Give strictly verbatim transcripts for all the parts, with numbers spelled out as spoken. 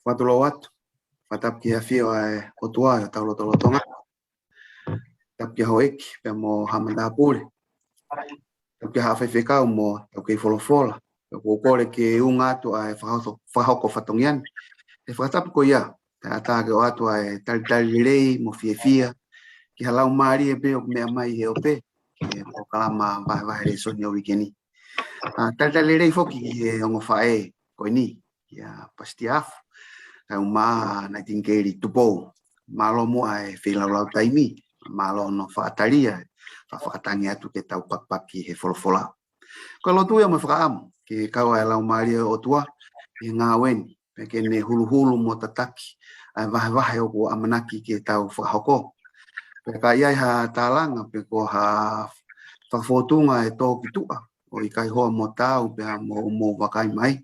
Fakatulou atu. Fakatapu ki he ʻafio ʻa e ʻOtua ʻi hotau lotolotonga. Tapu ki he houʻeiki pea mo haʻa matāpule. Tapu ki he haʻa faifekau mo hotau kei folofola. Pea ʻoku ou kole ke unga atu ʻa e fakahoko, fakahoko fatongia ni he fakatapu ko ia, kae ʻatā ke ʻoatu ʻa e talitali lelei mo fiefia ki ha laumālie pē ʻoku meʻa mai he ope ki he polokalama vahevahe lēsoni ʻo e uike ni. ʻA, talitali lelei foki ki he ongo faʻē ko eni, kia Pastor Afu, kae ʻumaʻā ʻa Naitingikeli Tupou. Mālō muʻa e feilaulau taimi, mālō hono faʻa tali ʻa e faʻa fakatangi atu ke tau pakipaki he folofola. Ko e lotu ia mo e fakaʻamu ke kau ʻa e laumālie ʻo e ʻOtua ʻi he ngāue ni, pea ke ne huluhulu mo tataki ʻa e vahevahe ʻoku ʻamanaki ke tau fakahoko. Pea ka ʻi ai ha tālanga pe ko ha fakafōtunga ʻe tō ki tuʻa ʻo ʻikai hoa mo taau pea mo, mo vakai mai,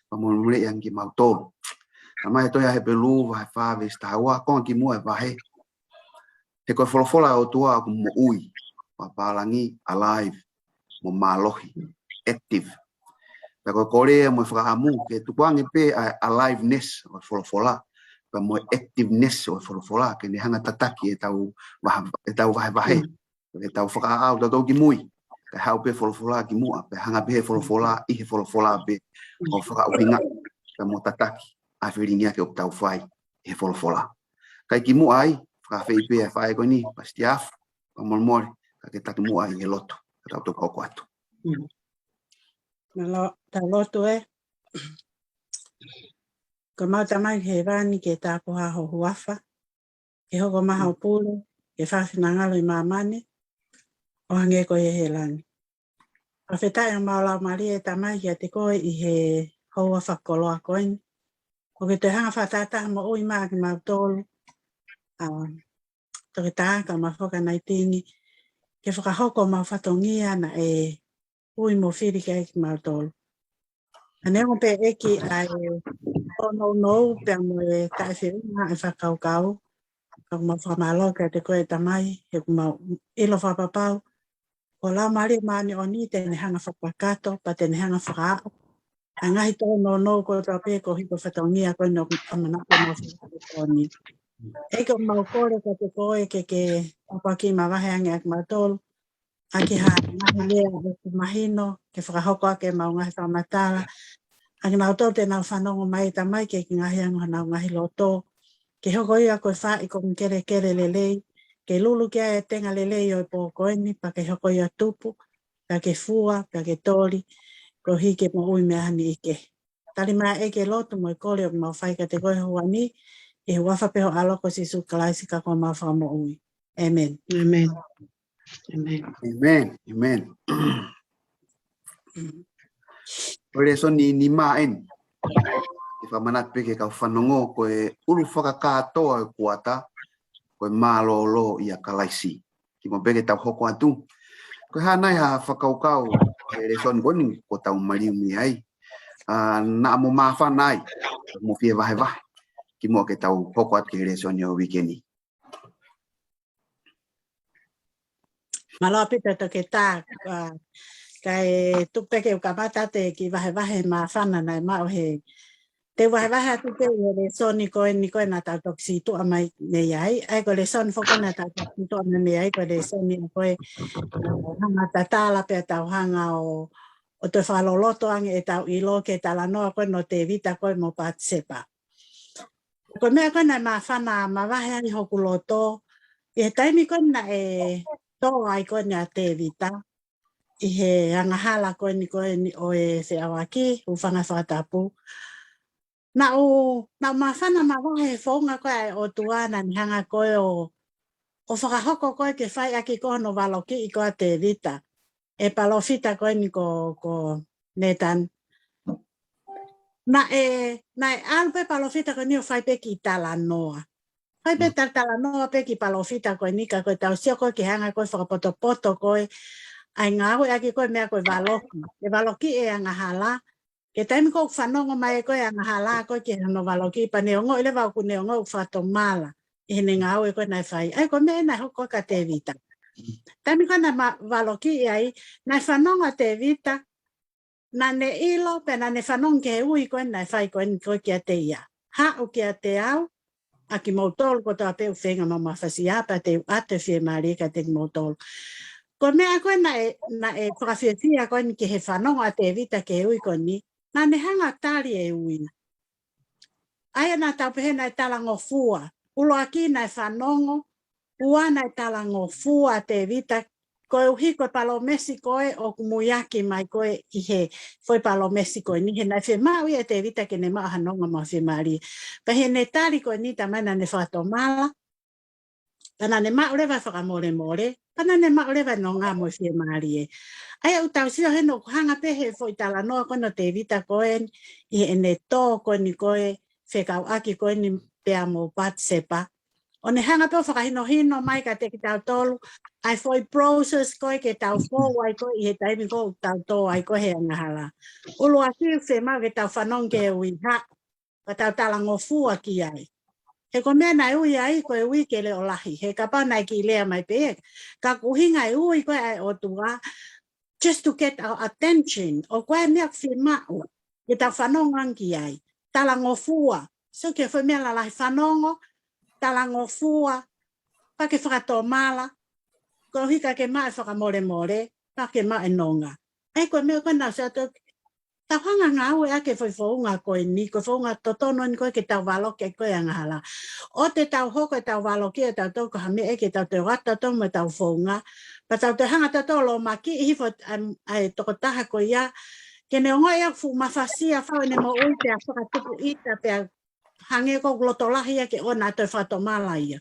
pea mo muliʻi ange kimautolu. Talamai ʻe he tohi ʻa Hepelū vahe fā veesi taha ua, konga kimuʻa e vahe: He ko e folofola ʻa e ʻOtua ʻoku moʻui, pea pālangi, alive, mo mālohi, active. Pea ko e kole ia mo e fakaʻamu ke tukuange pē ʻa e aliveness ʻo e folofola, pea mo e activeness ʻo e folofola, ke ne hanga tataki ʻetau vahe, ʻetau vahevahe, ʻetau fakaʻaʻau tautolu ki mui. Kae haʻu pē folofola ki muʻa, pea hanga pē he folofola ʻi he folofola pē ʻo fakaʻuhinga, pea mo tataki ʻa e felingiake ʻoku tau fai he folofola. Kae kimuʻa ai, fakaafeʻi pē ʻa e faʻē ko eni, Pastor Afu, pea molemole, ka ke taki muʻa ʻi he lotu, ka tau toki hoko atu. Mālō, tau lotu ē. Ko ʻemau Tamai ʻi hēvani, ke tāpuhā ho huafa, ke hoko mai hoʻo pule, ke fai ho finangalo ʻi māmani ʻo hangē ko ia ʻi he langi. Fakafetaʻi ʻemau laumālie ʻe Tamai kiate koe ʻi he houa fakakoloa ko eni. ʻOku ke toe hanga fakatātā moʻui mai kimautolu, ʻa Toketā kae ʻumaʻā foki ʻa Naitingi, ke fakahoko ʻemau fatongia naʻe ui mo fili ki ai kimautolu. Ka neongo pē ʻEiki ʻa e tōnounou pea mo e taʻefeʻunga ʻa e fakakaukau, ka ʻoku mau fakamālō kiate koe ʻe Tamai, he ʻoku mau ʻilo fakapapau ko ho Laumālie Māʻoniʻoni te ne hanga fakakakato, pea te ne hanga fakaaʻu ʻa e ngaahi tōnounou kotoa pē koeʻuhi ko e fatongia ko eni ʻoku ʻamanaki ke mau fakakakato ni. ʻEiki, ʻoku mau kole kiate koe ke ke tāpuakiʻi mavahe ange ʻa kimautolu ʻaki ha ngaahi lea ʻoku mahino ke fakahoko ʻaki ʻemau ngaahi fakamatala ʻa kinautolu te nau fanongo mai, Tamai, ki he ngaahi anga honau ngaahi loto, ke hoko ia ko e faʻi konga kelekele lelei, ke lulu ki ai e tenga lelei ʻo e pō ko eni, pea ke hoko ia ʻo tupu, pea ke fua, pea ke toli, koeʻuhi ke moʻui mei he niʻihi kehe. Tali mai ʻEiki e lotu mo e kole ʻoku mau fai kiate koe he houa ni, ʻi he huafa pē ho ʻAlo ko Sīsū Kalaisi ko homau Fakamoʻui. ʻĒmeni. ʻĒmeni. ʻĒmeni. ʻĒmeni. ʻĒmeni. Ko e lēsoni nima eni. ʻE fakamanatu pē ki he kau fanongo, ko e ʻulu fakakātoa ʻo e kuata, ko e mālōlō ʻia Kalaisi. Kimuʻa pea ke tau hoko atu, ko e hā nai ha fakakaukau ki he lēsoni ko eni kuo tau maliu mei ai, ʻa, naʻa mo māfana ai, mo fie vahevahe, kimuʻa ke tau hoko atu ki he lēsoni ʻo e uike ni? Mālō ʻaupito Toketā, ʻa, kae tuku pē ke u kamata atu e kiʻi vahevahe māfana naʻe maʻu he, te u vahevahe atu pē ʻi he lēsoni ko eni ko ē naʻa tau toki sītuʻa mai mei ai, ʻa ia ko e lēsoni foki naʻa tau toki sītuʻa mai mei ai, ko e lēsoni ko ē, ʻa, hanga tatala pea tau hanga ʻo, ʻo toe fakaloloto ange ʻetau ʻilo ki he talanoa ko ē ʻo Tēvita ko ē mo Patisepa. Ko e meʻa ko ē naʻe māfana mavahe ai hoku loto, ʻi he taimi ko ē naʻe tō ai ko eni ʻa Tēvita ʻi he angahala ko eni ko eni ʻo e feʻauaki, hūfanga he fakatapu. Naʻa ku, naʻa ku māfana mavahe he founga ko ē ʻa e ʻOtua naʻa ne hanga ko ē ʻo, ʻo fakahoko ko ē ke fai ʻaki ko ē hono valokiʻi ko ē ʻa Tēvita ʻe he palōfita ko eni ko, ko Nathan. Naʻe, naʻe ʻalu pē palōfita ko eni ʻo fai pē kiʻi talanoa. Fai pē tal-, talanoa pē kiʻi palōfita ko eni ka ko ʻetau sio ko ē ki he anga ko ē fakapotopoto ko ē ʻa e ngāueʻaki ko ē meʻa ko e valoki. ʻE valokiʻi e angahala. Ki he taimi ko ē ʻoku fanongo mai ko ē e angahala ko ē ki hono valokiʻi pea ne ongoʻi leva ʻoku ne ongoʻi ʻoku fakatomala ʻi heʻene ngāue ko ē naʻe fai. ʻA ia ko e meʻa naʻe hoko kia Tēvita. Taimi ko ē naʻe ma-, valokiʻi ai, naʻe fanongo ʻa Tēvita, naʻa ne ʻilo, pea naʻa ne fanongo ki he ui ko ē naʻe fai ko eni ko ē kiate ia. haʻu kiate au, ʻa kimoutolu kotoa pē ʻoku feinga mafasia, pea te u ʻoatu e fiemālie kiate kimoutolu. Ko e meʻa ko ē naʻe, naʻe fakafiefia ko eni ki he fanongo ʻa Tevita ki he ui ko eni, naʻa ne hanga tali e ui. ʻA ia naʻa tau pehē naʻe talangofua. ʻUluaki naʻe fanongo, ua naʻe talangofua ʻa Tevita, koeʻuhi ko e palōmesi ko ē ʻoku muiaki mai ko ē ʻi he foʻi palōmesi ko eni, he naʻe fiemaʻu ia ʻe Tevita ke ne maʻu ha nonga mo ha fiemālie. Pea ʻi heʻene tali ko eni, talamai naʻa ne fakatomala, pea naʻa ne maʻu leva e fakamolemole, pea naʻa ne maʻu leva e nonga mo e fiemālie. ʻA ia ʻoku tau sio heni ʻoku hanga pē he foʻi talanoa ko eni ʻo Tevita ko eni, ʻi heʻene tō ko eni ko ē fekauʻaki ko eni pea mo Patisepa, ʻo ne hanga pē ʻo fakahinohino mai kiate kitautolu ʻa e foʻi process ko ē ke tau fou ai ko ē ʻi he taimi ko ē ʻoku tau tō ai ko ē he angahala. ʻUluaki, fiemaʻu ke tau fanongo ki he ui, haʻu, pea tau talangofua ki ai. He ko e meʻa naʻe ui ai ko e ui ke leʻo lahi, he kapau naʻe kiʻi lea mai pē ia. Ka ko e ʻuhinga e ui ko ē ʻa e ʻOtua, just to get our attention, ʻoku ʻi ai e meʻa ʻoku fiemaʻu ke tau fanongo ange ki ai. Talangofua. So, ko e foʻi meʻa lalahi, fanongo, talangofua, pea ke fakatomala, koeʻuhi ka ke maʻu e fakamolemole, pea ke maʻu e nonga. ʻA ia ko e meʻa ko ē naʻa ku sio atu, tau hanga ngāueʻaki e foʻi founga ko eni, ko e founga totonu eni ko ē ke tau valoki ai ko ē e angahala. ʻOua te tau hoko ʻetau valoki ʻa tautolu ko ha meʻa ia ke tau toe ʻoatu tautolu mo ʻetau founga, pea tau toe hanga tautolu ʻo lōmakiʻi hifo ʻa e, ʻa e tokotaha ko ia, ke ne ongoʻi ʻoku fuʻu mafasia fau ʻene moʻui, pea fakatupu ʻita, pea hangē ko e loto lahi ia ke ʻoua naʻa toe fakatomala ia.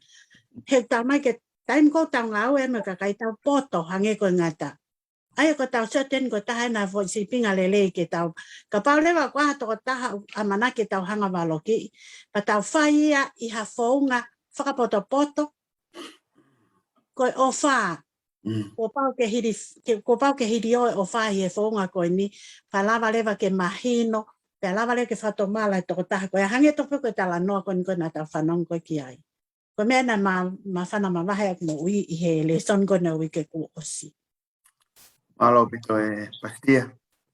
He talamai ko e taimi ko ē ʻoku tau ngāue ai mo e kakai, tau poto hangē ko e ngata. ʻA ia ko ʻetau sio atu eni ko e taha eni e foʻi sīpinga lelei ke tau, kapau leva ko ha tokotaha ʻoku ʻamanaki ke tau hanga valokiʻi, pea tau fai ia ʻi ha founga fakapotopoto, ko e ʻofa. Mm. Kuo pau ke hili, ke, kuo pau ke hili ʻo e ʻofa ʻi he founga ko eni, pea lava leva ke mahino, pea lava leva ke fakatomala e tokotaha ko ia, hangē tofu ko e talanoa ko eni ko ē naʻa tau fanongo ko ē ki ai. Ko e meʻa naʻe ma-, māfana mavahe ʻeku moʻui ʻi he lēsoni ko eni ʻo e uike kuo ʻosi. Mālō ʻaupito e Pasitia,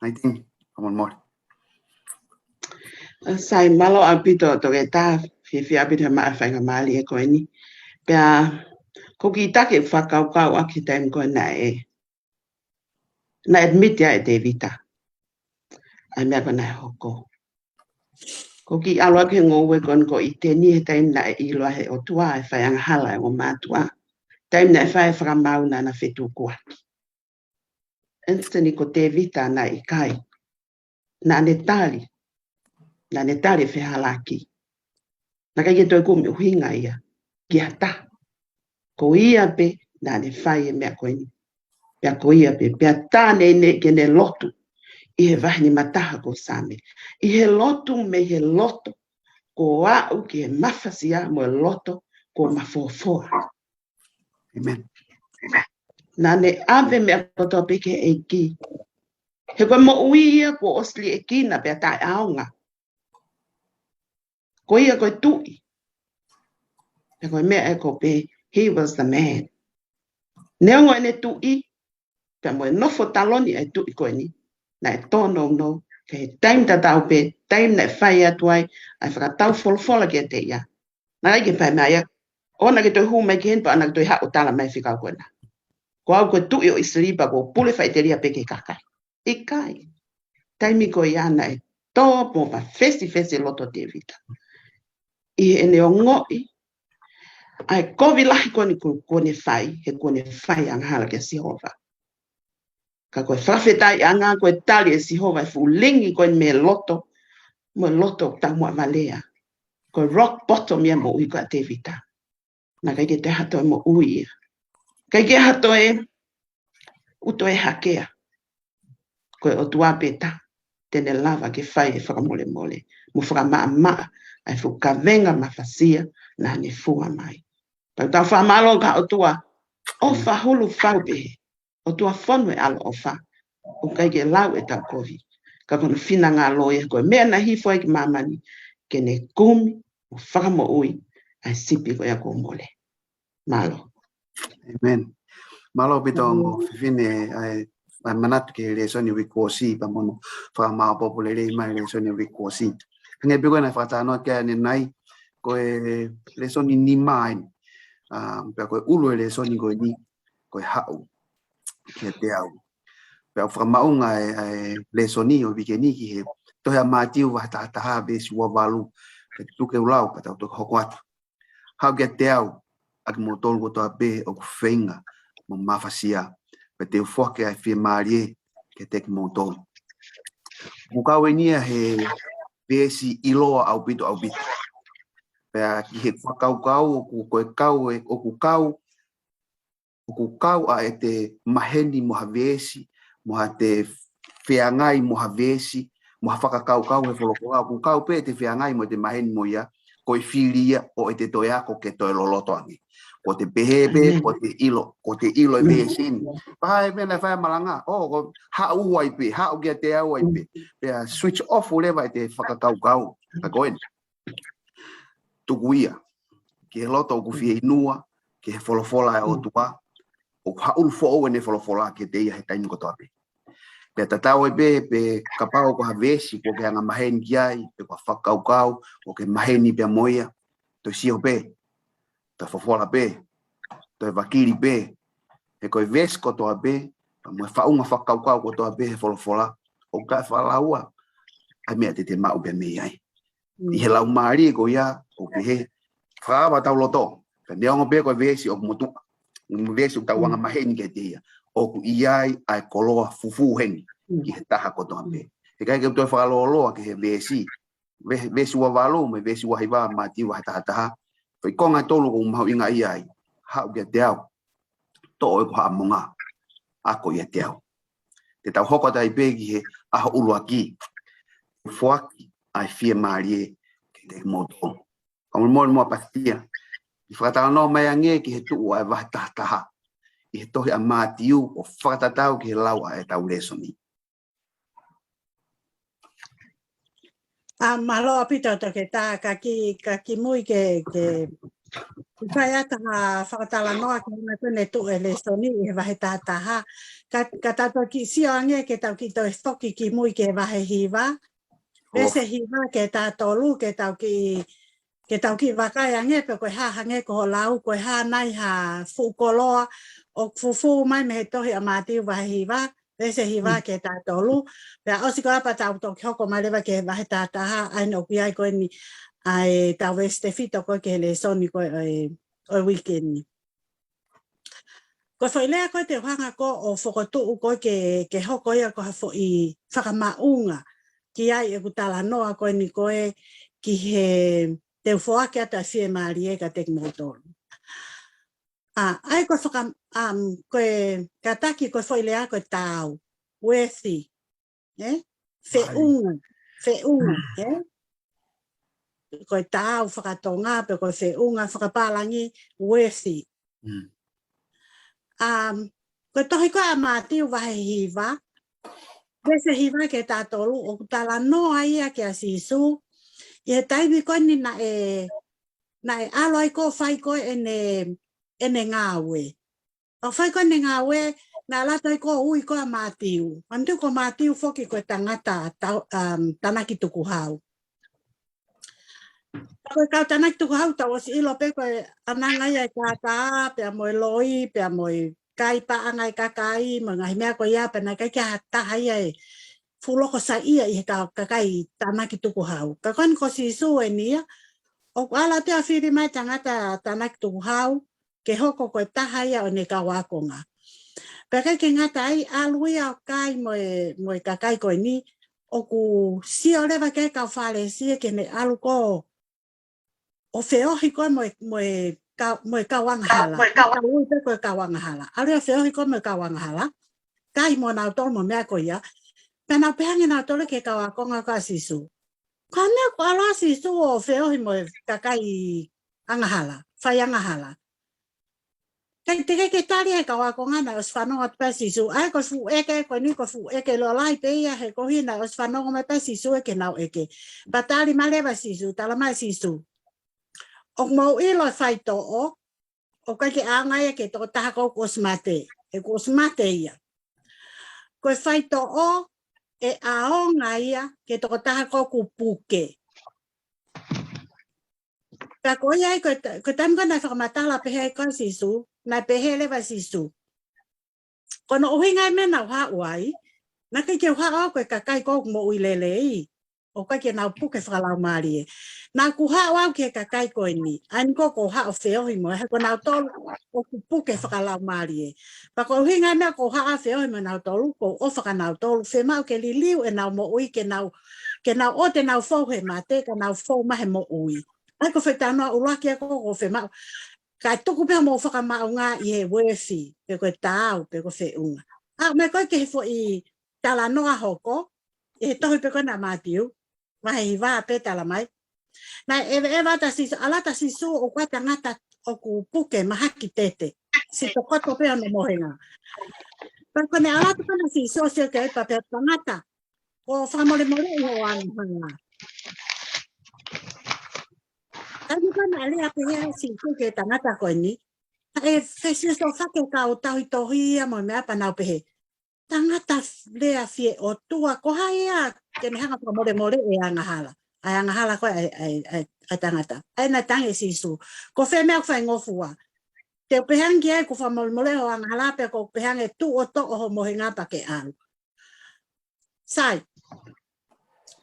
Naitini, fakamolemole. Sai, mālō ʻaupito Toketā, fiefia ʻaupito he maʻu e faingamālie ko eni. Pea, ko e kiʻi taki ʻeku fakakaukau ʻaki he taimi ko ē naʻe, naʻe admit ai ʻe Tevita ʻa e meʻa ko ē naʻe hoko. Ko e kiʻi ʻalu ʻaki he ngoue ko eni ko ʻĪteni he taimi naʻe ʻilo ai ʻe he ʻOtua e fai angahala ʻa e ongo mātuʻa. Taimi naʻe fai e fakamaau naʻa na fetukuaki. Instantly ko Tevita naʻe ʻikai. Naʻa ne tali. Naʻa ne tali e fehālaaki. Naʻe ʻikai ke toe kumi ʻuhinga ia ki ha taha. Ko ia pē naʻa ne fai e meʻa ko eni. Pea ko ia pē, pea tā naʻe ʻikai ke ne lotu ʻi he vahe nimataha ko Saame. ʻI he lotu mei he loto, kuo aʻu ki he mafasia mo e loto kuo mafoafoa. Amen. Naʻa ne ʻave e meʻa kotoa pē ki he ʻEiki. He ko e moʻui ia kuo ʻosi liʻekina pea taʻeʻaonga. Ko ia ko e tuʻi. Pea ko e meʻa ē ko pē, he was the man. Neongo ʻene tuʻi, pea mo e nofo taloni ʻa e tuʻi ko eni, naʻe tōnounou, ka ʻi he taimi tatau pē, taimi naʻe fai atu ai ʻa e fakatau folofola kiate ia, naʻe ʻikai ke fai mai ia, ʻoua naʻa ke toe hū mai ki heni, pea ʻoua naʻa ke toe haʻu ʻo tala mai e fekau ko ena. Ko au ko e tuʻi ʻo ʻIsileli pea ʻoku ou pule faʻiteliha pē ki he kakai. ʻIkai. Taimi ko ia naʻe tō mo mafesifesi e loto ʻo Tevita ʻi heʻene ongoʻi ʻa e kovi lahi ko eni kuo, kuo ne fai, he kuo ne fai angahala kia Sihova. Ka ko e fakafetaʻiʻanga ko e tali ʻe Sihova e fuʻu lingi ko eni mei loto, mo e loto taumuʻa valea. Ko e rock bottom ia e moʻui ko ē ʻa Tevita. Naʻe ʻikai ke toe ʻi ai ha toe moʻui ia. ʻIkai ke ʻi ai ha toe, ʻū toe hakea. Ko e ʻOtua pē taha te ne lava ke fai e fakamolemole mo fakamaʻamaʻa ʻa e fuʻu kavenga mafasia naʻa ne fua mai. Tau tau fakamālō ki he ʻOtua ʻofa hulu fau pehē, ʻOtua fonu e ʻaloʻofa, ʻoku ʻikai ke lau ʻetau kovi. Ka ko hono finangalo ia, ko e meʻa naʻe hifo ai ki māmani ke ne kumi mo fakamoʻui ʻa e sipi ko ia kuo mole. Mālō. Amen. Mālō ʻaupito ongo fefine ʻa e, ʻa e manatu ki he lēsoni uike kuo ʻosi pea mo hono fakamāʻopoʻopo lelei mai e lēsoni uike kuo ʻosi. Hangē pē ko ē naʻe fakatalanoa ki ai ʻanenai, ko e lēsoni nima eni. ʻA, pea ko e ʻulu e lēsoni ko eni, ko e haʻu kiate au. Pea ʻoku fakamaʻunga e, e lēsoni ʻo e uike ni ki he tohi ʻa Mātiu vahe taha taha veesi ua valu, pea tuku ke u lau, pea tau toki hoko atu. Haʻu kiate au, ʻa kimoutolu kotoa pē ʻoku feinga mo mafasia, pea te u foaki ʻa e fiemālie kiate kimoutolu. ʻOku kau eni ia he veesi ʻiloa ʻaupito ʻaupito. Pea ki he fakakaukau ʻoku, ko e kau e, ʻoku kau, ʻoku kau ʻa ʻete maheni mo ha veesi, mo haʻate feangai mo ha veesi, mo ha fakakaukau he folofola, ʻoku kau pē ʻete feangai mo ʻete maheni mo ia, ko e fili ia ʻo ʻete toe ako ke toe loloto ange. Ko ʻete pehē pē, ko ʻete ʻilo, ko ʻete ʻilo e veesi ni. Pea ʻe meʻa naʻe fai ʻa e malanga, ʻo, ko haʻu ai pē, haʻu kiate au ai pē. Pea switch off leva ʻete fakakaukau. Ka ko eni. Tuku ia ki he loto ʻoku fieinua ki he folofola ʻa e ʻOtua, ʻoku haʻulu foʻou ʻene folofola kiate ia he taimi kotoa pē. Pea tatau ai pē, pe kapau ko ha veesi kuo ke anga maheni ki ai, pe ko ha fakakaukau kuo ke maheni pea mo ia, toe sio pē, toe folofola pē, toe vakili pē, he ko e veesi kotoa pē, pea mo e faʻunga fakakaukau kotoa pē he folofola, ʻoku ʻikai fakalaua ʻa e meʻa te te maʻu pē mei ai. ʻI he laumālie ko ia, ʻoku pehē, fakaava ʻetau loto. Ka neongo pē ko e veesi ʻoku motuʻa, mo e veesi ʻoku tau anga maheni kiate ia, ʻoku ʻi ai ʻa e koloa fufū heni ki he taha kotoa pē. He ʻikai ke u toe fakalōloa ki he veesi, ve-, veesi ua valu mo e veesi ua hiva Mātiu vahe taha taha. Foʻi konga ʻe tolu ʻoku mahuʻingaʻia ai. Haʻu kiate au, toʻo ʻeku haʻamonga, ako ʻiate au. Te tau hoko atu ai pē ki he ʻaho ʻuluaki, foaki ʻa e fiemālie kiate kimoutolu. Ka mo moni mo pasia, ʻi he fakatalanoa mai ange ki he tuʻu ʻa e vahe taha taha ʻi he tohi ʻa Mātiu, ʻo fakatatau ki he lau ʻa ʻetau lēsoni. ʻA, mālō ʻaupito toketā, ka ki, ka kimui ke, ke, ke fai atu ha fakatalanoa ki he ʻuhinga ko ʻene tuʻu e lēsoni ʻi he vahe taha taha. Ka, ka tau toki sio ange ke tau kiʻi toe foki kimui ki he vahe hiva. Veesi hiva ki he taha tolu, ke tau kiʻi, ke tau kiʻi vakai ange pe ko e hā hangē ko hoʻo lau, ko e hā nai ha fuʻu koloa ʻoku fufū mai mei he tohi ʻa Mātiu vahe hiva, veesi hiva ki he taha tolu. Pea ʻosi ko ia pea tau toki hoko mai leva ki he vahe taha taha, ʻa ia ʻoku ʻi ai ko eni ʻa ʻetau veesi tefito ko ē ki he lēsoni ko ē ʻo e, ʻo e uike ni. Ko e foʻi lea ko ē te u hanga ko ē ʻo fokotuʻu ko ē ke, ke hoko ia ko ha foʻi fakamaʻunga ki ai ʻeku talanoa ko eni ko ē ki he te u foaki atu ʻa e fiemālie kiate kimoutolu. ʻA, ʻa ia ko e faka-, um, ko e kātaki ko e foʻi lea ko e taau, worthy, ē? Feʻunga, feʻunga, ē? Ko e taau fakatonga pe ko e feʻunga fakapālangi, worthy. Um, ko e tohi ko ē ʻa Mātiu vahe hiva, veesi hiva ki he taha tolu, ʻoku talanoa ia kia Sīsū ʻi he taimi ko eni naʻe, naʻe ʻalu ai ko ē ʻo fai ko ē ʻene, ʻene ngāue. ʻO fai ko ē ʻene ngāue, naʻe ʻalu atu ai ko ē ʻo ui ko ē ʻa Mātiu. Mātiu, ko Mātiu foki ko e tangata tau-, um, tānaki tukuhau. Ko e kau tānaki tukuhau tau ʻosi ʻilo pē ko e ʻananga ia e kākā, pea mo e loi, pea mo e kai paʻanga e kakai, mo e ngaahi meʻa ko ia, pea naʻe ʻikai ke ʻi ai ha taha ia ʻe fuʻu loko saiʻia ʻi he ka-, kakai tānaki tukuhau. Ka ko eni ko Sīsū eni ia, ʻoku ʻalu atu ʻo fili mai tangata tānaki tukuhau, ke hoko ko e taha ia ʻo ʻene kau ākonga. Pea ʻikai ke ngata ai, ʻalu ia ʻo kai mo e, mo e kakai ko eni, ʻoku sio leva ki ai e kau Fālesi ia ke ne ʻalu ko ē ʻo feohi ko ē mo e, mo e kau, mo e kau angahala. Mo e kau, kau ui pē ko e kau angahala. ʻAlu ia ʻo feohi ko ē mo e kau angahala. Kai mo nautolu mo e meʻa ko ia. Pea nau pehē ange nautolu ki he kau ākonga ko ē ʻa Sīsū, Ko e hā meʻa ʻoku ʻalu ai Sīsū ʻo feohi mo e kakai angahala, fai angahala? Kae teʻeki ke tali ʻe he kau ākonga naʻe ʻosi fanongo atu pē ʻa Sīsū. ʻA ia ko e fuʻu ʻeke, ko eni ko e fuʻu ʻeke lōlahi pē ia he koeʻuhi naʻe ʻosi fanongo mai pē ʻa Sīsū ʻe ke nau ʻeke. Pea tali mai leva ʻe Sīsū, tala mai ʻe Sīsū, ʻOku mou ʻilo e faitoʻo, ʻoku ʻikai ke ʻaonga ia ki he tokotaha ko ē kuo ʻosi mate, he kuo ʻosi mate ia. Ko e faitoʻo ʻe ʻaonga ia ki he tokotaha ko ē kuo puke. Ka ko ia ai, ko e ta-, ko e taimi ko ē naʻe fakamatala pehē ko ē Sīsū, naʻe pehē leva Sīsū, ko hono ʻuhinga e meʻa naʻa ku haʻu ai, naʻe ʻikai ke u haʻu au ko e kakai ko ē ʻoku moʻui lelei, ʻoku ʻikai ke nau puke fakalaumālie. Naʻa ku haʻu au ki he kakai ko eni, ʻa eni ko ē ʻoku ou haʻu ʻo feohi mo ia, he ko nautolu ʻoku puke fakalaumālie. Pea ko e ʻuhinga e meʻa ʻoku ou haʻu ʻo feohi mo nautolu, ʻoku ou ʻofa kia nautolu, fiemaʻu ke liliu ʻenau moʻui, ke nau, ke nau ʻoua te nau fou he mate, ka nau fou mai he moʻui. ʻA ia ko e foʻi talanoa ʻuluaki ia ʻoku ou fiemaʻu. Kae tuku pē hoʻomou fakamaʻunga ʻi he uefi, pe ko e taau, pe ko e feʻunga. ʻA, meʻa ko ē ki he foʻi talanoa hoko, ʻi he tohi pē ko ena ʻa Mātiu, vahe hiva pē talamai. Naʻe ʻeveʻeva atu ʻa Sīsū, ʻalu atu ʻa Sīsū ʻo ʻoatu e tangata ʻoku puke mahaki tete. Siʻi tokoto pē hono mohenga. Pea ko ʻene ʻalu atu ko ena ʻa Sīsū ʻo sio ki ai pea pehē, tangata, ko e fakamolemoleʻi hoʻo angahala. Taimi ko ē naʻe lea pehē ai ʻa Sīsū ki he tangata ko eni, naʻe fesiosofaki e kau tauhi tohi ia mo e meʻa pea nau pehē, tangata lea fie ʻotua, ko hai ia ke ne hanga ʻo fakamolemoleʻi e angahala. ʻA e angahala ko ē ʻa e, ʻa e, ʻa e, ʻa e tangata. ʻA ia naʻe talaange ʻe Sīsū, ko fē meʻa ʻoku faingofua? Te u pehē ange ki ai kuo fakamolemoleʻi hoʻo angahala, pe ʻoku ou pehē ange tuʻu ʻo toʻo hoʻo mohenga pea ke ʻalu. Sai.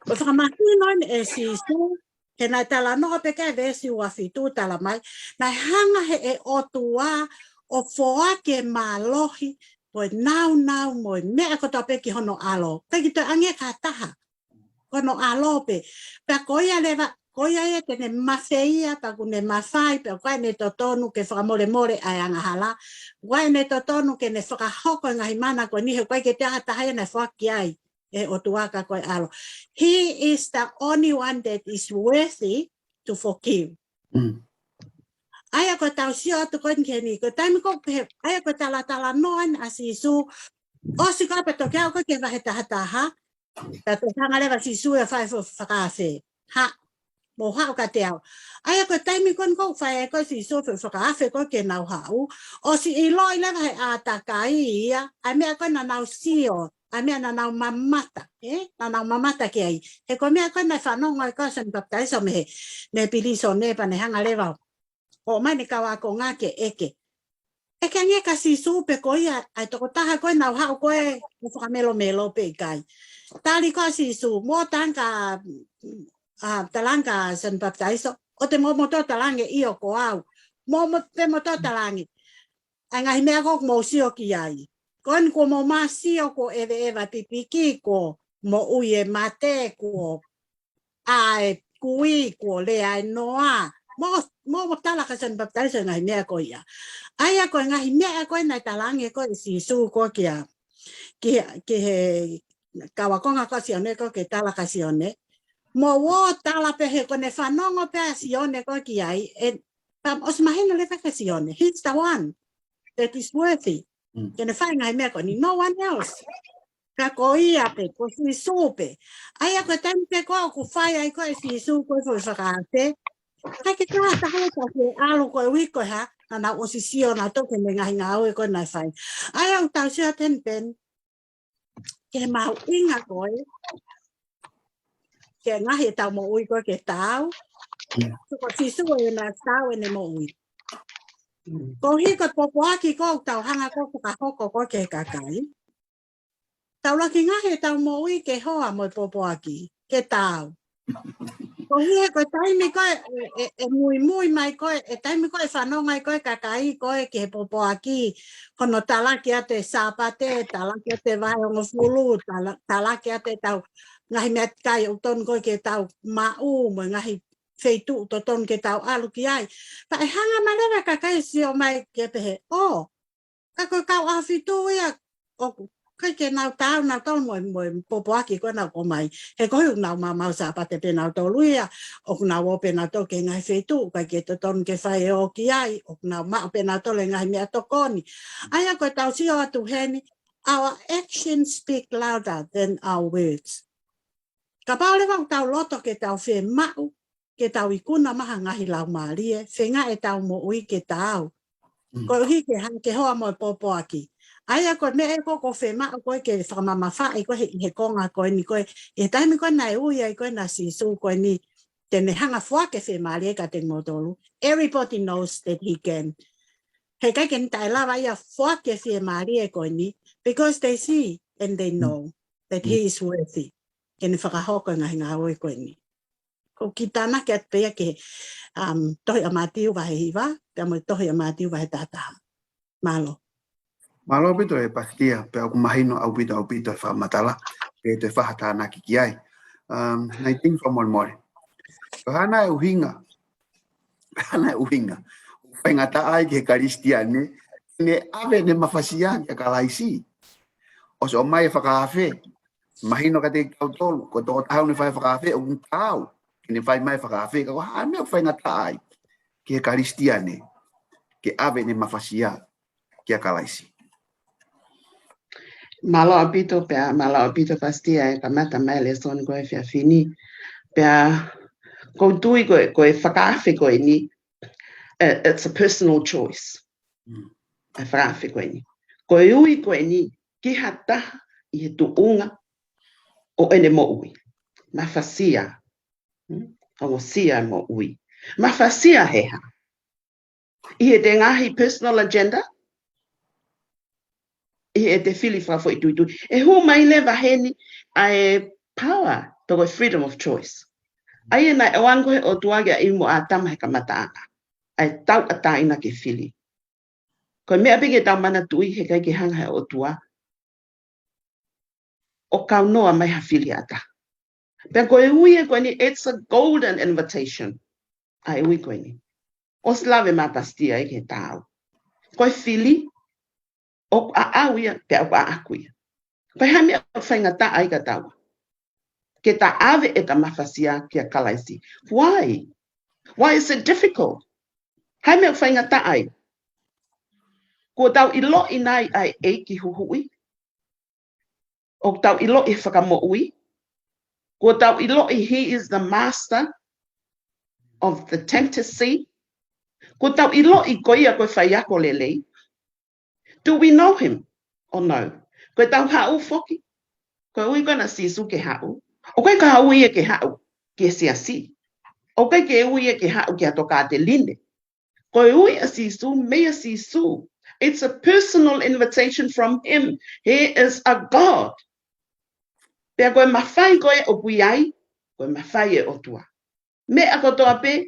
Ko e fakamahino eni ʻe Sīsū, he naʻe talanoa pē ki ai e veesi ua fitu talamai, naʻe hanga ʻe he ʻOtua ʻo foaki e mālohi, mo e nāunau, mo e meʻa kotoa pē ki hono ʻAlo. Pea ʻikai toe ʻange ki ha taha. Ko hono ʻAlo pē. Pea ko ia leva, ko ia ia te ne mafeia, pea ʻoku ne mafai, pea ʻoku ʻi ai ʻene totonu ke fakamolemole ʻa e angahala. ʻOku ʻi ai ʻene totonu ke ne fakahoko e ngaahi mana ko eni he ʻoku ʻikai ke toe ʻi ai ha taha ia naʻe foaki ai ʻe he ʻOtua ka ko e ʻAlo. He is the only one that is worthy to forgive. Mm. ʻA ia ko ʻetau sio atu ko eni ki heni, ko e taimi ko ē, ʻa ia ko e talatalanoa eni ʻa Sīsū, ʻosi ko ē pea toki aʻu ko ē ki he vahe taha taha, pea toe hanga leva ʻe Sīsū ʻo fai e foʻi fakaafe. Ha, mou haʻu kiate au. ʻA ia ko e taimi ko eni ʻoku fai ai ko ē ʻe Sīsū e foʻi fakaafe ko ē ke nau haʻu, ʻosi ʻiloʻi leva ʻe he ʻātakai ia ʻa e meʻa ko ē naʻa nau sio, ʻa e meʻa naʻa nau mamata, ē? Naʻa nau mamata ki ai. He ko e meʻa ko ē naʻe fanongo ai ko ē ʻa Sione Papitaiso mei he, mei he pilīsone pea ne hanga leva ʻo ʻomai ʻene kau ākonga ke ʻeke. ʻEke ange kia Sīsū pe ko ia ʻa e tokotaha ko ē naʻa nau haʻu ko ē ʻo fakamelomelo pe ʻikai. Tali ko ē ʻa Sīsū, mou talaange, ʻa, talaange kia Sione Papitaiso, ʻoua te mou moutolu talaange ʻio ko au. Mou, mou, pē moutolu talaange ʻa e ngaahi meʻa ko ē ʻoku mou sio ki ai. Ko eni kuo mou māsio, kuo ʻeveʻeva e pipiki, kuo moʻui e mate, kuo ʻā e kui, kuo lea e noa. Mou, mou, mou tala kia Sione Papitaiso e ngaahi meʻa ko ia. ʻA ia ko e ngaahi meʻa ko ē naʻe talaange ko ē ʻe Sīsū ko ē kia, ki, ki he kau ākonga ko ē ʻa Sione ko ē ke tala kia Sione. Mou ō tala pē he ko ʻene fanongo pē ʻa Sione ko ē ki ai, ē, pea ʻosi mahino leva kia Sione, he's the one that is worthy. Mm. Ke ne fai e ngaahi meʻa ko eni, no one else. Ka ko ia pē, ko Sīsū pē. ʻA ia ko e taimi pē ko ē ʻoku fai ai ko ē ʻe Sīsū ko ē e foʻi fakaafe, ʻikai ke toe ʻi ai ha taha ia ʻoku toe ʻalu koeʻuhi ko e hā, naʻa nau ʻosi sio nautolu ki heʻene ngaahi ngāue ko ē naʻe fai. ʻA ia ʻoku tau sio atu heni pē eni ki he mahuʻinga ko ē ke ngaahi ʻetau moʻui ko ē ke taau. Mm. So ko Sīsū ʻoku ne taau ʻene moʻui. Mm. Koeʻuhi ko e pōpoaki ko ē ʻoku tau hanga ko ē ʻo fakahoko ko ē ki he kakai, tau laki ngaahi ʻetau moʻui ke hoa mo e pōpoaki, ke taau. Koeʻuhi he ko e taimi ko ē ʻe, ʻe, ʻe muimui mai ko ē, ʻe taimi ko ē ʻe fanongo ai ko ē e kakai ko ē ki he pōpoaki, ko hono talaki atu e Sāpate, talaki atu e vahehongofulu, tala-, talaki atu ʻetau ngaahi meʻakai ʻoku totonu ko ē ke tau maʻu, mo e ngaahi feituʻu totonu ke tau ʻalu ki ai. Pea ʻe hanga mai leva e kakai ʻo sio mai ke pehē, ʻō, ka ko e kau ʻAhofitu ia, ʻoku ʻikai ke nau taau nautolu mo e, mo e pōpoaki ko ē naʻa nau ʻomai. He koeʻuhi ʻoku nau maumau Sāpate pē nautolu ia, ʻoku nau ō pē nautolu ki he ngaahi feituʻu ʻoku ʻikai ke totonu ke fai e ō ki ai, ʻoku nau maʻu pē nautolu e ngaahi meʻatokoni. ʻA ia ko ʻetau sio atu heni, our actions speak louder than our words. Kapau leva ʻoku tau loto ke tau fiemaʻu ke tau ikuna mai ha ngaahi laumālie, feinga ʻetau moʻui ke taau. Mm. Koeʻuhi ke hanga ke hoa mo e pōpoaki. ʻA ia ko e meʻa ē ʻoku ou fiemaʻu ko ē ke fakamamafaʻi ko ē he, he konga ko eni ko ē, he taimi ko ē naʻe ui ai ko ē ʻa Sīsū ko eni te ne hanga foaki e fiemālie kiate kimoutolu. Everybody knows that he can. He ʻikai ke ne taʻelava ia foaki e fiemālie ko eni, because they see and they know that he is worthy ke ne fakahoko e ngaahi ngāue ko eni. Ko e kiʻi tānaki atu pē ia ki he, um, tohi ʻa Mātiu vahe hiva, pea mo e tohi ʻa Mātiu vahe taha taha. Mālō. Mālō ʻaupito e Pasitia, pea ʻoku mahino ʻaupito ʻaupito e fakamatala, pea toe fakatānaki ki ai. Um, naʻe ting fakamolemole. Ko e hā nai e ʻuhinga, ko e hā nai e ʻuhinga ʻoku faingataʻa ai ki he Kalisitiane ke ne ʻave ʻene mafasia kia Kalaisi? ʻOsi ʻomai e fakaafe, mahino kiate kitautolu, ko e tokotaha ʻoku ne fai e fakaafe, ʻoku taau ke ne fai mai e fakaafe, ka ko e hā e meʻa ʻoku faingataʻa ai ki he Kalisitiane ke ʻave ʻene mafasia kia Kalaisi? Mālō ʻaupito pea, mālō ʻaupito Pasitia e kamata mai e lēsoni ko e efiafi ni. Pea, ʻoku ou tui ko e, ko e fakaafe ko eni, eh, it's a personal choice. Mm. E fakaafe ko eni. Ko e ui ko eni ki ha taha ʻi he tuʻunga ʻo ʻene moʻui. Mafasia. Mm? Ongosia e moʻui. Mafasia he hā? ʻI heʻete ngaahi personal agenda, ʻi heʻete fili fakafoʻituitui. ʻE hū mai leva heni ʻa e power, pe ko e freedom of choice. ʻA ia naʻe ʻoange ko ē ʻe he ʻOtua kia ʻIvi mo ʻĀtama he kamataʻanga ʻa e tauʻatāina ke fili. Ko e meʻa pē ke tau manatuʻi, he ʻikai ke hanga ʻe he ʻOtua ʻo kaunoa mai ha fili ʻa ha taha. Pea ko e ui ē ko eni, it's a golden invitation. ʻA e ui ko eni. ʻOsi lave mai Pasitia ia ki he taau. Ko e fili, ʻoku ʻaʻau ia, pea ʻoku ʻaʻaku ia. Ko e hā e meʻa ʻoku faingataʻa ai kia taua ke ta ʻave ʻeta mafasia kia Kalaisi? Why? Why is it difficult? Hā e meʻa ʻoku faingataʻa ai? Kuo tau ʻiloʻi nai ʻa e ʻEiki Huhuʻi? ʻOku tau ʻiloʻi e Fakamoʻui? Kuo tau ʻiloʻi he is the master of the tempter seed? Kuo tau ʻiloʻi ko ia ko e faiako lelei? Do we know him or no? Ko ʻetau haʻu foki, ko e ui ko ena ʻa Sīsū ke haʻu, ʻoku ʻikai ko ha ui ia ke haʻu ki he siasi. ʻOku ʻikai ke ui ia ke haʻu ki ha tokāteline. Ko e ui ʻa Sīsū, meia Sīsū. It's a personal invitation from him. He is a God. Pea ko e mafai ko ē ʻoku ʻi ai, ko e mafai ʻa e ʻOtua. Meʻa kotoa pē,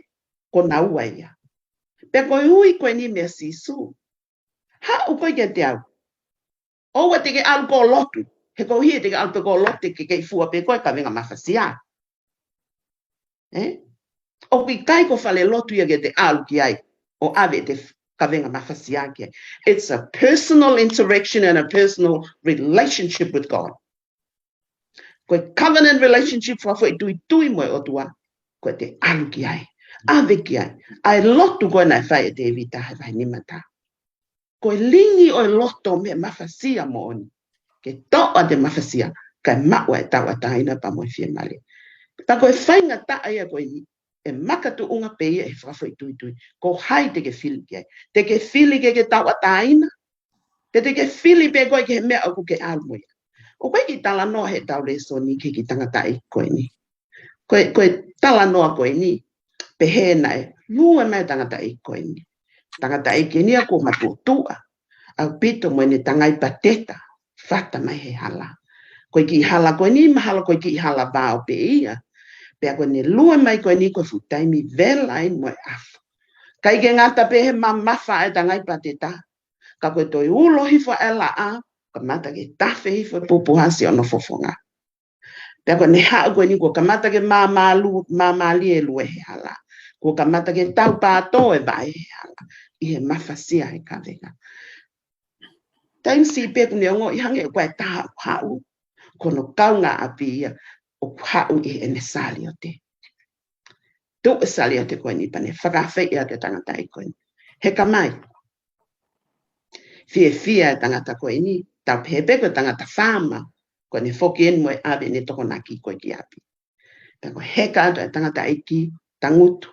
ko naua ia. Pea ko e ui ko eni meia Sīsū. Haʻu koe kiate au. ʻOua te ke ʻalu koe ʻo lotu. He koeʻuhi te ke ʻalu pē koe ʻo lotu te ke kei fua pē koe e kavenga mafasia. Ē? ʻOku ʻikai ko e fale lotu ia ke te ʻalu ki ai ʻo ʻave ʻete kavenga mafasia ki ai. It's a personal interaction and a personal relationship with God. Ko e covenant relationship fakafoʻituitui mo e ʻOtua, ko ʻete ʻalu ki ai, ʻave ki ai. ʻA e lotu ko ē naʻe fai ʻe Tēvita he vahe nima taha. Ko e lingi ʻo e loto mei he mafasia moʻoni. Ke toʻo ʻete mafasia, kae maʻu ʻa e tauʻatāina pea mo e fiemālie. Pea ko e faingataʻa ia ko eni, ʻe makatuʻunga pē ia he fakafoʻituitui. Ko hai te ke fili ki ai? Te ke fili ke ke tauʻatāina? Pe te ke fili pē koe ki he meʻa ʻoku ke ʻalu mo ia? ʻOku ʻi ai e kiʻi talanoa heʻetau lēsoni ki he kiʻi tangataʻeiki ko eni. Ko e, ko e talanoa ko eni, pehē naʻe lue mai e tangataʻeiki ko eni. Tangataʻeiki eni ia kuo matuʻotuʻa ʻaupito mo ʻene tangai pateta, fata mai he hala. Ko e kiʻi hala ko eni, mahalo ko e kiʻi hala vao pē ia. Pea ko ʻene lue mai ko eni ko e fuʻu taimi vela ai mo e ʻafu. ʻIkai ke ngata pē he mamafa e tangai pateta, ka ko e toe ulo hifo e laʻā, kamata ke tafe hifo e pupuhasi ʻo hono fofonga. Pea ko ʻene haʻu ko eni kuo kamata ke māmālu-, māmālie e lue he hala. Kuo kamata ke tau pātō e vaʻe he hala. ʻI he mafasia e kavenga. Taimi siʻi pē kuo ne ongoʻi hangē ʻoku ʻi ai e taha ʻoku haʻu, ko hono kaungāʻapi ia ʻoku haʻu ʻi heʻene saliote. Tuʻu e saliote ko eni pea ne fakaafeʻi atu e tangataʻeiki ko eni. Heka mai. Fiefia e tangata ko eni, tau pehē pē ko e tangata faama, ko ʻene foki eni mo e ʻave ʻene tokonaki ko ē ki ʻapi. Pea ko e heka atu e tangataʻeiki, tangutu.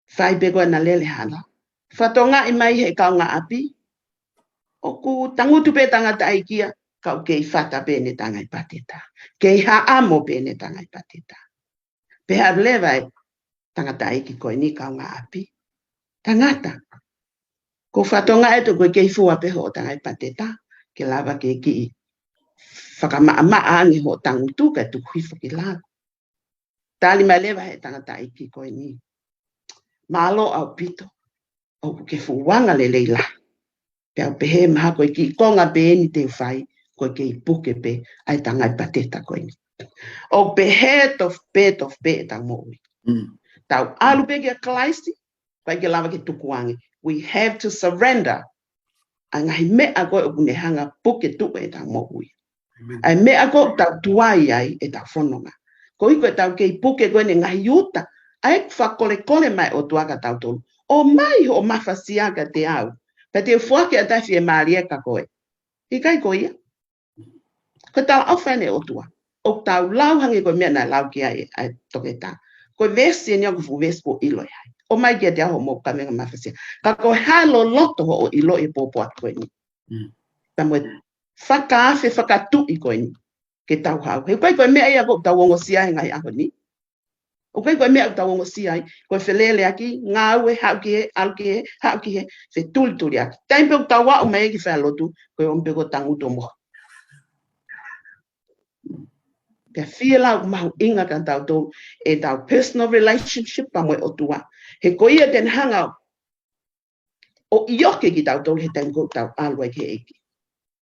Fai pē ko ena lele hala. Fakatokangaʻi mai he kaungāʻapi, ʻoku tangutu pē tangataʻeiki ia, ka ʻoku kei fata pē ʻene tangai pateta. Kei haʻamo pē ʻene tangai pateta. Pea leva e tangataʻeiki ko eni kaungāʻapi. Tangata. Ko e fatongia ʻe tō ko e kei fua pē hoʻo tangai pateta. Ke lava ke kiʻi fakamaʻamaʻa ange hoʻo tangutu kae tuku hifo ki lalo. Tali mai leva he tangataʻeiki ko eni. Mālō ʻaupito. ʻOku ke fuʻu anga lelei lahi. Pea u pehē mahalo ko e kiʻi konga pē eni te u fai, ko e kei puke pē ʻa e tangai pateta ko eni. ʻOku pehē tofu pē, tofu pē ʻetau moʻui. Mm. Tau ʻalu pē kia Kalaisi, ʻikai ke lava ke tukuange. We have to surrender. ʻA e ngaahi meʻa ko ē ʻoku ne hanga puke tuʻu ʻetau moʻui. ʻA e meʻa ko ē ʻoku tau tuai ai ʻetau fononga. Ko e hā ko ʻetau kei puke ko eni ngaahi uta. ʻA e fakolekole mai ʻOtua kia tautolu. ʻOmai hoʻo mafasia kiate au. Pea te u foaki ʻa e taʻefiemālie kia koe. ʻIkai ko ia. Ko e talaʻofa eni ʻOtua. ʻOku tau lau hangē ko e meʻa naʻe lau ki ai ʻa e toketā. Ko e veesi eni ʻoku fuʻu veesi ko ʻilo ʻe hai. ʻOmai kiate au hoʻomou kavenga mafasia. Ka ko e hā e loloto hoʻo ʻilo ʻi he pōpoaki ko eni. Mm. Ka mo e fakaafe fakatuʻi ko eni. Ke tau haʻu. He ʻikai ko e meʻa ia ʻoku tau ongosia he ngaahi ʻaho ni. ʻIkai ko e meʻa ʻoku tau ongosia ai. Ko e feleleʻaki, ngāue, haʻu ki hē, ʻalu ki hē, haʻu ki hē, fetulituliʻaki. Taimi pē ʻoku tau aʻu mai ki he falelotu, ko e ʻomi pē ko e tangutu mo. Pea fie lau mahuʻinga kia tautolu, ʻetau personal relationship pea mo e ʻOtua. He ko ia te ne hanga ʻo ʻioke kitautolu he taimi ko ē ʻoku tau ʻalu ai ki he ʻEiki.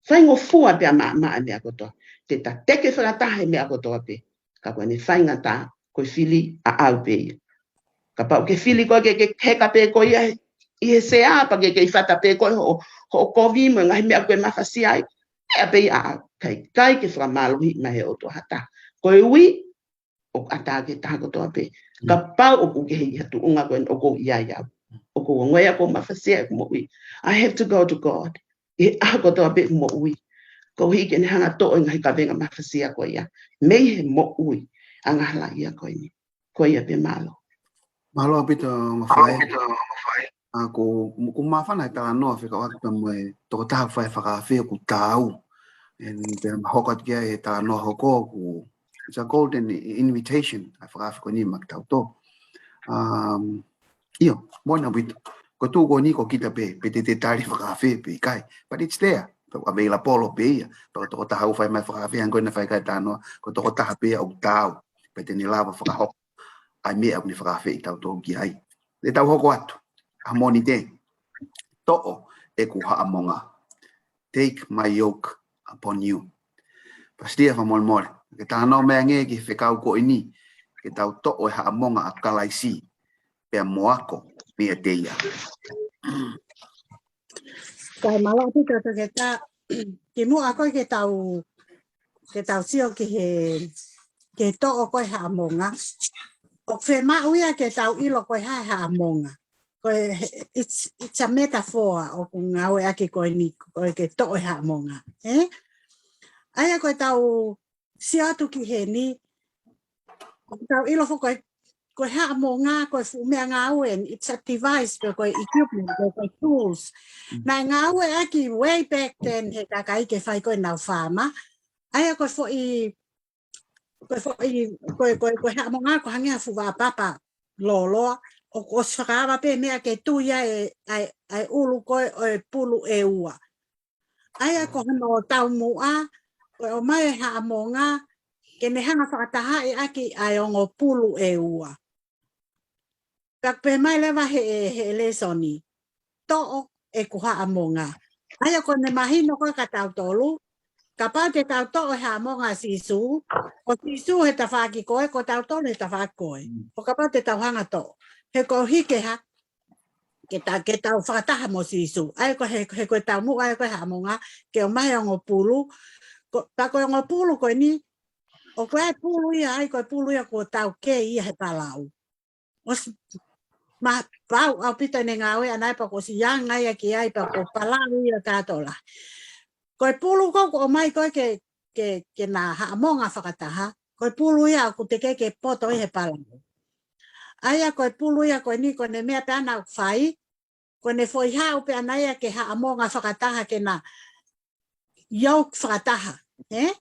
Faingofua pea maʻamaʻa e meʻa kotoa. Te ta teke fakataha he meʻa kotoa pē. Ka ko ʻene faingataʻa, ko e fili ʻaʻau pē ia. Kapau ke fili koe ke, ke heka pē koe ia he, ʻi he sea pea ke, ke ʻi fata pē koe hoʻo, hoʻo kovi mo e ngaahi meʻa ko ē mafasia ai. Meʻa pē ia ʻaʻau. ʻIkai, ʻikai ke fakamālohiʻi mai he ʻOtua ha taha. Ko e ui, ʻoku ʻatā ki he taha kotoa pē. Mm. Kapau ʻoku ke ʻi ha tuʻunga ko ē ʻoku ʻi ai au. ʻOku ou ongoʻi ʻoku ou mafasia ʻeku moʻui. I have to go to God. ʻI he ʻaho kotoa pē ʻeku moʻui. Koeʻuhi ke ne hanga toʻo e ngaahi kavenga mafasia ko ia. Mei he moʻui. Angahala ia ko eni. Ko ia pē mālō. Mālō ʻaupito, Ongo Fai. ʻA ko, ko māfana e talanoa fekauʻaki pea mo e tokotaha fai fakaafe ʻoku taau. And pea ma hoko atu ki ai he talanoa hoko ʻoku, it's a golden invitation, ʻa e fakaafe ko eni maʻa kitautolu. Um, ʻio, moʻoni ʻaupito. Ko e tuʻu ko eni ko kita pē, pe te te tali fakaafe pe ʻikai. But it's there. Pea ʻoku available pē ia. Pea ko e tokotaha ʻoku fai mai fakaafe, hangē ko e naʻe fai ki ai e talanoa, ko e tokotaha pē ʻoku taau. Pea te ne lava fakahoko ʻa e meʻa ʻoku ne fakaafeʻi kitautolu ki ai. Te tau hoko atu. ʻA Mōnite. Toʻo ʻeku haʻamonga. Take my yoke upon you. Pasitia fakamolemole. Ke talanoa mai ange ki he fekau ko eni. Ke tau toʻo e haʻamonga ʻa Kalaisi. Pea mo ako meiate ia. Kae mālō ʻaupito toketā, kimuʻa ko ē ke tau, ke tau sio ki he, ke toʻo ko ē haʻamonga. ʻOku fiemaʻu ia ke tau ʻilo ko e hā e haʻamonga. Ko e, it's, it's a metaphor ʻoku ngāueʻaki ko eni, ko e ke toʻo e haʻamonga. Ē? ʻA ia ko e tau sio atu ki heni, ʻoku tau ʻilo foki ko e, ko e haʻamonga, ko e fuʻu meʻangāue, it's a device, pe ko e equipment, pe ko e tools. Mm. Naʻe ngāueʻaki way back then he kakai ke fai ko ē ʻenau faama. ʻA ia ko e foʻi, ko e foʻi, ko e, ko e, ko e haʻamonga, ko e hangē ha fuʻu vaʻa papa lōloa, ʻoku ʻosi fakaava pē meʻa ke tui ai e, ʻa e, ʻa e ʻulu ko ē ʻo e pulu ʻe ua. ʻA ia ko hono taumuʻa, ko e ʻomai e haʻamonga, ke ne hanga fakatahaʻi ʻaki ʻa e ongo pulu ʻe ua. Pea pehē mai leva he, he lēsoni, toʻo ʻeku haʻamonga. ʻA ia ko ʻene mahino ko ē kia tautolu, kapau te tau toʻo e haʻamonga ʻa Sīsū, ko Sīsū he tafaʻaki ko ē, ko tautolu he tafaʻaki ko ē. Mm. Ko kapau te tau hanga toʻo. He koeʻuhi ke hā, ke ta, ke tau fakataha mo Sīsū. ʻA ia ko e, he ko e taumuʻa, ʻa ia ko e haʻamonga, ke ʻomai e ongo pulu. Ko, pea ko e ongo pulu ko eni, ʻoku ʻi ai e pulu ia, ʻa ia ko e pulu ia kuo tau kei ia he palau. ʻOsi, ma, pau ʻaupito ʻene ngāue ʻana ia pea kuo ʻosi anga ia ki ai pea kuo palau ia kātoa. Ko e pulu ko ē kuo ʻomai ko ē ke, ke, ke na haʻamonga fakataha, ko e pulu ia ʻoku teʻeki ke poto ʻi he palau. ʻA ia ko e pulu ia ko eni ko ʻene meʻa pē ʻana ʻoku fai, ko ʻene foʻi haʻu pē ʻana ia ke haʻamonga fakataha ke na yoke fakataha, ē?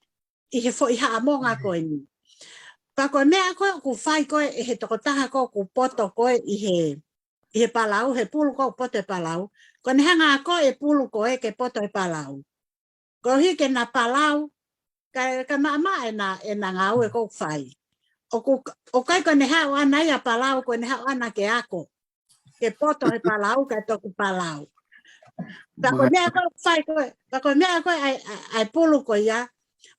ʻI he foʻi haʻamonga ko eni. Pea ko e meʻa ko ē ʻoku fai ko ē ʻe he tokotaha ko ē ʻoku poto ko ē ʻi he, ʻi he palau, he pulu ko ē ʻoku poto he palau. Ko ʻene hanga ʻo ako e pulu ko ē ke poto he palau. Koeʻuhi ke na palau, ka, ka maʻamaʻa ʻena, ʻena ngāue ʻoku fai. ʻOku, ʻoku ʻikai ko ʻene haʻu ʻana ia palau, ko ʻene haʻu ʻana ke ako. Ke poto he palau, ka toki palau. Pea ko e meʻa ko ē ʻoku fai ko ē, pea ko e meʻa ko ē ʻa e, ʻa e, ʻa e pulu ko ia.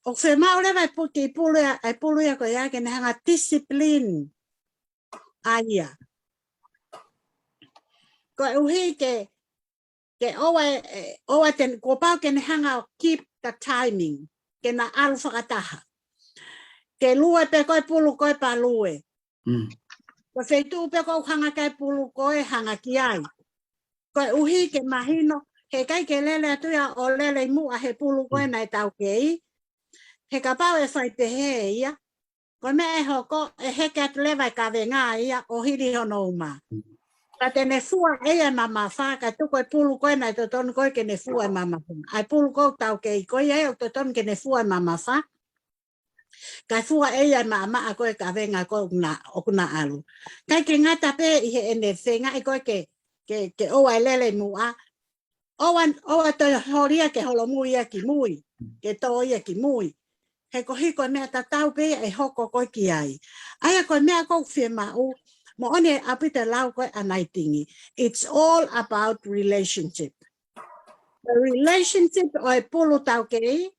ʻOku fiemaʻu leva ʻa e pu-, kiʻi pulu ia, ʻa e pulu ia ko ia, ke ne hanga discipline ʻa ia. Koeʻuhi ke, ke ʻoua ʻe, ʻe, ʻoua te, kuo pau ke ne hanga ʻo keep the timing. Ke na ʻalu fakataha. Ke lue pē ko ē pulu ko ē pea lue. Mm. Ko e feituʻu pē ko ē ʻoku hanga ki ai pulu ko ē hanga ki ai. Koeʻuhi ke mahino, heʻikai ke lele atu ia ʻo lele ʻi muʻa he pulu ko ē naʻe taukei. He kapau ʻe fai pehē ia. Ko e meʻa ʻe hoko, ʻe heke atu leva e kavenga ia ʻo hili hono uma. Ka te ne fua ʻe ia e mamafa, ka tuku e pulu ko ē naʻe totonu ko ē ke ne fua e mamafa. ʻA e pulu ko ē ʻoku taukei ko ia ʻoku totonu ke ne fua e mamafa. Kae fua ʻe ia e maʻamaʻa ko ē kavenga ko ē ʻoku na, ʻoku na ʻalu. ʻIkai ke ngata pē ʻi heʻene feingaʻi ko ē ke, ke, ke ʻoua ʻe lele ʻi muʻa. ʻOua, ʻoua toe holi ia ke holomui ia ki mui. Ke tō ia ki mui. He koeʻuhi ko e meʻa tatau pē ia ʻe hoko ko ē ki ai. ʻA ia ko e meʻa ʻoku fiemaʻu, moʻoni ʻaupito e lau ko ē ʻa Naitingi. It's all about relationship. The relationship ʻo e pulu taukei,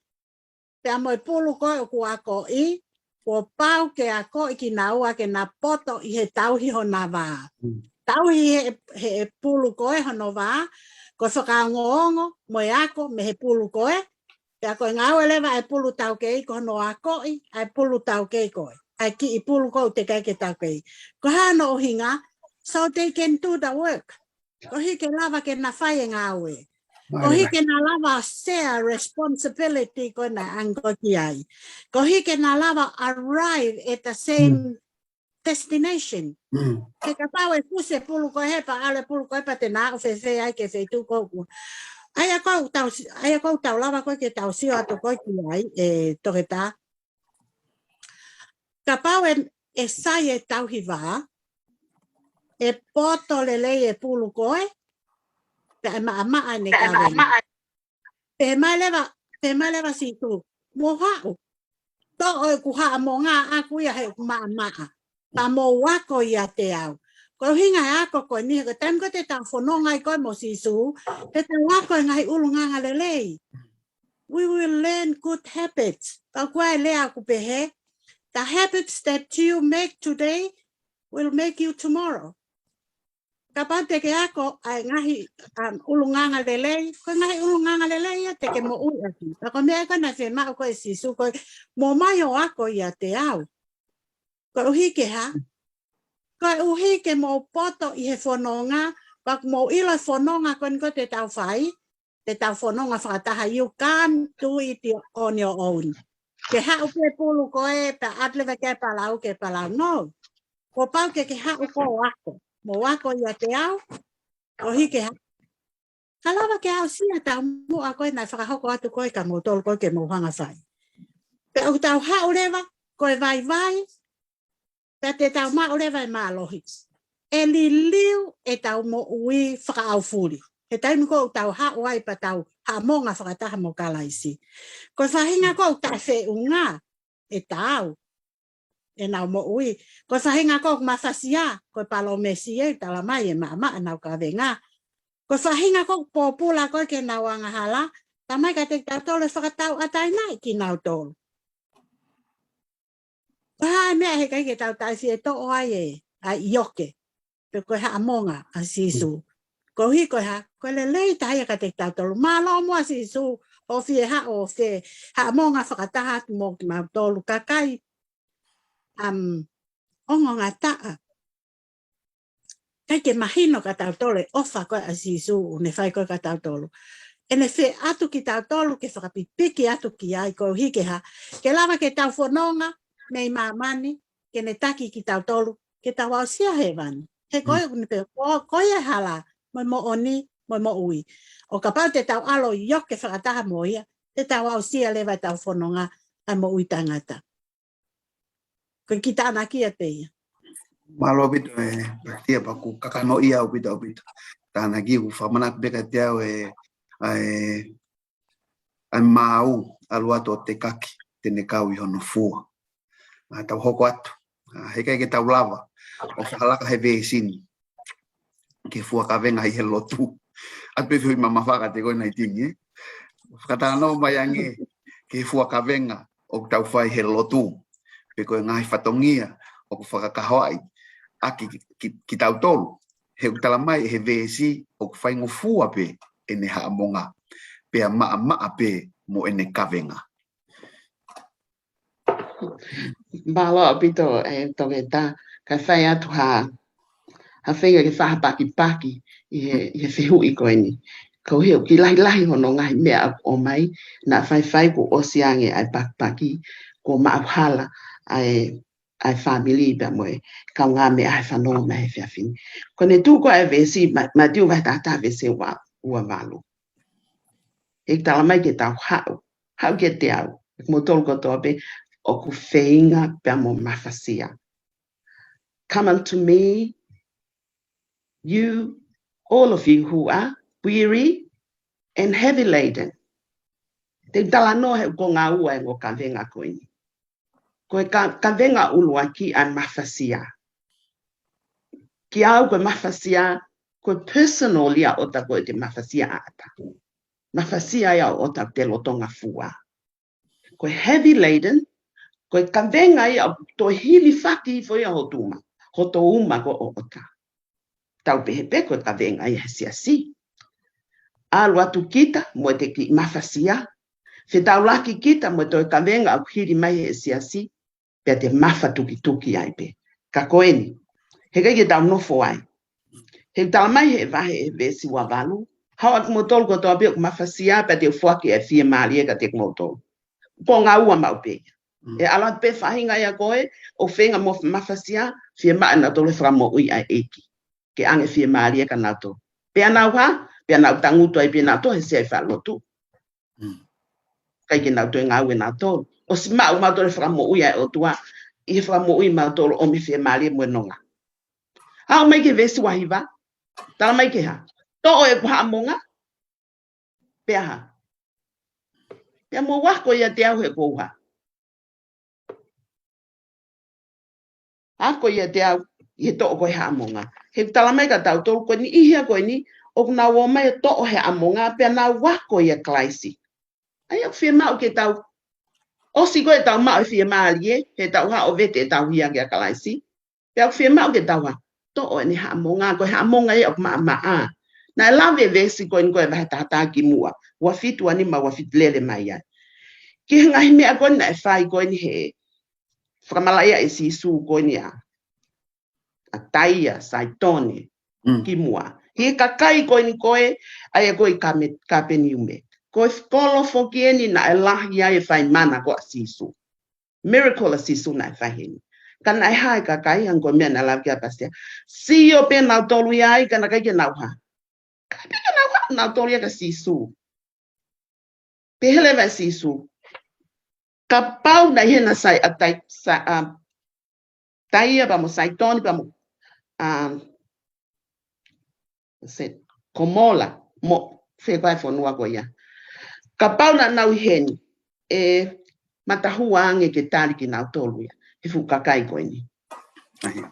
pea mo e pulu ko ē ʻoku akoʻi, kuo pau ke akoʻi kinaua ke na poto ʻi he tauhi hona vā. Mm. Tauhi he, he pulu ko ē hono vā, ko e fakaongoongo, mo e ako, mei he pulu ko ē, pea ko e ngāue leva ʻa e pulu taukei, ko hono akoʻi ʻa e pulu taukei ko ē. ʻA e kiʻi pulu ko ē ʻoku teʻeki ai ke taukei. Ko e hā hono ʻuhinga, so they can do the work. Koeʻuhi ke lava ke na fai e ngāue. Koeʻuhi ke na lava share responsibility ko ē naʻe ʻange ko ē ki ai. Koeʻuhi ke na lava arrive at the same destination. Mm. He kapau ʻe fusi e pulu ko ē he pea ʻalu e pulu ko ē pea te na aʻu fēfē ai ki he feituʻu ko ē. ʻA ia ʻoku tau, ʻa ia ʻoku tau lava ko ē ke tau sio atu ko ē ki ai, ʻe Toketā. Kapau ʻe, ʻe sai e tauhi vā, ʻe poto lelei e pulu ko ē, pea ʻe maʻamaʻa ʻene kavenga. Pehē mai leva, pehē mai leva ʻa Sīsū, mou haʻu. Toʻo ʻeku haʻamonga ʻaʻaku ia he ʻoku maʻamaʻa. Pea mou ako ʻiate au. Ko e ʻuhinga e ako ko eni, he ko e taimi ko ē te tau fononga ai ko ē mo Sīsū, te tau ako e ngaahi ʻulungaanga lelei. We will learn good habits. Pea ko e lea ʻoku pehē, the habits that you make today will make you tomorrow. Kapau te ke ako ʻa e ngaahi, um, ʻulungaanga lelei, ko e ngaahi ʻulungaanga lelei ia te ke moʻui ʻaki. Pea ko e meʻa ko ē naʻe fiemaʻu ko ē ʻe Sīsū ko e, mou ō mai ʻo ako ʻiate au. Koeʻuhi ke hā? Koeʻuhi ke mou poto ʻi he fononga, pea ʻoku mou ʻilo e fononga ko eni ko ē te tau fai, te tau fononga fakataha, you can't do it on your own. Ke haʻu pē pulu ko ē, pea ʻalu leva ki ai palau, ke palau. No. Kuo pau ke ke haʻu koe ʻo ako. Mou ako ʻiate au, koeʻuhi ke hā? Ka lava ke aʻusia e taumuʻa ko ē naʻe fakahoko atu ko ē kia moutolu ko ē ke mou hanga fai. Pea ʻoku tau haʻu leva, ko e vaivai, pea te tau maʻu leva e mālohi. ʻE liliu ʻetau moʻui fakaʻaufuli. He taimi ko ē ʻoku tau haʻu ai pea tau haʻamonga fakataha mo Kalaisi. Ko e faʻahinga ko ē ʻoku taʻefeʻunga ʻe taau ʻenau moʻui. Ko e faʻahinga ko ē ʻoku mafasia, ko e palōmesi ʻe talamai ʻe maʻamaʻa ʻenau kavenga. Ko e faʻahinga ko ē ʻoku pōpula ko ē ke nau angahala, talamai kiate kitautolu ʻe fakatauʻatāinaʻi kinautolu. Ko e hā e meʻa heʻikai ke tau taʻefietoʻo ai e, ʻa e ʻioke, pe ko e haʻamonga ʻa Sīsū. Koeʻuhi ko e hā, ko e lelei taha ia kiate kitautolu. Mālō muʻa Sīsū, ʻoku fie haʻu ʻo fie haʻamonga fakataha atu mo kimautolu kakai, um, ongongataʻa. ʻIkai ke mahino kia tautolu e ʻofa ko ē ʻa Sīsū ʻoku ne fai ko ē kia tautolu. ʻEne fie ʻatu kitautolu ke fakapipiki atu ki ai koeʻuhi ke hā, ke lava ke tau fononga mei māmani, ke ne taki kitautolu, ke tau aʻusia hēvani. He ko e ʻuhinga pē, ko, ko ia e hala, mo e moʻoni, mo e moʻui. ʻO kapau te tau ʻalu ʻo ʻioke fakataha mo ia, te tau aʻusia leva ʻetau fononga ʻa e moʻui taʻengata. Ko e kiʻi tānaki ia pē ia. Mālō ʻaupito e Pakitia, pea ʻoku kakanoʻia ʻaupito ʻaupito. Tānaki ʻoku fakamanatu pē kiate au e, ʻa e, ʻa e maau ʻalu atu ʻo tekaki te ne kau ʻi hono fua. ʻA, tau hoko atu. ʻA, heʻikai ke tau lava ʻo fakalaka he veesi ni ki he fua kavenga ʻi he lotu. ʻA, pea fehuʻi mamafa kiate koe Naitini, ē? Fakatalanoa mai ange ki he fua kavenga ʻoku tau fai he lotu, pe ko e ngaahi fatongia ʻoku fakakahoaʻi ʻaki ki, ki, kitautolu. He ʻoku tala mai he veesi ʻoku faingofua pē ʻene haʻamonga, pea maʻamaʻa pē mo ʻene kavenga. Mālō ʻaupito e Toketā, kae fai atu ha, ha feinga ke fai ha pakipaki ʻi he, ʻi he fehuʻi ko eni. Ko e hā, ʻoku lahilahi hono ngaahi meʻa ʻoku ʻomai, naʻa faifai kuo ʻosi ange ʻa e pakipaki, kuo maʻu hala ʻa e, ʻa e fāmili pea mo e kaungāmeʻa he fanongo mai he efiafi ni. Ko ʻene tuku ʻa e veesi, Ma-, Mātiu vahe taha taha veesi ua, ua valu. ʻE tala mai ke tau haʻu, haʻu kiate au, ʻa kimoutolu kotoa pē ʻoku feinga pea mo mafasia. Come unto me, you, all of you who are weary and heavy laden. Te u talanoa he konga ua e ongo kavenga ko eni. Ko e ka-, kavenga ʻuluaki ʻa e mafasia. Kiate au ko e mafasia, ko e personal ia ʻo ʻota ko ē te mafasia ʻaʻata. Mafasia ia ʻo ʻota te lolotonga fua. Ko e heavy laden, ko e kavenga ia ʻoku toe hilifaki hifo ia ho tuma, ho tō uma ko ē ʻo ʻota. Tau pehē pē ko e kavenga ia he siasi. ʻAlu atu kita mo ʻete kiʻi mafasia. Fetaulaki kita mo e toe kavenga ʻoku hili mai he siasi, pea te mafatukituki ai pē. Ka ko eni, heʻikai ke tau nofo ai. He tala mai he vahe he veesi ua valu, haʻu ʻa kimoutolu kotoa pē ʻoku mafasia pea te u foaki ʻa e fiemālie kiate kimoutolu. Konga ua maʻu pē ia. Mm. ʻE ʻalu atu pē faʻahinga ia ko ē ʻoku feinga mo mafasia, fiemaʻu nautolu e fakamoʻui ʻa e ʻEiki ke ʻoange fiemālie kia nautolu. Pea nau hā, pea nau tangutu ai pē nautolu he sea ʻi faʻa lotu. Mm. ʻIkai ke nau toe ngāue nautolu. ʻOsi maʻu mautolu e fakamoʻui ʻa e ʻOtua, ʻi he fakamoʻui mautolu ʻo ʻomi fiemālie mo e nonga. Haʻu mai ki he veesi ua hiva, tala mai ke hā? Toʻo ʻeku haʻamonga, pea hā? Pea mou ako ʻiate au he ʻoku ou hā? Ako ʻiate au ʻi he toʻo ko ē haʻamonga. He tala mai kia tautolu ko e niʻihi ia ko eni, ʻoku nau ō mai ʻo toʻo he haʻamonga, pea nau ako ʻia Kalaisi. ʻA ia ʻoku fiemaʻu ke tau, ʻosi ko ē ʻetau maʻu e fiemālie, he tau hā ʻo vete ʻetau hia kia Kalaisi. Pea ʻoku fiemaʻu ke tau hā? Toʻo ʻene haʻamonga, ko e haʻamonga ia ʻoku maʻamaʻa. Naʻe lave e veesi ko eni ko e vahe taha taha kimuʻa, ua fitu ʻa eni mo e ua fitu lele mai ai. Ki he ngaahi meʻa ko eni naʻe fai ko eni he fakamalaʻia ʻe Sīsū ko eni ʻa, ʻa Taia, Saitone, Mm. kimuʻa. He kakai ko eni ko ē, ʻa ia ko ē ʻi Kame-, Kapeniume. Ko e kolo foki eni naʻe lahi ai e fai mana ko ē ʻa Sīsū. Miracle ʻa Sīsū naʻe fai heni. Ka naʻe hā e kakai, hangē ko e meʻa naʻe lave ki ai ʻa Pastor. Sio pē nautolu ia ai, ka naʻe ʻikai ke nau hā. ʻIkai pē ke nau hā, nautolu ia kia Sīsū. Pehē leva ʻe Sīsū, kapau naʻe ʻi hena Sai-, ʻa Tai-, Sa-, ʻa Taia pea mo Saitone pea mo, um, se, Komola, mo, fē ko ā e fonua ko ia. Kapau naʻa nau ʻi heni, ʻe matahua ange ke tali kinautolu ia he fuʻu kakai ko eni.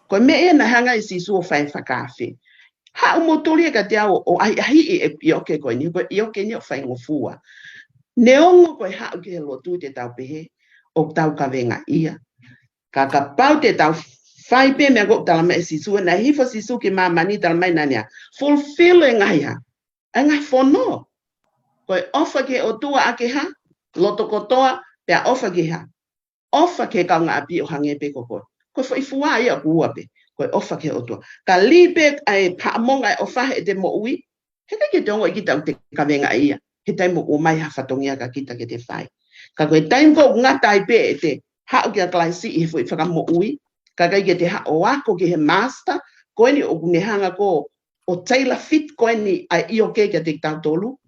Ko e meʻa ia naʻe hanga ʻe Sīsū ʻo fai e fakaafe. Haʻu moutolu ia kiate au ʻo ʻahiʻahiʻi e ʻioke ko eni, ko e ʻioke eni ʻoku faingofua. Neongo ko e haʻu ki he lotu te tau pehē ʻoku tau kavengaʻia. Ka kapau te tau fai pē meʻa ko ē ʻoku tala mai ʻe Sīsū, naʻe hifo Sīsū ki māmani, tala mai naʻa ne fulfill e ngaahi hā? E ngaahi fono. Ko e ʻofa ki he ʻOtua ʻaki e hā? Loto kotoa, pea ʻofa ki he hā? ʻOfa ki he kaungāʻapi ʻo hangē pē ko koe. Ko e foʻi fua ia ʻoku ua pē. Ko e ʻofa ki he ʻOtua. Ka lī pē ʻa e haʻamonga e ʻofa heʻete moʻui, heʻikai ke te ongoʻi kita ʻoku te kavengaʻia he taimi ʻoku ʻomai ha fatongia kia kita ke te fai. Ka ko e taimi ko ē ʻoku ngata ai pē ʻete haʻu kia Kalaisi ʻi he foʻi fakamoʻui, kae ʻikai ke te haʻu ʻo ako ki he master ko eni ʻoku ne hanga ko ē ʻo tailor fit ko eni ʻa e ʻioke kiate kitautolu.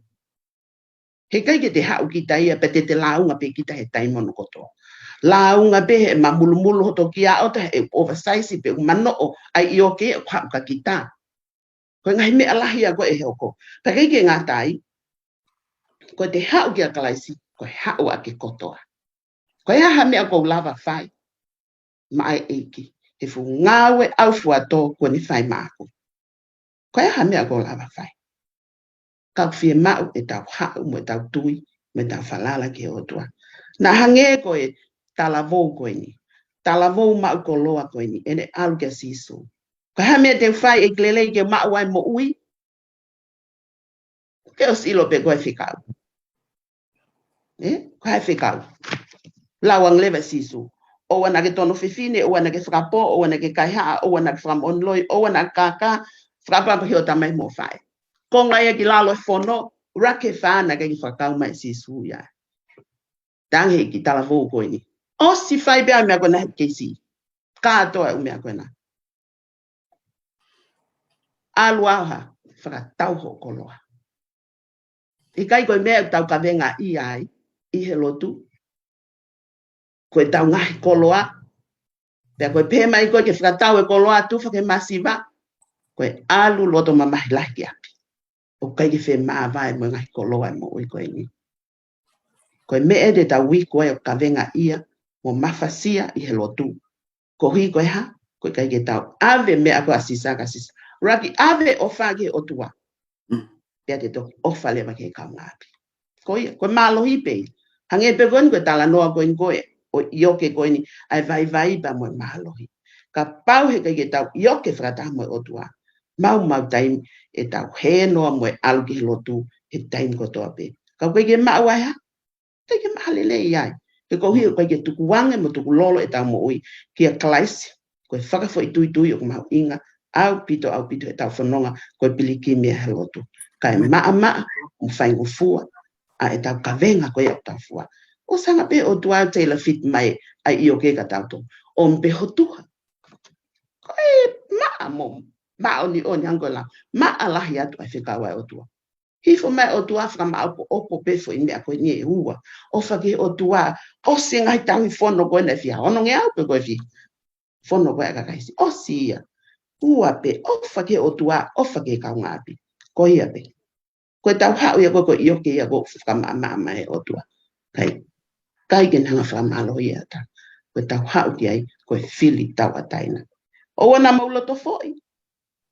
Heʻikai ke te haʻu kita ia pea te te lāunga pē kita he taimi hono kotoa. Lāunga pē he ʻema mulumulu hoto kiaʻota, he ʻoku oversize pē ʻoku manoʻo ai ʻioke ʻoku haʻu ka kita. Ko e ngaahi meʻa lahi ia ko ē ʻe hoko. Pea ʻikai ke ngata ai, ko ʻete haʻu kia Kalaisi, ko e haʻu ʻa e kotoa. Ko e hā ha meʻa ʻoku ou lava fai maʻa e ʻEiki, he fuʻu ngāue ʻaufuatō kuo ne fai maʻaku. Ko e hā ha meʻa ʻoku ou lava fai? Ka ʻoku fiemaʻu ʻetau haʻu mo ʻetau tui, mo ʻetau falala ki he ʻOtua. Naʻa hangē ko e talavou ko eni. Talavou maʻu koloa ko eni, ʻene ʻalu kia Sīsū. Ko e hā ha meʻa te u fai ʻeiki lelei ke maʻu ai moʻui? Ke ʻosi ʻilo pē ko e fekau. ʻE? Ko e fekau. Lau ange leva ʻe Sīsū. ʻOua naʻa ke tono fefine, ʻoua naʻa ke fakapō, ʻoua naʻa ke kaihaʻa, ʻoua naʻa ke fakamoʻoni loi, ʻoua naʻa ke kākā, fakapapauʻi hoʻo tamai mo e faʻē. Konga ia ki lalo e fono, ʻuluaki fā naʻe ʻikai ke fakakau mai ʻe Sīsū ia. Tangi ki talavou ko eni. ʻOsi fai pē ʻa e meʻa ko ena he keisi. Kātoa e ʻū meʻa ko ena. ʻAlu ʻo fakatau hoʻo koloa. ʻIkai ko e meʻa ʻoku tau kavengaʻia ai ʻi he lotu. Ko ʻetau ngaahi koloa. Pea ko e pehē mai ko ē ke fakatau e koloa tufa ki he masiva. Ko e ʻalu loto mamahi lahi ki ʻapi. ʻOku ʻikai ke femāvae mo e ngaahi koloa e moʻui ko eni. Ko e meʻa te tau iku ai ʻo kavengaʻia mo mafasia ʻi he lotu. Koeʻuhi ko e hā? Ko e ʻikai ke tau ʻave meʻa ko ē ʻa Sisa kia Sisa. ʻUluaki ʻave ʻofa ki he ʻOtua. Mm. Pea te toki ʻofa leva ki he kaungāʻapi. Ko ia, ko e mālohi pē ia. Hangē pē ko eni ko e talanoa ko eni ko ē ʻo e ʻioke ko eni, ʻa e vaivai pea mo e mālohi. Kapau he ʻikai ke tau ʻioke fakataha mo e ʻOtua, maumau taimi ʻetau hē noa mo e ʻalu ki he lotu he taimi kotoa pē. Ka ʻoku ʻikai ke maʻu ai ha, ʻikai ke maʻu ha lelei ai. He koeʻuhi ʻoku ʻikai ke tukuange mo tukulolo ʻetau moʻui kia Kalaisi. Ko e fakafoʻituitui ʻoku mahuʻinga ʻaupito, ʻaupito heʻetau fononga ko e pilikimi ʻa e lotu. Kae maʻamaʻa mo faingofua ʻa ʻetau kavenga ko ia ʻoku tau fua. ʻOsi hanga pē ʻOtua ʻo tailor fit mai ʻa e ʻioke kia tautolu. ʻOmi pē ho tuha. Ko e maʻa mo māʻoniʻoni angola. Maʻa lahi atu ʻa e fekau ʻa e ʻOtua. Hifo mai ʻOtua fakamaʻopoʻopo pē foʻi meʻa ko eni ʻe ua. ʻOfa ki he ʻOtua, ʻosi e ngaahi tauhi fono ko ena ʻe fiha. Ono ngeau pē ko e fiha. Fono ko ē ʻa e kakai Sisi. ʻOsi ia. Ua pē, ʻofa ki he ʻOtua, ʻofa ki he kaungāʻapi. Ko ia pē. Ko ʻetau haʻu ia ko ē ko e ʻioke ia ko e fakamaʻamaʻa mai ʻe he ʻOtua. ʻIkai, ʻikai ke ne hanga fakamālohiʻi ʻa tautolu. Ko ʻetau haʻu ki ai, ko e fili tauʻatāina. ʻOua naʻa mou loto foʻi.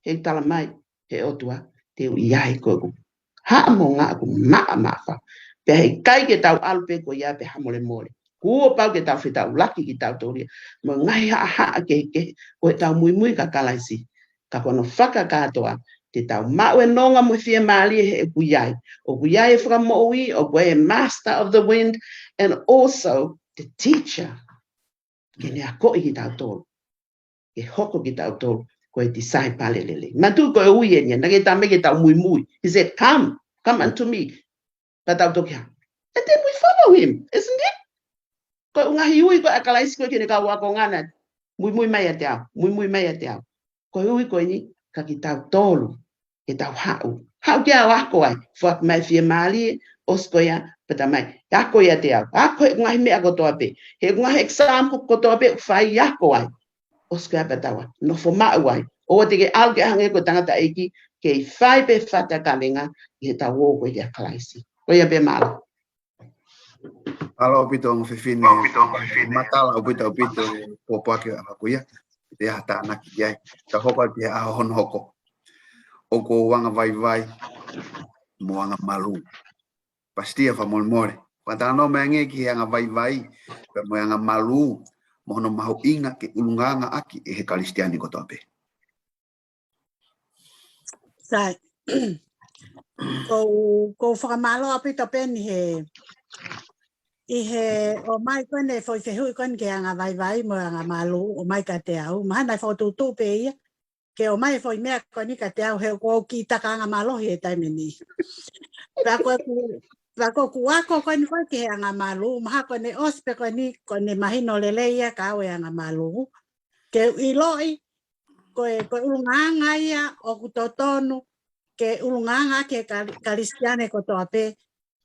He tala mai ʻe he ʻOtua, te u ʻi ai ko ē ʻoku haʻamonga ʻoku maʻamaʻa. Pea he ʻikai ke tau ʻalu pē ko ia pē hamolemole. Kuo pau ke tau fetaulaki kitautolu ia mo e ngaahi haʻahaʻa kehekehe ʻo ʻetau muimui kia Kalaisi. Ka ko hono fakakātoa, te tau maʻu e nonga mo e fiemālie he ʻoku ʻi ai. ʻOku ʻi ai e fakamoʻui, ʻoku ʻi ai e master of the wind, and also the teacher. Ke ne akoʻi kitautolu. Ke hoko kitautolu ko e tisaipale lelei. Manatuʻi ko e ui eni ia, naʻe ʻikai ke tala mai ke tau muimui. He said, "Come, come unto me." Pea tau toki hā. And then we follow him, isn't it? Ko e ngaahi ui ko ē ʻa Kalaisi ko ē ki heʻene kau ākonga na. Muimui mai ʻiate au, muimui mai ʻiate au. Ko e ui ko eni kia kitautolu, ke tau haʻu. Haʻu ke u ako ai, foaki mai e fiemālie, ʻosi ko ia, pea tala mai, ako ʻiate au. Ako he ngaahi meʻa kotoa pē. He ngaahi exam ko, kotoa pē, fai ako ai. ʻOsi ko ia pea tau ō, nofo maʻu ai. ʻOua te ke ʻalu ke hangē ko e tangataʻeiki, kei fai pē fata kavenga, ʻi heʻetau ō ko ē kia Kalaisi. Ko ia pē mālō. Mālō ʻaupito ongo fefine. Mālō ʻaupito ongo fefine. Matala ʻaupito ʻaupito e pōpoaki ʻa ko ia. Te aha tānaki ki ai. Tau hoko atu ki he ʻaho hono hoko. ʻOku ou anga vaivai mo anga malū. Pasitia fakamolemole. Pea talanoa mai angē ki he anga vaivai, pea mo e anga malū, mo hono mahuʻinga ke ʻulungaanga ʻaki ʻe he Kalisitiane kotoa pē. Sai. Ko u, ko u fakamālō ʻaupito pē ni he, ʻi he ʻomai ko eni e foʻi fehuʻi ko eni ki he anga vaivai mo e anga malū, ʻomai kiate au. Mahalo naʻe fokotuʻutuʻu pē ia ke ʻomai e foʻi meʻa ko eni kiate au he ʻoku ou kiʻi taka anga mālohi he taimi ni. Pea ko ʻeku, pea ko ʻeku ako ko eni ko ē ki he anga malū, mahalo ko ʻene ʻosi pē ko eni, ko ʻene mahino lelei ia kiate au e anga malū. Ke u ʻiloʻi, ko e, ko e ʻulungaanga ia ʻoku totonu ke ʻulungaanga ki he Kali-, Kalisitiane kotoa pē,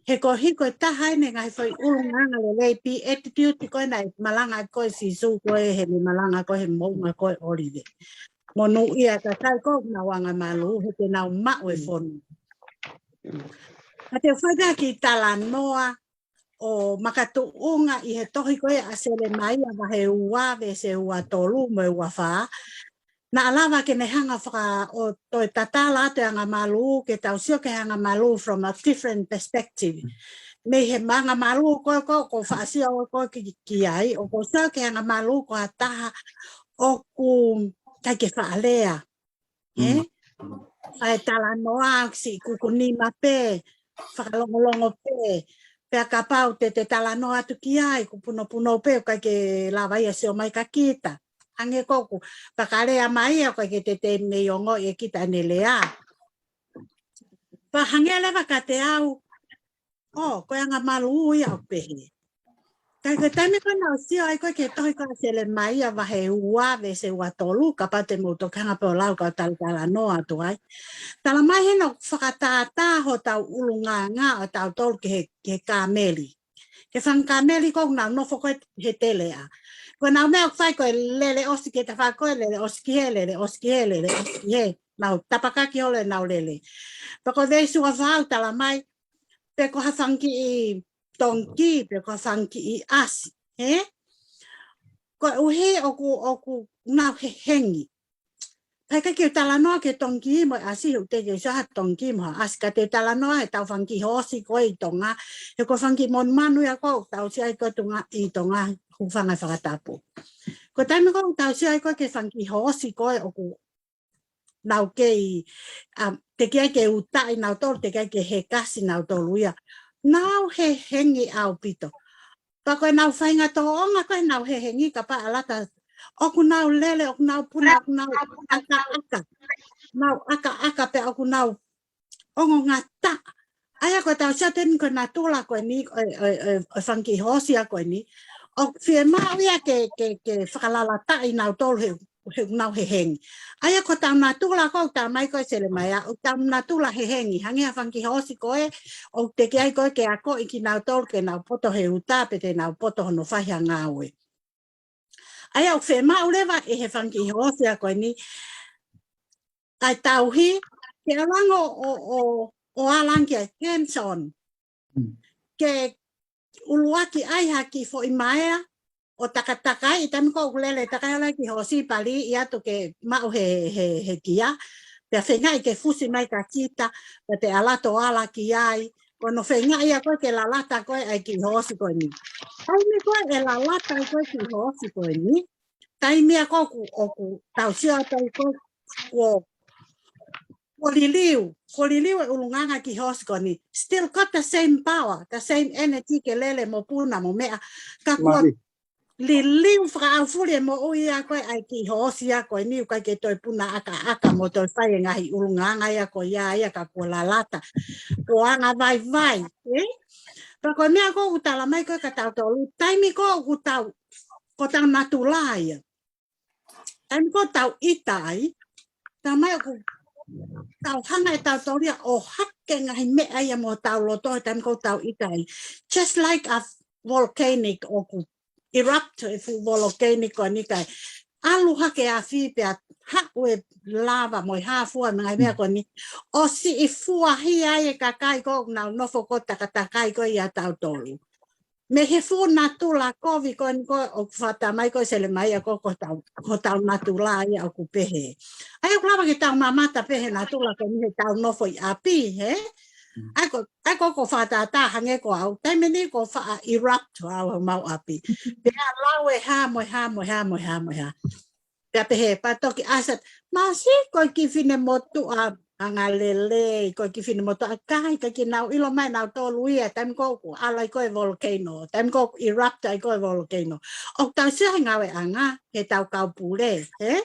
He ko e hiko ʻe taha eni e ngaahi foʻi ʻulungaanga lelei, beatitude ko ē naʻe malanga ko ē ʻa Sīsū ko ē he meʻa malanga ko ē he moʻunga ko ē ʻo ʻOlive. Monūʻia e kakai ko ē ʻoku nau angamalū he te nau maʻu e fonu. Ka te u fai pē ha kiʻi talanoa ʻo makatuʻunga ʻi he tohi ko ē ʻa Selemaia vahe ua veesi ua tolu mo e ua fā. Naʻa lava ke ne hanga faka ʻo toe tatala atu e angamalū, ke tau sio ki he angamalū from a different perspective. Mei he angamalū ko ē ʻoku ou faʻa sio ko ē ki, ki ai, ʻoku ou sio ki he angamalū ko ē ʻa ha taha ʻoku ʻikai ke faʻa lea. Ē? Fai talanoa, siʻi kuku nima pē, fakalongolongo pē, pea kapau te te talanoa atu ki ai, kuo punopuno pē, ʻoku ʻikai ke lava ia ʻo sio mai kia kita. Hangē ko ʻeku fakalea mai ia, ʻoku ʻikai ke te te mei ongoʻi ʻe kita ʻene lea. Pea hangē leva kiate au, ʻo, ko e angamalū ia ʻoku pehē. Ka ko e taimi ko ē naʻa ku sio ai ko ē ki he tohi ko ē ʻa Selemaia vahe ua veesi ua tolu, kapau te mou toki hanga pē ʻo lau kau talatalanoa atu ai. Tala mai heni ʻoku fakatātā hotau ʻulungaanga ʻo tautolu ki he, ki he kāmeli. Ki he fanga kāmeli ko ē ʻoku nau nofo ko ē he teleʻa. Ko ʻenau meʻa ʻoku fai ko e lele ʻosi ki he tafaʻaki ko ē, lele ʻosi ki hē, lele ʻosi ki hē, lele ʻosi ki hē. Nau tapakaki holo ʻenau lele. Pea ko e veesi ua fā ʻoku tala mai, pe ko ha fanga kiʻi tongikī, pe ko ha fanga kiʻi ʻasi, ē? Koeʻuhi ʻoku, ʻoku nau hehengi. Pea ʻikai ke u talanoa ki he tongikī mo e ʻasi, he ʻoku teʻeki ke u sio ha tongikī mo ha ʻasi, ka te u talanoa he ʻetau fanga kiʻi hoosi ko ē ʻi Tonga, he ko e fanga kiʻi monumanu ia ko ē ʻoku tau sio ai ko ē ʻi Tonga, ʻi Tonga, hūfanga he fakatapu. Ko e taimi ko ē ʻoku tau sio ai ko ē ki he fanga kiʻi hoosi ko ē ʻoku nau kei, um, teʻeki ai ke utaʻi nautolu, teʻeki ai ke hekasi nautolu ia. Nau hehengi ʻaupito. Pea ko ʻenau faʻahinga tōʻonga ko ē ʻenau hehengi, kapau ʻe ʻalu atu, ʻoku nau lele, ʻoku nau puna, ʻoku nau ʻakaʻaka. Nau ʻakaʻaka pea ʻoku nau ongo ngata. ʻA ia ko ʻetau sio atu eni ko e natula ko eni, ʻo e, ʻo e, ʻo e, ʻo e fanga kiʻi hoosi ia ko eni. ʻOku fiemaʻu ia ke, ke, ke fakalalataʻi nautolu he, he ʻoku nau hehengi. ʻA ia ko ʻetau natula ko ē ʻoku tala mai ko ē ʻe Selemaia, ʻoku tau natula hehengi. Hangē ha fanga kiʻi hoosi ko ē, ʻoku teʻeki ai ko ē ke akoʻi kinautolu ke nau poto he uta pe te nau poto hono fai ha ngāue. ʻA ia ʻoku fiemaʻu leva ʻe he fanga kiʻi hoosi ia ko eni, ʻa e tauhi, ke ʻalu ange ʻo, ʻo, ʻo ʻalu ange ki ai, hands on. Ke ʻuluaki ʻai ha kiʻi foʻi maea, ʻo takatakai, ʻi he taimi ko ē ʻoku lele takai holo e kiʻi hoosi pea liʻi atu ke maʻu he, he, he kia, pea feingaʻi ke fusi mai kia kita, pea te ʻalu atu ʻo ala ki ai, ko hono feingaʻi ia ko ē ke lalata ko ē ʻa e kiʻi hoosi ko eni. Taimi ko ē ʻe lalata ai ko ē kiʻi hoosi ko eni, taimi ia ko ē ʻoku, ʻoku tau sio atu ai ko ē kuo, kuo liliu, kuo liliu e ʻulungaanga kiʻi hoosi ko eni. Still got the same power, the same energy ke lele mo puna mo meʻa. Ka kuo liliu fakaʻaufuli e moʻui ia ko ē ʻa e kiʻi hoosi ia ko eni, ʻoku ʻikai ke toe puna ʻakaʻaka mo toe fai e ngaahi ʻulungaanga ia ko ia, ia ka kuo lalata. Kuo angavaivai, ē? Pea ko e meʻa ko ē ʻoku tala mai ko ē kia tautolu, taimi ko ē ʻoku tau, ko ʻetau natula ia. Taimi ko ē ʻoku tau ʻita ai, tala mai ʻoku tau hanga ʻe tautolu ia ʻo hake ngaahi meʻa ia mo hotau loto he taimi ko ē ʻoku tau ʻita ai. Just like a volcanic ʻoku erupt e fuʻu volcanic ko eni kae ʻalu hake afi pea haʻu e lava mo e hā fua mo e ngaahi meʻa ko eni. ʻO siʻi fuahia ai e kakai ko ē ʻoku nau nofo ko ē takatakai ko ē ʻia tautolu. Mei he fuʻu natula kovi ko eni ko ē ʻoku fakatamai ko ē ʻe Selemaia ko ē ko hotau, ko hotau natula ia ʻoku pehē. ʻA ia ʻoku lava ke tau mamata pē he natula ko eni he tau nofo ʻi ʻapi, hē? ʻA ia ko, ʻa ia ko ʻeku fakatātā hangē ko au, taimi ni ʻoku ou faʻa erupt au he homau ʻapi. Pea lau e hā, mo e hā, mo e hā, mo e hā, mo e hā. Pea pehē, pea toki ʻasi atu, masiʻi ko e kiʻi finemotuʻa angalelei, ko e kiʻi finemotuʻa kai, ʻikai ke nau ʻilo mai nautolu ia, taimi ko ē ʻoku ʻalu ai ko ē e volcano, taimi ko ē ʻoku erupt ai ko ē e volcano. ʻOku tau sio he ngāueʻanga, he ʻetau kau pule, hē?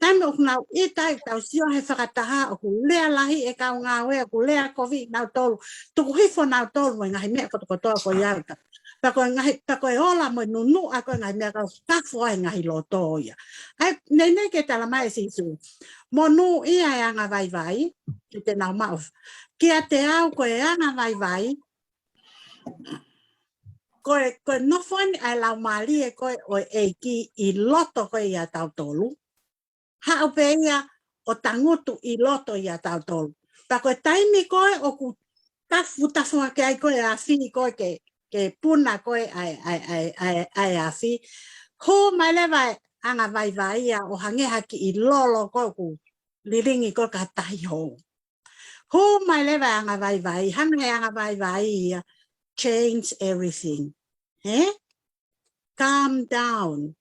Taimi ʻoku nau ʻita ai, tau sio he fakataha, ʻoku lea lahi e kau ngāue, ʻoku lea kovi nautolu, tuku hifo nautolu mo e ngaahi meʻa kotokotoa ko ia. Pea ko e ngaahi, pea ko e ola mo e nunuʻa ko e ngaahi meʻa ka kafo ai e ngaahi loto ia. ʻA ia, naʻe, naʻe ʻikai ke tala mai ʻe Sīsū, monūʻia e angavaivai, he te nau maʻu. Kiate au ko e angavaivai, Ko e, ko e nofo eni ʻa e laumālie ko ē ʻo e ʻEiki ʻi loto ko ē ʻia tautolu. Haʻu pē ia ʻo tangutu ʻi loto ʻia tautolu. Pea ko e taimi ko ē ʻoku tafu, tafu hake ai ko ē ʻa e afi ko ē ke, ke puna ko ē ʻa e, ʻa e, ʻa e, ʻa e, ʻa e afi. Hū mai leva e anga vaivai ia ʻo hangē ha kiʻi lolo ko ē ʻoku lilingi ko ē ki ha tahi hou. Hū mai leva e anga vaivai, hanga he anga vaivai ia, change everything. He? Calm down.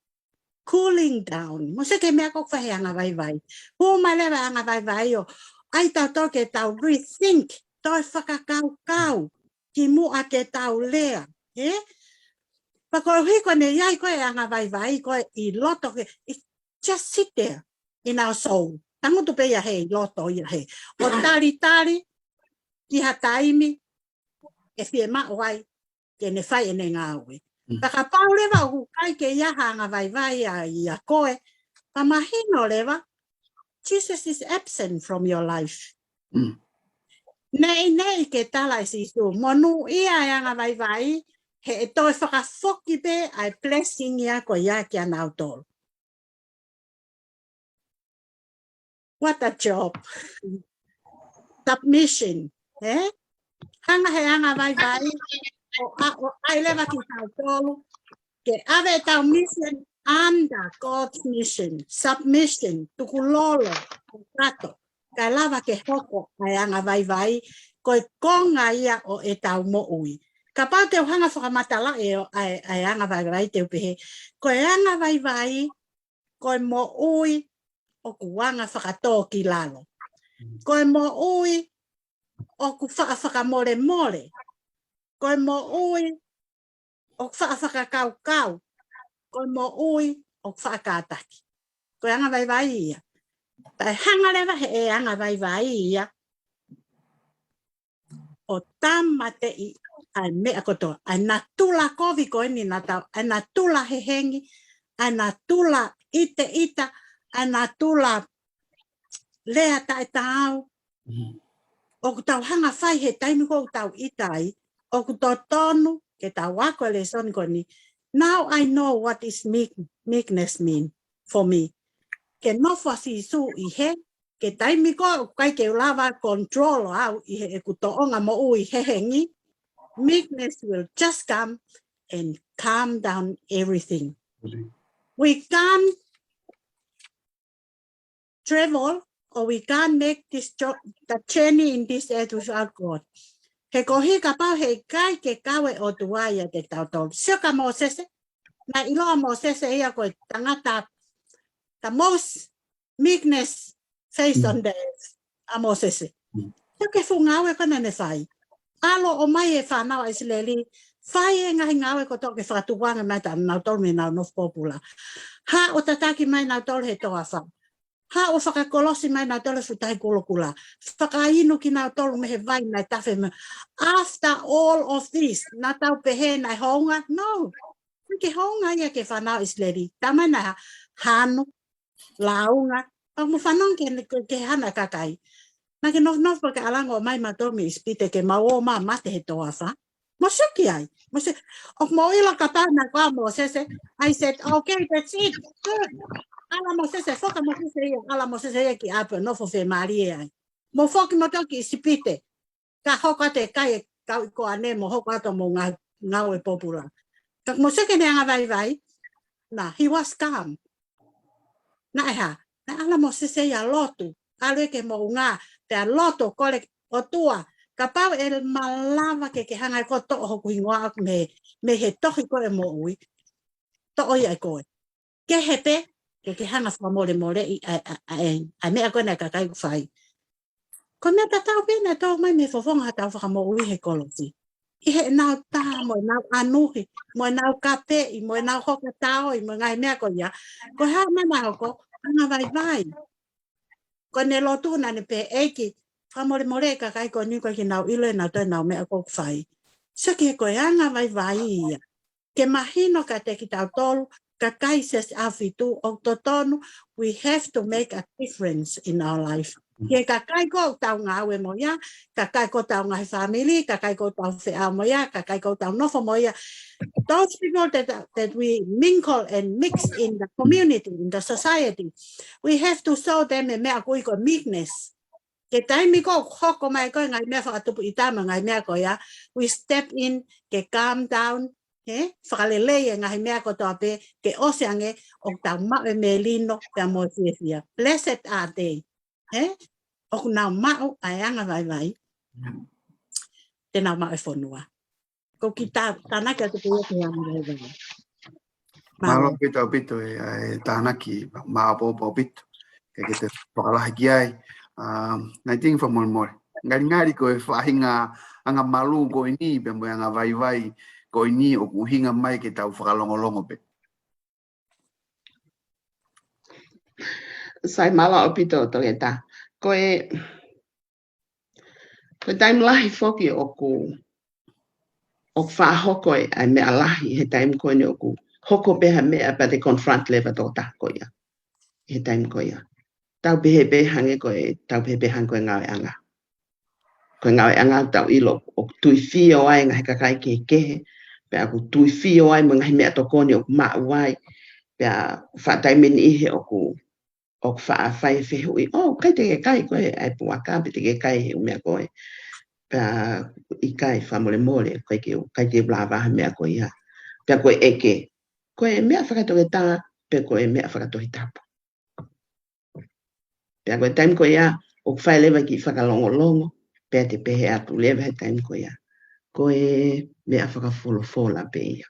Cooling down. Mou sio ki he meʻa ko ē ʻoku fai he anga vaivai. Hū mai leva e anga vaivai ʻo ʻai tautolu ke tau rethink, toe fakakaukau kimuʻa ke tau lea. He? Pea koeʻuhi ko ʻene ʻi ai ko ē e anga vaivai ko ē ʻi loto ke, it, just sit there in our soul. Tangutu pē ia he ʻi loto ia he. ʻO talitali ki ha taimi ʻe fiemaʻu ai ke ne fai ʻene ngāue. Mm. Pea kapau leva ʻoku ʻikai ke ʻi ai ha anga vaivai ia ʻia koe, pea mahino leva, Jesus is absent from your life. Mm. Neʻineʻi ke tala ʻe Sīsū, monūʻia e anga vaivai, he ʻe toe fakafoki pē ʻa e blessing ia ko ia kia nautolu. What a job. Submission, eh? Hanga he anga vaivai, ʻo ʻa-, ʻo ʻai leva kitautolu ke ʻave ʻetau mission under God's mission. Submission, tukulolo, ʻo kato. Kae lava ke hoko ʻa e anga vaivai ko e konga ia ʻo ʻetau moʻui. Kapau te u hanga fakamatalaʻi ʻo ʻa e, ʻa e anga vaivai te u pehē, ko e anga vaivai ko e moʻui ʻoku anga fakatōkilalo. Ko e moʻui ʻoku faʻa fakamolemole. Ko e moʻui ʻoku faʻa fakakaukau. Ko e moʻui ʻoku faʻa kātaki. Ko e anga vaivai ia. Pea ʻe hanga leva he ʻe anga vaivai ia ʻo tāmateʻi ʻa e meʻa kotoa, ʻa e natula kovi ko eni naʻa tau, ʻa e natula hehengi, ʻa e natula ʻiteʻita, ʻa e natula lea taʻetaau. Mm. ʻOku tau hanga fai he taimi ko ē ʻoku tau ʻita ai, ʻoku totonu ke tau ako e lēsoni ko eni. Now I know what is meek-, meekness mean for me. Ke nofo ʻa Sīsū ʻi he, ke taimi ko ē ʻoku ʻikai ke u lava control au ʻi heʻeku tōʻonga moʻui hehengi, meekness will just come and calm down everything. Really? We can't travel or we can't make this jo-, the journey in this earth without God. He koeʻuhi kapau he ʻikai ke kau e ʻOtua ʻiate kitautolu. Sio kia Mōsese, naʻe ʻiloa ʻa Mōsese ia ko e tangata, the most meekness face on the earth, ʻa Mōsese. Mm. Sio ki he fuʻu ngāue ko ē naʻa ne fai. ʻAlu ʻo ʻomai e fānau ʻa ʻIsileli, fai e ngaahi ngāue kotoa ke fakatukuange mai ʻa nautolu mei heʻenau nofo pōpula. Haʻu ʻo tataki mai nautolu he toafa. Haʻu ʻo fakakolosi mai nautolu he fuʻu tahi kulokula. Fakainu kinautolu mei he vai naʻe tafe mai. After all of this, naʻa tau pehē naʻe hounga? No. ʻIkai ke hounga ia ki he fānau ʻIsileli. Talamai naʻe hanu, lāunga. Pea mou fanongo ki he, ki he hana e kakai. Naʻa ke nofonofo ke ʻalu ange ʻo ʻomai mautolu mei ʻIsipite ke mau ō mai ʻo mate he toafa. Mou sio ki ai. Mou sio, ʻoku mou ʻilo kapau naʻe ko au ʻa Mōsese, I said, "Okay, that's it. Good." ʻAlu ʻa Mōsese, foki ʻa Mōsese ia, ʻalu ʻa Mōsese ia ki ʻapi ʻo nofo fiemālie ai. Mou foki mautolu ki ʻIsipite. Ka hoko atu e kai e kau ʻi koane mo hoko atu mo ngā-, ngāue pōpula. Ka mou sio ki heʻene anga vaivai, naʻa, he was calm. Naʻe hā, naʻe ʻalu ʻa Mōsese ia ʻo lotu, ʻalu ia ki he moʻunga, pea lotu ʻo kole, ʻOtua, kapau ʻe malava ke ke hanga ʻe koe ʻo toʻo hoku hingoa ʻaʻaku mei, mei he tohi ko ē ʻo e moʻui, toʻo ia ʻe koe. Kehe pē ke ke hanga fakamolemoleʻi ʻa e, ʻa e, ʻa e, ʻa e meʻa ko ē naʻe kakai ʻoku fai. Ko e meʻa tatau pē naʻe tō mai mei he fofonga ʻo hotau Fakamoʻui he kolosi. ʻI heʻenau tā, mo ʻenau ʻanuhi, mo ʻenau kapeʻi, mo ʻenau hoka taoi, mo e ngaahi meʻa ko ia. Ko e hā e meʻa naʻe hoko? Anga vaivai. Ko ʻene lotu naʻa ne pehē, ʻEiki, fakamolemoleʻi e kakai ko eni ʻoku ʻikai ke nau ʻilo ʻe nautolu ʻenau meʻa ʻoku fai. Sio ki he ko e anga vaivai ia. Ke mahino kiate kitautolu, kakai Siasi ʻAhofitu, ʻoku totonu, we have to make a difference in our life. Ki he kakai ʻoku tau ngāue mo ia, kakai ʻoku tau ngaahi fāmili, kakai ʻoku tau feʻao mo ia, kakai ʻoku tau nofo mo ia. Those people that, that we mingle and mix in the community, in the society, we have to show them e meʻa ʻoku ui ko e meekness. Ke taimi ʻoku hoko mai ko e ngaahi meʻa fakatupu ʻi tama ngaahi meʻa ko ia, we step in, ke calm down, he, fakalelei e ngaahi meʻa kotoa pē, ke ʻosi ange ʻoku tau maʻu e melino pea mo e fiefia. Blessed are they. He, ʻoku nau maʻu ʻa e anga vaivai. Te nau maʻu e fonua. Ko kita tānaki atu pē ia ki he anga vaivai. Mālō. Mālō ʻaupito ʻaupito e, e tānaki, mālō ʻaupito. Ke ke te fakalahi ki ai. Um, I think fakamolemole. Ngalingali ko e faʻahinga anga malū ko eni, pea mo e anga vaivai ko eni ʻoku ʻuhinga mai ke tau fakalongolongo pē. Sai, mālō ʻaupito Toketā. Ko e, ko e taimi lahi foki ʻoku, ʻoku faʻa hoko e, ʻa e meʻa lahi he taimi ko eni ʻoku hoko pē ha meʻa pea te confront leva tokotaha ko ia. He taimi ko ia. Tau pehē pē hangē ko e, tau pehē pē hangē ko e ngāueʻanga. Ko e ngāueʻanga tau ʻilo ʻoku tuifio ai ngaahi kakai kehekehe, pea ʻoku tuifio ai mo e ngaahi meʻatokoni ʻoku maʻu ai, pea faʻa taimi ʻe niʻihi ʻoku, ʻoku faʻa fai e fehuʻi, ʻo, ʻikai te ke kai koe ʻa e puaka, pe te ke kai he ʻū meʻa ko ē. Pea ʻikai, fakamolemole, ʻikai ke, ʻikai te u lava he meʻa ko ia. Pea ko e ʻeke, ko e meʻa fakatoketā, pe ko e meʻa fakatohitapu. Pea ko e taimi ko ia, ʻoku fai leva e kiʻi fakalongolongo, pea te pehē atu leva he taimi ko ia. Ko e meʻa fakafolofola pē ia.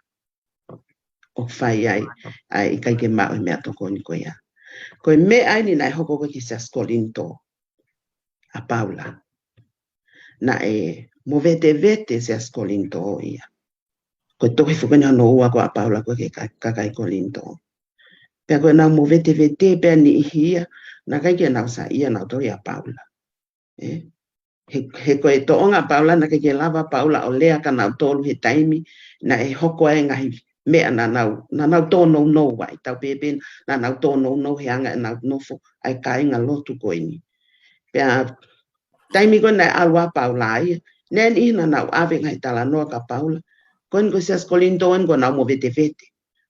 ʻOku fai ai, ʻa e ʻikai ke maʻu e meʻatokoni ko ia. Ko e meʻa eni naʻe hoko ko ē ki Siasi Kolinitō, ʻa Paula. Naʻe movetevete Siasi Kolinitō ia. Ko e tohi foki eni hono ua ko ē ʻa Paula ko ē ki he ka-, kakai Kolinitō. Pea ko ʻenau movetevete pea niʻihi ia, naʻe ʻikai ke nau saiʻia nautolu ʻia Paula. ʻE? He, he ko e tōʻonga ʻa Paula, naʻe ʻikai ke lava ʻa Paula ʻo lea kia nautolu he taimi naʻe hoko ai e ngaahi meʻa naʻa nau, naʻa nau tōnounou ai, tau pehē pē naʻa nau tōnounou he anga ʻenau nofo ʻa e kāinga lotu ko eni. Pea taimi ko ē naʻe ʻalu ai ʻa Paula ia, naʻe ʻi ai e niʻihi naʻa nau ʻave e ngaahi talanoa kia Paula. Ko eni ko Siasi Kolinitō eni ʻoku nau movetevete.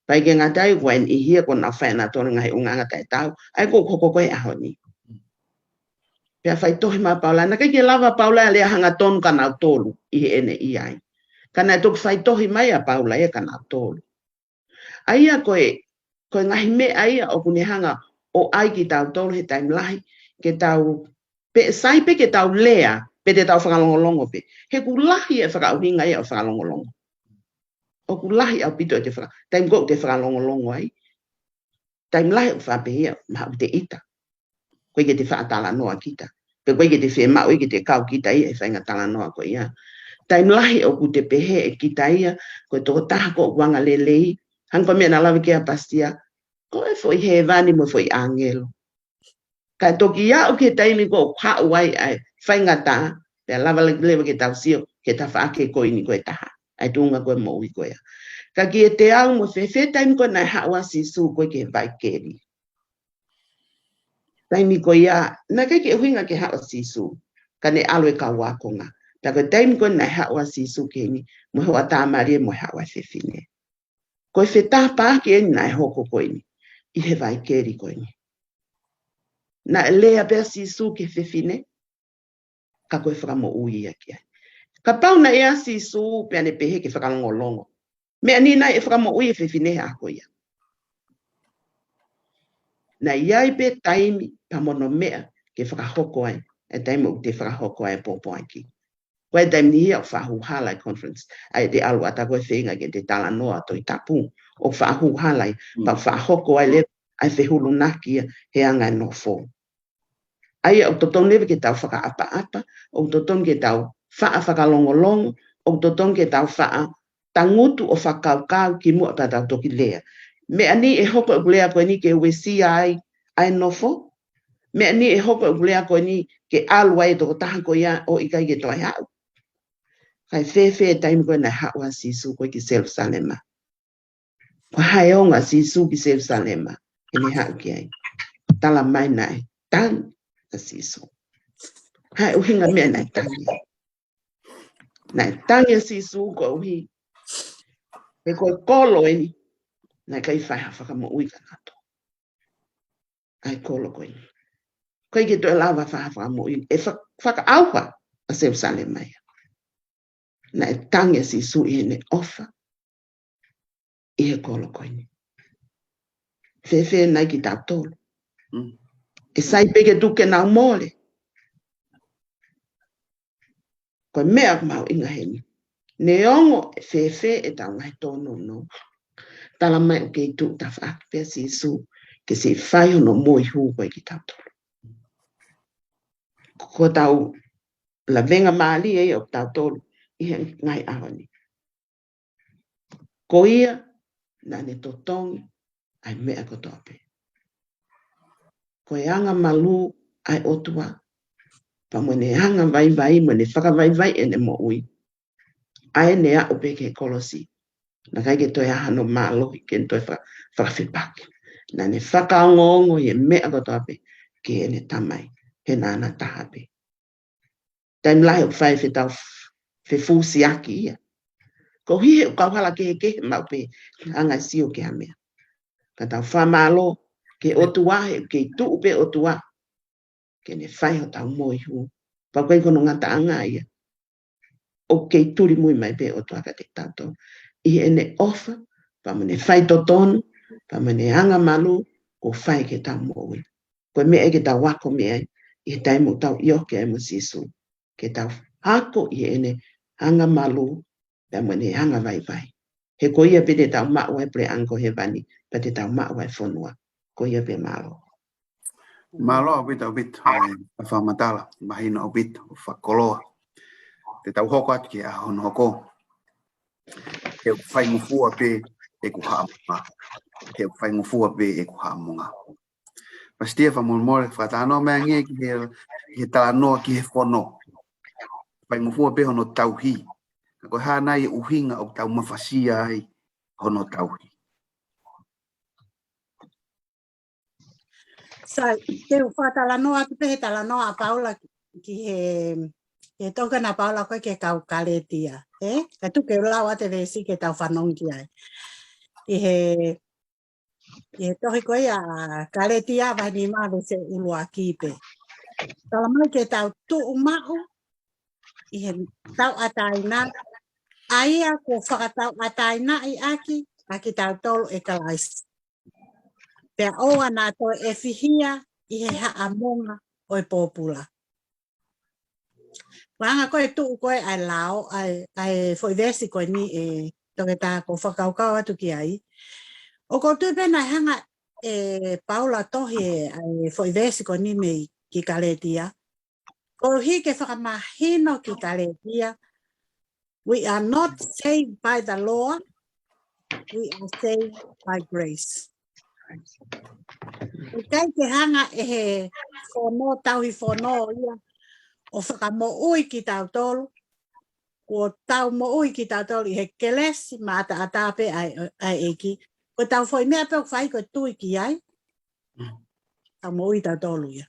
Pea ʻikai ke ngata ai, ʻoku ʻi ai e niʻihi ia ʻoku nau fai ʻenautolu e ngaahi ʻulungaanga taʻetaau. ʻA ia ʻoku hoko ko ē he ʻaho ni. Pea faitohi mai ʻa Paula, naʻe ʻikai ke lava ʻa Paula ia ʻo lea hangatonu kia nautolu ʻi heʻene ʻi ai. Ka naʻe toki faitohi mai ʻa Paula ia kia nautolu. ʻA ia ko e, ko e ngaahi meʻa ia ʻoku ne hanga ʻo ʻai kitautolu he taimi lahi, ke tau, pe sai pē ke tau lea, pe te tau fakalongolongo pē. He ʻoku lahi e fakaʻuhinga ia ʻo e fakalongolongo. ʻOku lahi ʻaupito e te faka-, taimi ko ē ʻoku te fakalongolongo ai. Taimi lahi ʻoku faʻa pehē ia, mahalo ʻoku te ʻita. ʻOku ʻikai ke te faʻa talanoa kita. Pe ʻoku ʻikai ke te fiemaʻu ia ke te kau kita ia he faʻahinga talanoa ko ia. Taimi lahi ʻoku te pehē ʻe kita ia, ko e tokotaha ko ē ʻoku angalelei, hangē ko e meʻa naʻe lave ki ai ʻa Pasitia, ko e foʻi hēvani mo e foʻi ʻāngelo. Kae toki aʻu ki he taimi ko ē ʻoku haʻu ai ʻa e faingataʻa, pea lava leva ke tau sio ki he tafaʻaki ko eni ko e taha, ʻa e tuʻunga ko ē moʻui ko ia. Ka ki he teau mo e fēfē taimi ko ē naʻe haʻu ai ʻa Sīsū ko ē ki he vaikeli. Taimi ko ia, naʻe ʻikai ke ʻuhinga ke haʻu ʻa Sīsū, ka ne ʻalu e kau ākonga. Pea ko e taimi ko ē naʻe haʻu ai ʻa Sīsū ki heni, mo e hoa tāmālie mo e haʻu ʻa e fefine. Ko e fetāpaaki eni naʻe hoko ko eni, ʻi he vaikeli ko eni. Naʻe lea pē ʻa Sīsū ki he fefine, ka ko e fakamoʻui ia ki ai. Kapau naʻe ʻi ai ʻa Sīsū pea ne pehē ke fakalongolongo, meʻa ni naʻe fakamoʻui e fefine he ʻaho ko ia. Naʻe ʻi ai pē taimi pea mo hono meʻa ke fakahoko ai, e taimi ʻoku te fakahoko ai e pōpoaki. Ko e taimi ni ia ʻoku faʻa hū hala e conference. ʻA ia te ʻalu atu ko e feinga ke te talanoa Tohi Tapu. ʻOku faʻa hū hala ai, pea faʻa hoko ai leva ʻa e fehulunaki ia he anga e nofo. ʻA ia ʻoku totonu leva ke tau fakaʻapaʻapa, ʻoku totonu ke tau faʻa fakalongolongo, ʻoku totonu ke tau faʻa tangutu ʻo fakakaukau kimuʻa pea tau toki lea. Meʻa ni ʻe hoko ʻeku lea ko eni ke uesia ai ʻa e nofo. Meʻa ni ʻe hoko ʻeku lea ko eni ke ʻalu ai e tokotaha ko ia ʻo ʻikai ke toe haʻu. Kae fēfē e taimi ko ē naʻe haʻu ai ʻa Sīsū ko ē ki Selusalema. Ko e hā e ʻuhinga ʻa Sīsū ki Selusalema, ʻene haʻu ki ai. Tala mai naʻe tanu ʻa Sīsū. He ʻuhinga meʻa naʻe tangi. Naʻe tangi ʻa Sīsū koeʻuhi he ko e kolo eni naʻe ʻikai fai ha fakamoʻui ka nato. ʻA e kolo ko eni. ʻIkai ke toe lava fai ha fakamoʻui ʻe fa-, fakaʻauha ʻa Selūsalema ia. Naʻe tangi ʻa Sīsū ʻi heʻene ʻofa ʻi he kolo ko eni. Fēfē nai kitautolu? Mm. ʻE sai pē ke tuku ke nau mole. Ko e meʻa ʻoku mahuʻinga heni. Neongo ʻe fēfē ʻetau ngaahi tōnounou, tala mai ʻoku kei tuʻu tafaʻaki pē ʻa Sīsū ke siʻi fai hono moihū ko ē kitautolu. Ko ʻetau lavengamālie ia ʻo kitautolu ʻi he ngaahi ʻaho ni. Ko ia naʻa ne totongi ʻa e meʻa kotoa pē. Ko e angamalū ʻa e ʻOtua, pea mo ʻene angavaivai, mo ʻene fakavaivai ʻene moʻui, ʻa ē ne aʻu pē ki he kolosi. Naʻe ʻikai ke toe ʻi ai hano mālohi ke ne toe faka-, fakafepaki. Naʻa ne fakaongoongo ʻi he meʻa kotoa pē ki heʻene Tamai, he naʻa na taha pē. Taimi lahi ʻoku fai fetau f-, fefusiaki ia. Koeʻuhi he ʻoku kau hala kehekehe maʻu pē anga e sio ki ha meʻa. Ka tau fakamālō ki he ʻOtua he ʻoku kei tuʻu pē ʻOtua ke ne fai hotau moihū. Pea ʻoku ʻikai ko hono ngataʻanga ia. ʻOku kei tuli mui mai pē ʻOtua kiate kitautolu ʻi heʻene ʻofa, pea mo ʻene faitotonu, pea mo ʻene angamalū, ʻoku fai ke tau moʻui. Ko e meʻa ia ke tau ako mei ai ʻi he taimi ʻoku tau ʻioke ai mo Sīsū. Ke tau ako ʻi heʻene angamalū, pea mo ʻene angavaivai. He ko ia pē te tau maʻu ai puleʻanga ʻo hēvani, pea te tau maʻu ai fonua. Ko ia pē, mālō. Mālō ʻaupito, ʻaupito, ʻa e fakamatala, mahino ʻaupito, fakakoloa. Te tau hoko atu ki he ʻaho hono hoko. He ʻoku faingofua pē ʻeku haʻamonga. He ʻoku faingofua pē ʻeku haʻamonga. Pasitia, fakamolemole, fakatalanoa mai angē ki he, ki he talanoa ki he fono. Faingofua pē hono tauhi. Ka ko e hā nai e ʻuhinga ʻoku tau mafasia ai hono tauhi? Sai, te u fakatalanoa atu pē he talanoa ʻa Paula ki he, ki he tohi ko ena ʻa Paula ko ē ki he kau Kalētia, ē? Ka tuku ke u lau atu e veesi ke tau fanongo ki ai. ʻI he, ʻi he tohi ko ia ʻa Kalētia vahe nima veesi ʻuluaki pē. Tala mai ke tau tuʻu maʻu ʻi he tauʻatāina, ʻa ia kuo fakatauʻatāinaʻi ʻaki ʻa kitautolu ʻe Kalaisi. Pea ʻoua naʻa toe ʻefihia ʻi he haʻamonga ʻo e pōpula. Ko e anga ko ē e tuʻu ko ē ʻa e lao, ʻa e, ʻa e foʻi veesi ko eni ē, Toketā, ʻoku ou fakakaukau atu ki ai. ʻOku ou tui pē naʻe hanga ʻe Paula ʻo tohi ʻa e foʻi veesi ko eni mei ki Kalētia, koeʻuhi ke fakamahino ki Kalētia, we are not saved by the law, we are saved by grace. ʻIkai ke hanga ʻe he fono, tauhi fono ia, ʻo fakamoʻui kitautolu, kuo tau moʻui kitautolu ʻi he kelesi maʻataʻatā pē ʻa e, ʻa e ʻEiki. Ko ʻetau foʻi meʻa pē ʻoku fai ko e tui ki ai, tau moʻui tautolu ia.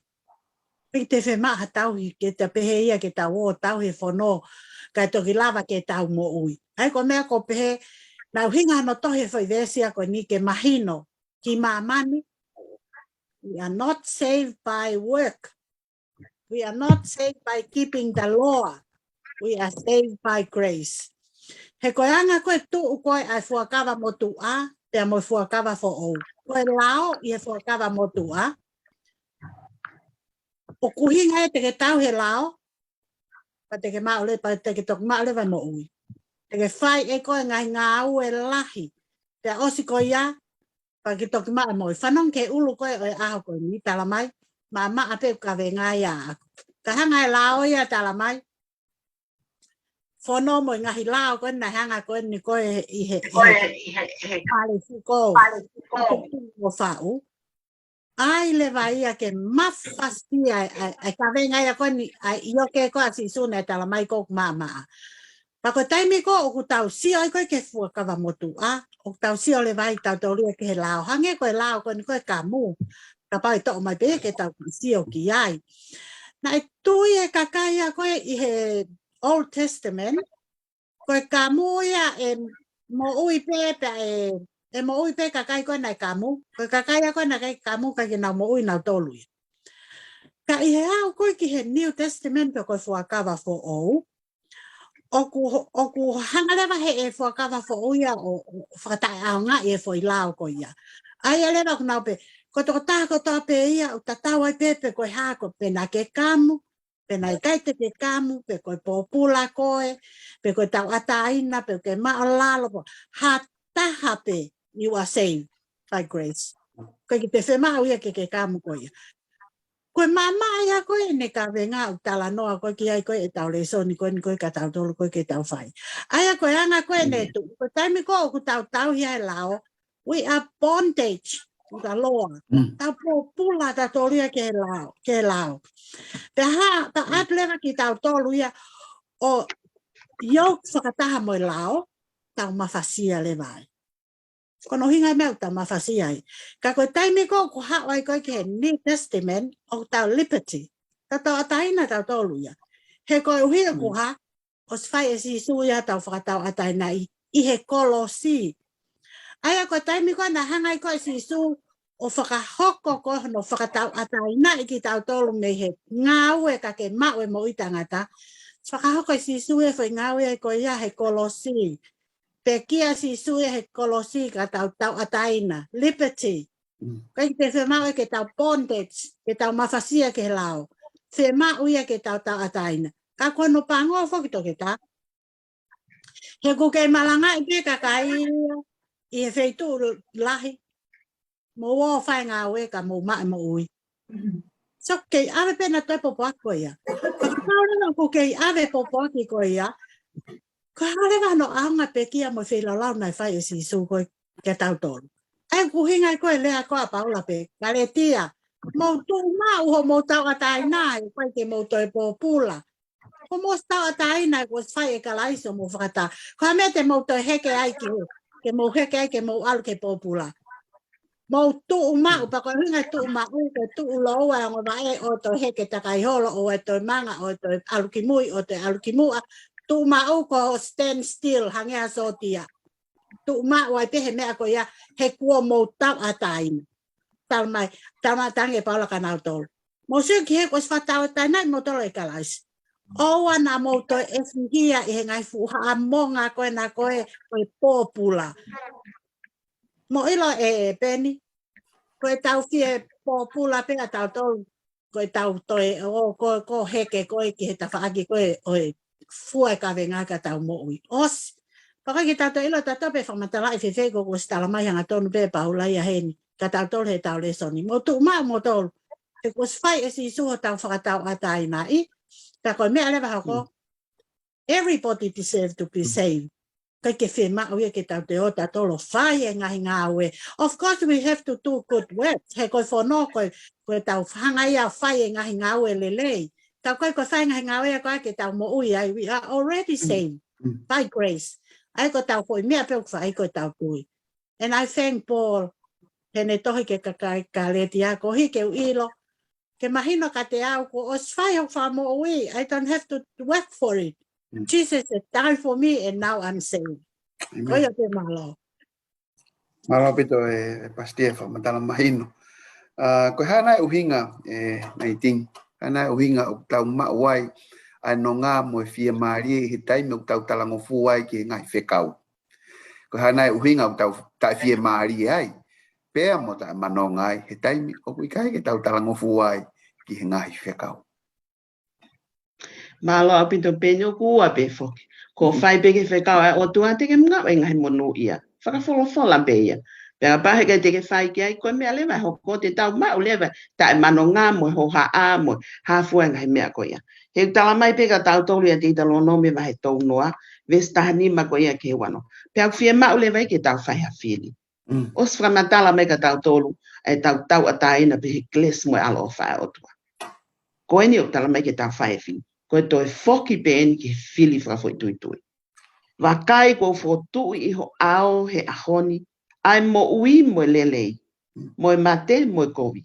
ʻIkai te fiemaʻu ha tauhi ke ta pehē ia ke tau ō ʻo tauhi e fono, kae toki lava ke tau moʻui. ʻA ia ko e meʻa ʻoku ou pehē, naʻe ʻuhinga hono tohi e foʻi veesi ia ko eni ke mahino ki māmani, we are not saved by work. We are not saved by keeping the law. We are saved by grace. He ko e anga ko ē e tuʻu ko ē ʻa e fuakava motuʻa, pea mo e fuakava foʻou. Ko e lao ʻi he fuakava motuʻa, ʻoku ʻuhinga ia te ke tauhi e lao, pea te ke maʻu leva, pea te ke toki maʻu leva e moʻui. Te ke fai ʻe koe e ngaahi ngāue lahi. Pea ʻosi ko ia, pea ke toki maʻu e moʻui. Fanongo ki he ʻulu ko ē ʻo e ʻaho ko eni, tala mai, maʻamaʻa pē ʻeku kavenga ia ʻaʻaku. Ka hanga ʻe he lao ia ʻo tala mai, fono mo e ngaahi lao ko ē naʻe hanga ko eni ko ē ʻi he, ʻi he, ʻi he, ʻi he, ʻi he Palesiko. Palesiko. Ko e tuʻu ʻo faʻu. ʻAi leva ia ke mafasia ʻa e, ʻa e, ʻa e kavenga ia ko eni, ʻa e ʻioke ko ē ʻa Sīsū naʻe tala mai ko ē ʻoku maʻamaʻa. Pea ko e taimi ko ē ʻoku tau sio ai ko ē ki he fuakava motuʻa, ʻoku tau sio leva ai tautolu ia ki he lao. Hangē ko e lao ko eni ko e kamu. Kapau ʻe toʻo mai pē ia ke tau sio ki ai. Naʻe tui e kakai ia ko ē ʻi he Old Testament, ko e kamu ia ʻe moʻui pē, pea ʻe, ʻe moʻui pē kakai ko ē naʻe kamu. Ko e kakai ia ko ē naʻe ʻikai kamu, ʻikai ke nau moʻui nautolu ia. Ka ʻi he aʻu ko ē ki he New Testament pe ko e Fuakava Foʻou, ʻoku, ʻoku hanga leva he ʻe Fuakava Foʻou ia ʻo, ʻo fakataʻeʻaongaʻi e foʻi lao ko ia. ʻA ia leva ʻoku nau pehē, ko e tokotaha kotoa pē ia ʻoku tatau ai pē pe ko e hā koe, pe naʻa ke kamu, pe naʻe ʻikai te ke kamu, pe ko e pōpula koe, pe ko e tauʻatāina, pe ke māʻulalo, pe ha taha pē, you are saved by grace. ʻIkai ke te fiemaʻu ia ke ke kamu koe ia. Ko e maama ia ko ē ʻene kavenga ʻoku talanoa ko ē ki ai ko ē ʻetau lēsoni ko eni ko ē kia tautolu ko ē ke tau fai. ʻA ia ko e anga ko ē ʻene tuʻu, ko e taimi ko ē ʻoku tau tauhi ai e lao, we are bondage to the law. Tau pōpula tautolu ia ki he lao, ki he lao. Pea hā, pea ʻatu leva kia tautolu ia ʻo yoke fakataha mo e lao, tau mafasia leva ai. Ko hono ʻuhinga e meʻa ʻoku tau mafasia ai. Ka ko e taimi ko ē ʻoku haʻu ai ko ē ki he New Testament, ʻoku tau liberty. Tau tauʻatāina tautolu ia. He koeʻuhi ʻoku hā, ʻosi fai ʻe Sīsū ia hotau fakatauʻatāinaʻi ʻi he kolosi. ʻA ia ko e taimi ko ē naʻe hanga ai ko ē ʻe Sīsū ʻo fakahoko ko ē hono fakatauʻatāinaʻi kitautolu mei he ngāue ka ke maʻu e moʻui taʻengata. Fakahoko ʻe Sīsū e foʻi ngāue ko ia he kolosi. Pekia ʻe Sīsū ia he kolosi ka tau tauʻatāina. Liberty. ʻIkai ke te fiemaʻu ia ke tau bondage, ke tau mafasia ki he lao. Fiemaʻu ia ke tau tauʻatāina. Ka ko hono pango foki toketā. He ʻoku kei malangaʻi pē kakai ia ʻi he feituʻu lahi. Mou ō ʻo fai e ngāue ka mou maʻu e moʻui. So kei ʻave pē ʻena toe pōpoaki ko ia. Ka kapau leva ʻoku kei ʻave pōpoaki ko ia, ko e hā leva hono ʻaonga pekia mo e feilaulau naʻe fai ʻe Sīsū ko ē kia tautolu. ʻA ia ko e ʻuhinga ia ko e lea ko ē ʻa Paula pē, Kalētia, mou tuʻu maʻu hoʻomou tauʻatāina, ʻikai ke mou toe pōpula. Ko hoʻomou tauʻatāina kuo ʻosi fai ʻe Kalaisi hoʻomou fakatau. Ko e hā e meʻa te mou toe heke ai ki he, ke mou heke ai ke mou ʻalu ki he pōpula. Mou tuʻu maʻu, pea ko e ʻuhinga e tuʻu maʻu, ko e tuʻu lōua e ongo vaʻe ʻo toe heke takai holo, ʻo e toe manga, ʻo toe ʻalu ki mui, ʻo toe ʻalu ki muʻa. Tuʻu maʻu ko hoʻo stand still, hangē ha sōtia. Tuʻu maʻu ai pē he meʻa ko ia, he kuo mou tauʻatāina. Talamai, talamai tangi ʻe Paula kia nautolu. Mou sio ki he kuo ʻosi fakatauʻatāinaʻi kimoutolu ʻe Kalaisi. ʻOua naʻa mou toe ʻefihia ʻi he ngaahi fuʻu haʻamonga ko ena ko ē, ko e pōpula. Mou ʻilo ē, Peni, ko ʻetau fie pōpula pē ʻa tautolu, ko ʻetau toe, ʻo, ko, ko e heke ko ē ki he tafaʻaki ko ē, ʻo e fua e kavenga ki heʻetau moʻui. ʻOsi, pea ʻikai ke tau toe ʻilo tautolu pe fakamatalaʻi fēfē, ko ʻoku ʻosi talamai hangatonu pē ʻe Paula ia heni kia tautolu heʻetau lēsoni. Mou tuʻu maʻu moutolu. He kuo ʻosi fai ʻe Sīsū hotau fakatauʻatāinaʻi. Ka ko e meʻa leva hoko, everybody deserve to be saved. ʻIkai ke fiemaʻu ia ke tau toe ō tautolu ʻo fai e ngaahi ngāue. Of course, we have to do good work. He ko e fono ko ē, ko ʻetau hanga ia ʻo fai e ngaahi ngāue lelei. Ka ʻoku ʻikai ko e fai e ngaahi ngāue ia ko ē ke tau moʻui ai. We are already saved by grace. ʻA ia ko ʻetau foʻi meʻa pē ʻoku fai ko ʻetau tui. And I thank Paul, heʻene tohi ki he kakai Kalētia, koeʻuhi ke u ʻilo, ke mahino kiate au kuo ʻosi fai hoku fakamoʻui. I don't have to work for it. Jesus has died for me and now I'm saved. Ko ia pē, mālō. Mālō ʻaupito e, e Pasitā e fakamatala mahino. ʻA, ko e hā nai e ʻuhinga, e, Naiting, hā nai e ʻuhinga ʻoku tau maʻu ai ʻa e nonga mo e fiemālie ʻi he taimi ʻoku tau talangofua ai ki he ngaahi fekau? Ko e hā nai e ʻuhinga ʻoku tau taʻefiemālie ai pea mo taʻemanonga ai he taimi ʻoku ʻikai ke tau talangofua ai ki he ngaahi fekau? Mālō ʻaupito Peni, ʻoku ua pē foki. Ko e fai pē ki he fekau ʻa e ʻOtua te ke ngāue ngaahi monūʻia. Fakafolofola pē ia. Pea kapau heʻikai te ke fai ki ai, ko e meʻa leva ʻe hoko, te tau maʻu leva taʻemanonga mo e hohaʻa mo e hā fua e ngaahi meʻa ko ia. He ʻoku talamai pē kia tautolu ʻia Teutalōnome vahe tolu noa, veesi taha nima ko ia ki he ua noa. Pea ʻoku fiemaʻu leva ia ke tau fai ha fili. ʻOsi fakamatala mai kia tautolu ʻa ʻetau tauʻatāina pē he kelesi mo e ʻaloʻofa ʻa e ʻOtua. Ko eni ʻoku talamai ke tau fai e fili. Ko e toe foki pē eni ki he fili fakafoʻituitui. Vakai, kuo u fokotuʻu ʻi ho ʻao he ʻaho ni ʻa e moʻui mo e lelei, mo e mate mo e kovi.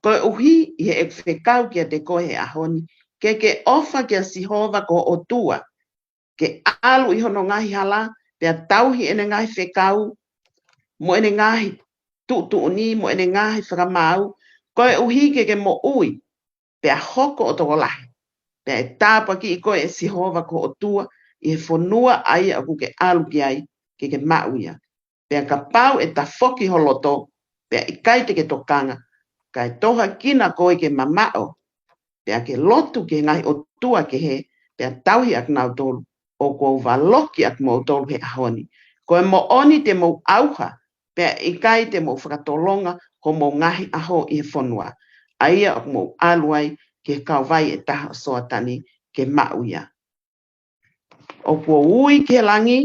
Koeʻuhi ʻi heʻeku fekau kiate koe he ʻaho ni, ke ke ʻofa kia Sihova ko ho ʻOtua, ke ʻalu ʻi hono ngaahi hala, pea tauhi ʻene ngaahi fekau, mo ʻene ngaahi tuʻutuʻuni, mo ʻene ngaahi fakamaau, koeʻuhi ke ke moʻui, pea hoko ʻo tokolahi, pea ʻe tāpuakiʻi koe ʻe Sihova ko ho ʻOtua ʻi he fonua ʻa ia ʻoku ke ʻalu ki ai ke ke maʻu ia. Pea kapau ʻe tafoki ho loto, pea ʻikai te ke tokanga, kae tohakina koe ke mamaʻo, pea ke lotu ki he ngaahi ʻotua kehe, pea tauhi ʻa kinautolu, ʻoku ou valokiʻi ʻa kimoutolu he ʻaho ni. Ko e moʻoni te mou ʻauha, pea ʻikai te mou fakatolonga homou ngaahi ʻaho ʻi he fonua ʻa ia ʻoku mou ʻalu ai ki he kauvai ʻe taha ʻo Soatani ke maʻu ia. ʻOku ou ui ki he langi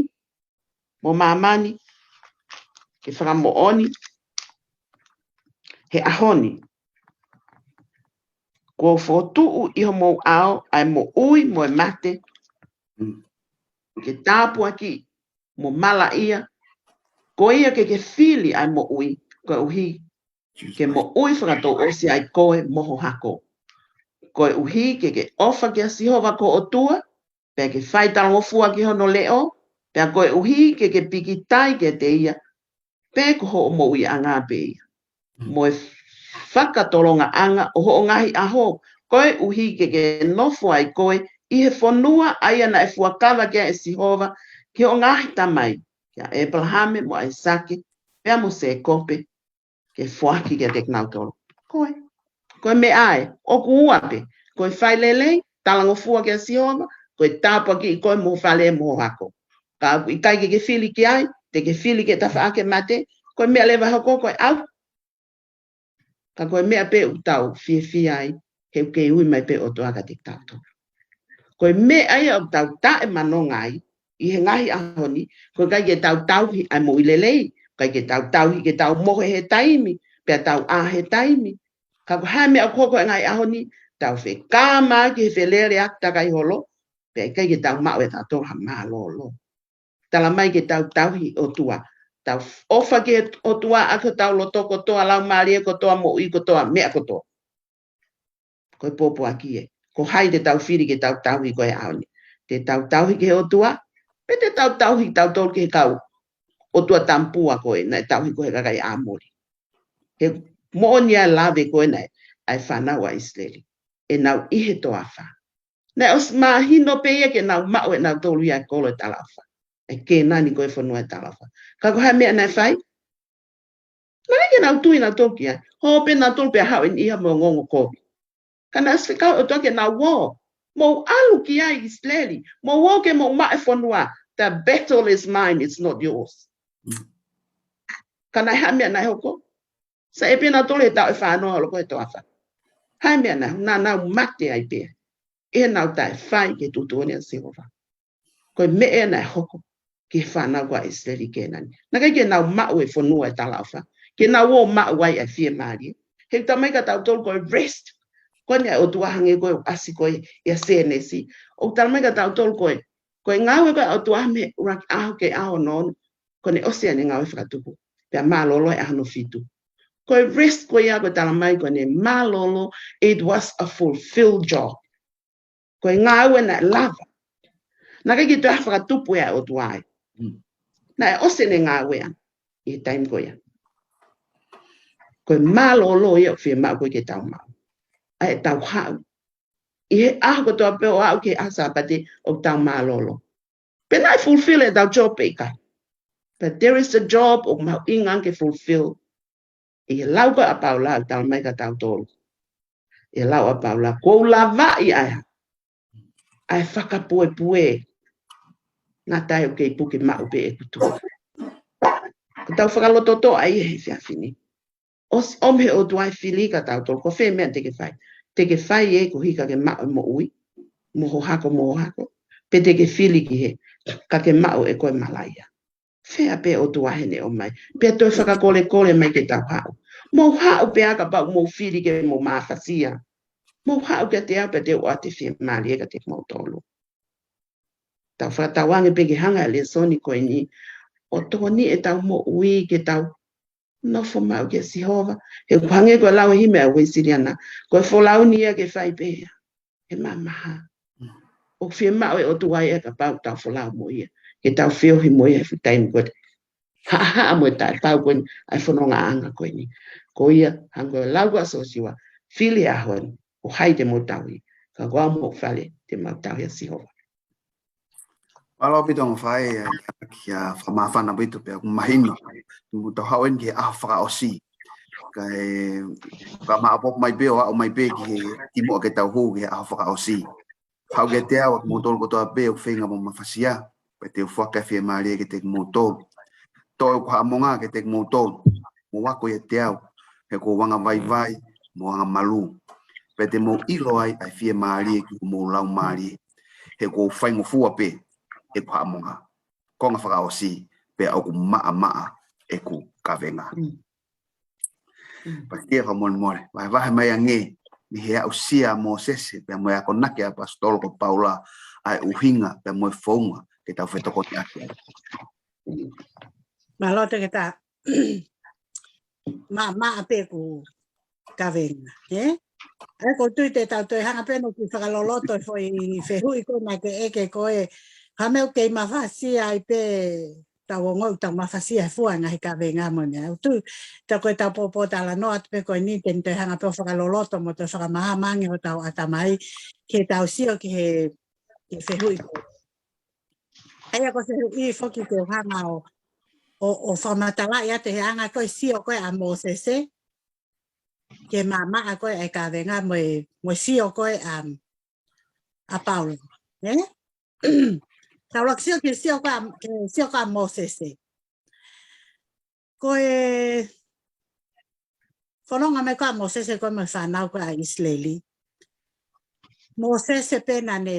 mo māmani ke fakamoʻoni he ʻaho ni. Kuo u fokotuʻu ʻi homou ʻao ʻa e moʻui mo e mate, ke tāpuakiʻi mo malaʻia. Ko ia ke ke fili ʻa e moʻui, koeʻuhi ke moʻui fakatouʻosi ai koe mo ho hako. Koeʻuhi ke ke ʻofa kia Sihova ko ho ʻOtua, pea ke fai talangofua ki hono leʻo, pea koeʻuhi ke ke pikitai kiate ia, pe ko hoʻo moʻuiʻanga pē ia. Mo e fakatolongaʻanga ʻo hoʻo ngaahi ʻaho, koeʻuhi ke ke nofo ai koe ʻi he fonua ʻa ia naʻe fuakava ki ai ʻe Sihova ki hoʻo ngaahi tamai, kia ʻĒpalahame mo ʻAisake, pea mo Sēkope, ke foaki kiate kinautolu. Ko e, ko e meʻa ē, ʻoku ua pē, ko e fai lelei, talangofua kia Sihova, ko e tāpuakiʻi koe mo ho fale mo ho hako. Ka ʻoku ʻikai ke ke fili ki ai, te ke fili ki he tafaʻaki mate, ko e meʻa leva hoko ko e ʻau. Ka ko e meʻa pē ʻoku tau fiefia ai, he ʻoku kei ui mai pē ʻOtua kiate kitautolu. Ko e meʻa ia ʻoku tau taʻemanonga ai ʻi he ngaahi ʻaho ni, ko e ʻikai ke tau tauhi ʻa e moʻui lelei, ʻikai ke tau tauhi ke tau mohe he taimi, pea tau ʻā he taimi. Ka ko e hā e meʻa ʻoku hoko he ngaahi ʻaho ni, tau fekāmaki he feleleʻaki takai holo, pea ʻikai ke tau maʻu ʻe tautolu ha mālōlō. Tala mai ke tau tauhi ʻOtua. Tau ʻofa ki he ʻOtua ʻaki hotau loto kotoa, laumālie kotoa, moʻui kotoa, meʻa kotoa. Ko e pōpoaki ē. Ko hai te tau fili ke tau tauhi ko e ʻaho ni? Te tau tauhi ki he ʻOtua, pe te tau tauhi tautolu ki he kau ʻotua tamapua ko ē, naʻe tauhi ko ē he kakai ʻAmoli. He moʻoni ʻa e lave ko ē naʻe, ʻa e fānau ʻa ʻIsileli. ʻEnau ʻi he toafa. Naʻe ʻosi mahino pē ia ke nau maʻu ʻe nautolu ia e kolo ʻo e talaʻofa. ʻE Kēnani ko e fonua ʻo e talaʻofa. Ka ko e hā e meʻa naʻe fai? Naʻe ʻikai ke nau tui nautolu ki ai. Hopo pē nautolu pea haʻu ʻe niʻihi mo e ongoongo kovi. Ka naʻe ʻosi fekau ʻe he ʻOtua ke nau ō. Mou ʻalu ki ai ʻIsileli. Mou ō ke mou maʻu e fonua. The battle is mine, it's not yours. Ka naʻe hā e meʻa naʻe hoko? Saiʻia pē nautolu he taʻu ʻe fā noa holo ko ē he toafa. Hā e meʻa naʻe, naʻa nau mate ai pē. ʻI heʻenau taʻefai ki he tuʻutuʻuni ʻa Sihova. Ko e meʻa ia naʻe hoko ki he fānau ko ē ʻa ʻIsileli ʻi Kēnani. Naʻe ʻikai ke nau maʻu e fonua ʻo e talaʻofa. Ke nau ō maʻu ai ʻa e fiemālie. He ʻoku talamai kia tautolu ko e rest. Ko eni ʻa e ʻOtua hangē ko e ʻasi ko ē ʻia Sēnesi. ʻOku talamai kia tautolu ko e, ko e ngāue ko ē ʻa e ʻOtua mei he ʻuluaki ʻaho ki he ʻaho ono ono. Ko ʻene ʻosi ʻene ngāue fakatupu. Pea mālōlō e ʻaho hono fitu. Ko e rest ko ia ʻoku talamai ko ʻene mālōlō, it was a fulfilled job. Ko e ngāue naʻe lava. Naʻe ʻikai ke toe fakatupu ia ʻe he ʻOtua ai. Mm. Naʻe ʻosi ʻene ngāue ʻi he taimi ko ia. Ko e mālōlō ia ʻoku fiemaʻu ko ē ke tau maʻu. ʻA ʻetau haʻu. ʻI he ʻaho kotoa pē ʻo aʻu ki he ʻaho Sāpate ʻoku tau mālōlō. Pe naʻe fulfill ʻetau job pe ʻikai. But there is a job ʻoku mahuʻinga ke fulfill. ʻI he lau ko ē ʻa Paula, ʻoku talamai kia tautolu. ʻI he lau ʻa Paula, kuo u lavaʻi ʻa e, ʻa e fakapuepue. Ngata ai ʻoku kei puke maʻu pē ʻeku tuʻa. Ko ʻetau fakalototoʻa ia he efiafi ni. ʻOsi ʻomi ʻe he ʻOtua e fili kia tautolu, ko fē meʻa te ke fai? Te ke fai ē koeʻuhi ka ke maʻu e moʻui, mo ho hako, mo ho hako. Pe te ke fili ki hē, ka ke maʻu ʻe koe malaʻia. Fea pē ʻOtua heʻene ʻomai. Pea toe fakakolekole mai ke tau haʻu. Mou haʻu pē ā kapau mou fili ke mou mafasia. Mou haʻu kiate au pea te u ʻoatu e fiemālie kiate kimoutolu. Tau fakatauange pē ke hanga ʻe he lēsoni ko eni ʻo tokoniʻi ʻetau moʻui ke tau Nofo maʻu kia Sihova. He ʻoku hangē ko e lau ʻe he himi ʻa e Uēsiliana, ko e folau ni ia ke fai pē ia he mamaha. ʻOku fiemaʻu ʻe he ʻOtua ia kapau tau folau mo ia, ke tau feohi mo ia he fuʻu taimi ko ē, haʻahaʻa mo e taʻetau ko eni ʻa e fonongaʻanga ko eni. Ko ia, hangē ko e lau ʻa Siosiua, fili ʻa e ʻaho ni, ko hai te mou tauhi? Ka ko au mo hoku fale te mau tauhi ʻa Sihova. Mālō ʻaupito ongo faʻē, ʻa, ʻa, fakamāfana ʻaupito pea ʻoku mahino. Mo tau haʻu eni ki he ʻaho fakaʻosi. Kae, ka maʻopoʻopo mai pē ʻo aʻu mai pē ki he kimuʻa ke tau hū ki he ʻaho fakaʻosi. Haʻu kiate au ʻa kimoutolu kotoa pē ʻoku feinga mo mafasia, pea te u foaki ʻa e fiemālie kiate kimoutolu. Toe ʻoku haʻamonga kiate kimoutolu, mou ako ʻiate au, he ʻoku ou anga vaivai mo anga malū. Pea te mou ʻilo ai ʻa e fiemālie ki homou laumālie, he ʻoku ou faingofua pē ʻeku haʻamonga. Konga fakaʻosi, pea ʻoku maʻamaʻa ʻeku kavenga. Pea ʻoku ou fakamolemole, vahevahe mai ange, mei he aʻusia ʻa Mōsese, pea mo e akonaki ʻa e ʻaposetolo ko Paula, ʻa e ʻuhinga, pea mo e founga, ke tau fetokoniʻaki ai. Mālō Toketā. Maʻamaʻa pē ʻeku kavenga, ē? ʻA ia ʻoku ou tui te tau toe hanga pē ʻo kiʻi fakaloloto e foʻi fehuʻi ko ē naʻa ke ʻeke ko ē. Hā e meʻa ʻoku kei mafasia ai pē, tau ongoʻi ʻoku tau mafasia he fua e ngaahi kavenga mo e meʻa. ʻOku ou tui, tā ko e tau pōpōtalanoa atu pē ko eni te ne toe hanga pē ʻo fakaloloto mo toe fakamahamahange hotau ʻatamai ke tau sio ki he, ki he fehuʻi ko ē. ʻA ia ko e fehuʻi foki ke u hanga ʻo, ʻo, ʻo fakamatalaʻi atu he anga ko ē e sio ko ē ʻa Mōsese ki he maʻamaʻa ko ē e kavenga mo e, mo e sio ko ē ʻa, ʻa Paula. Ē? Tau laka sio ki he sio ko ē ʻa, ki he sio ko ē ʻa Mōsese. Ko e fononga mai ko ē ʻa Mōsese ko ē mo e fānau ko ē ʻa ʻIsileli. Mōsese pē naʻa ne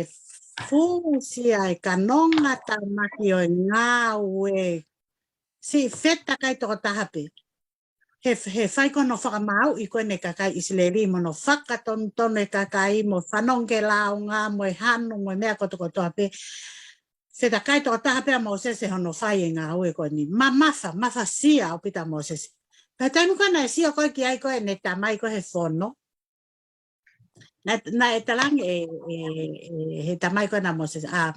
fusi ʻa e kanonga tāmaki ʻo e ngāue siʻi fetakai tokotaha pē. He, he fai ko ē hono fakamaauʻi ko ē ʻene kakai ʻIsileli mo hono fakatonutonu e kakai mo e fanongo ki he lāunga mo e hanu mo e meʻa kotokotoa pē. Fetakai tokotaha pē ʻa Mōsese hono fai e ngāue ko eni. Mamafa, mafasia ʻaupito ʻa Mōsese. Pea taimi ko ē naʻe sio ko ē ki ai ko ē ʻene tamai ko ē he fono. Naʻe, naʻe talaange ʻe, ʻe, ʻe he tamai ko ē ʻa Mōsese, ʻa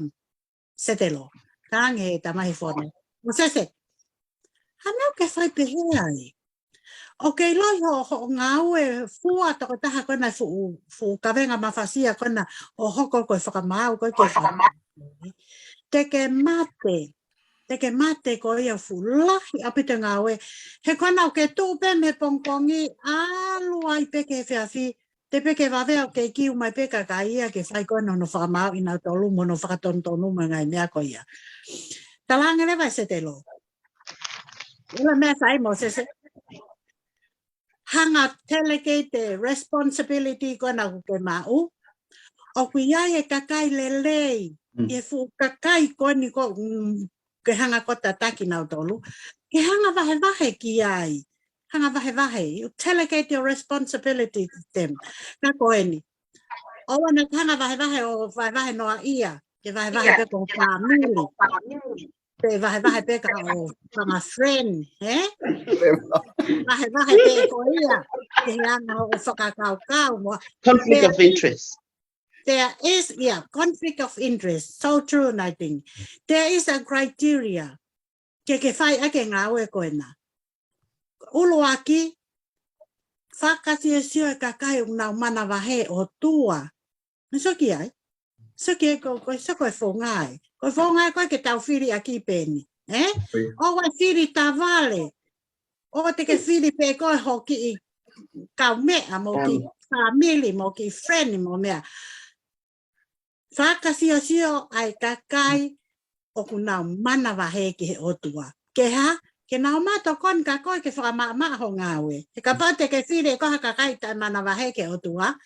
Setelo. Talaange ʻe he tamai he fono. Mōsese, hā e meʻa ʻoku ke fai pehē ai? ʻOku ke ʻiloʻi hoʻo, hoʻo ngāue fua tokotaha ko ena fuʻu, fuʻu kavenga mafasia ko ena ʻo hoko ko e fakamaau ko ē ke fakamaau. Te ke mate, te ke mate koe ia fuʻu lahi ʻaupito e ngāue. He ko ena ʻoku ke tuʻu pē mei he pongipongi, ʻalu ai pē ki he efiafi, te pē ke vave ʻo ke kiu mai pē kakai ia ke fai ko ena hono fakamaauʻi kinautolu mo hono fakatonutonu mo e ngaahi meʻa ko ia. Talaange leva ʻe Setelo, ʻilo e meʻa ʻe fai Mōsese, hanga ʻo delegate e responsibility ko ena ʻoku ke maʻu. ʻOku ʻi ai e kakai lelei, ʻi he fuʻu kakai ko eni ko, mm, ke hanga ko ē ʻo tataki kinautolu. Ke hanga vahevahe ki ai. Hanga vahevahe. You delegate your responsibility to them. Ka ko eni. ʻOua naʻa ke hanga vahevahe ʻo vahevahe noaʻia. Ke vahevahe pē ki ho family. Pe vahevahe pē ki ho fanga friend, ē? Vahevahe pē ko ia, ke he anga hoʻo fakakaukau mo. Conflict of interest. There is, yeah, conflict of interest. So true, I think. There is a criteria. Ke ke fai ʻaki e ngāue ko ena. ʻUluaki, fakasiosio e kakai ʻoku nau manavahē ʻOtua. Sio ki ai. Sio ki ai ko, ko, sio ko e founga ai. Ko e founga ai ko ē ke tau fili ʻaki pē eni. Ē? ʻOua ʻe fili tavale. ʻOua te ke fili pē ko ē ho kiʻi kaumeʻa mo kiʻi family mo kiʻi friend mo meʻa. Fakasiosio ʻa e kakai ʻoku nau manavahē ki he ʻOtua. Ke hā? Ke nau maʻu tokoni kia koe ke fakamaʻamaʻa ho ngāue. He kapau te ke fili ʻe koe ha kakai taʻemanavahē ki he ʻOtua,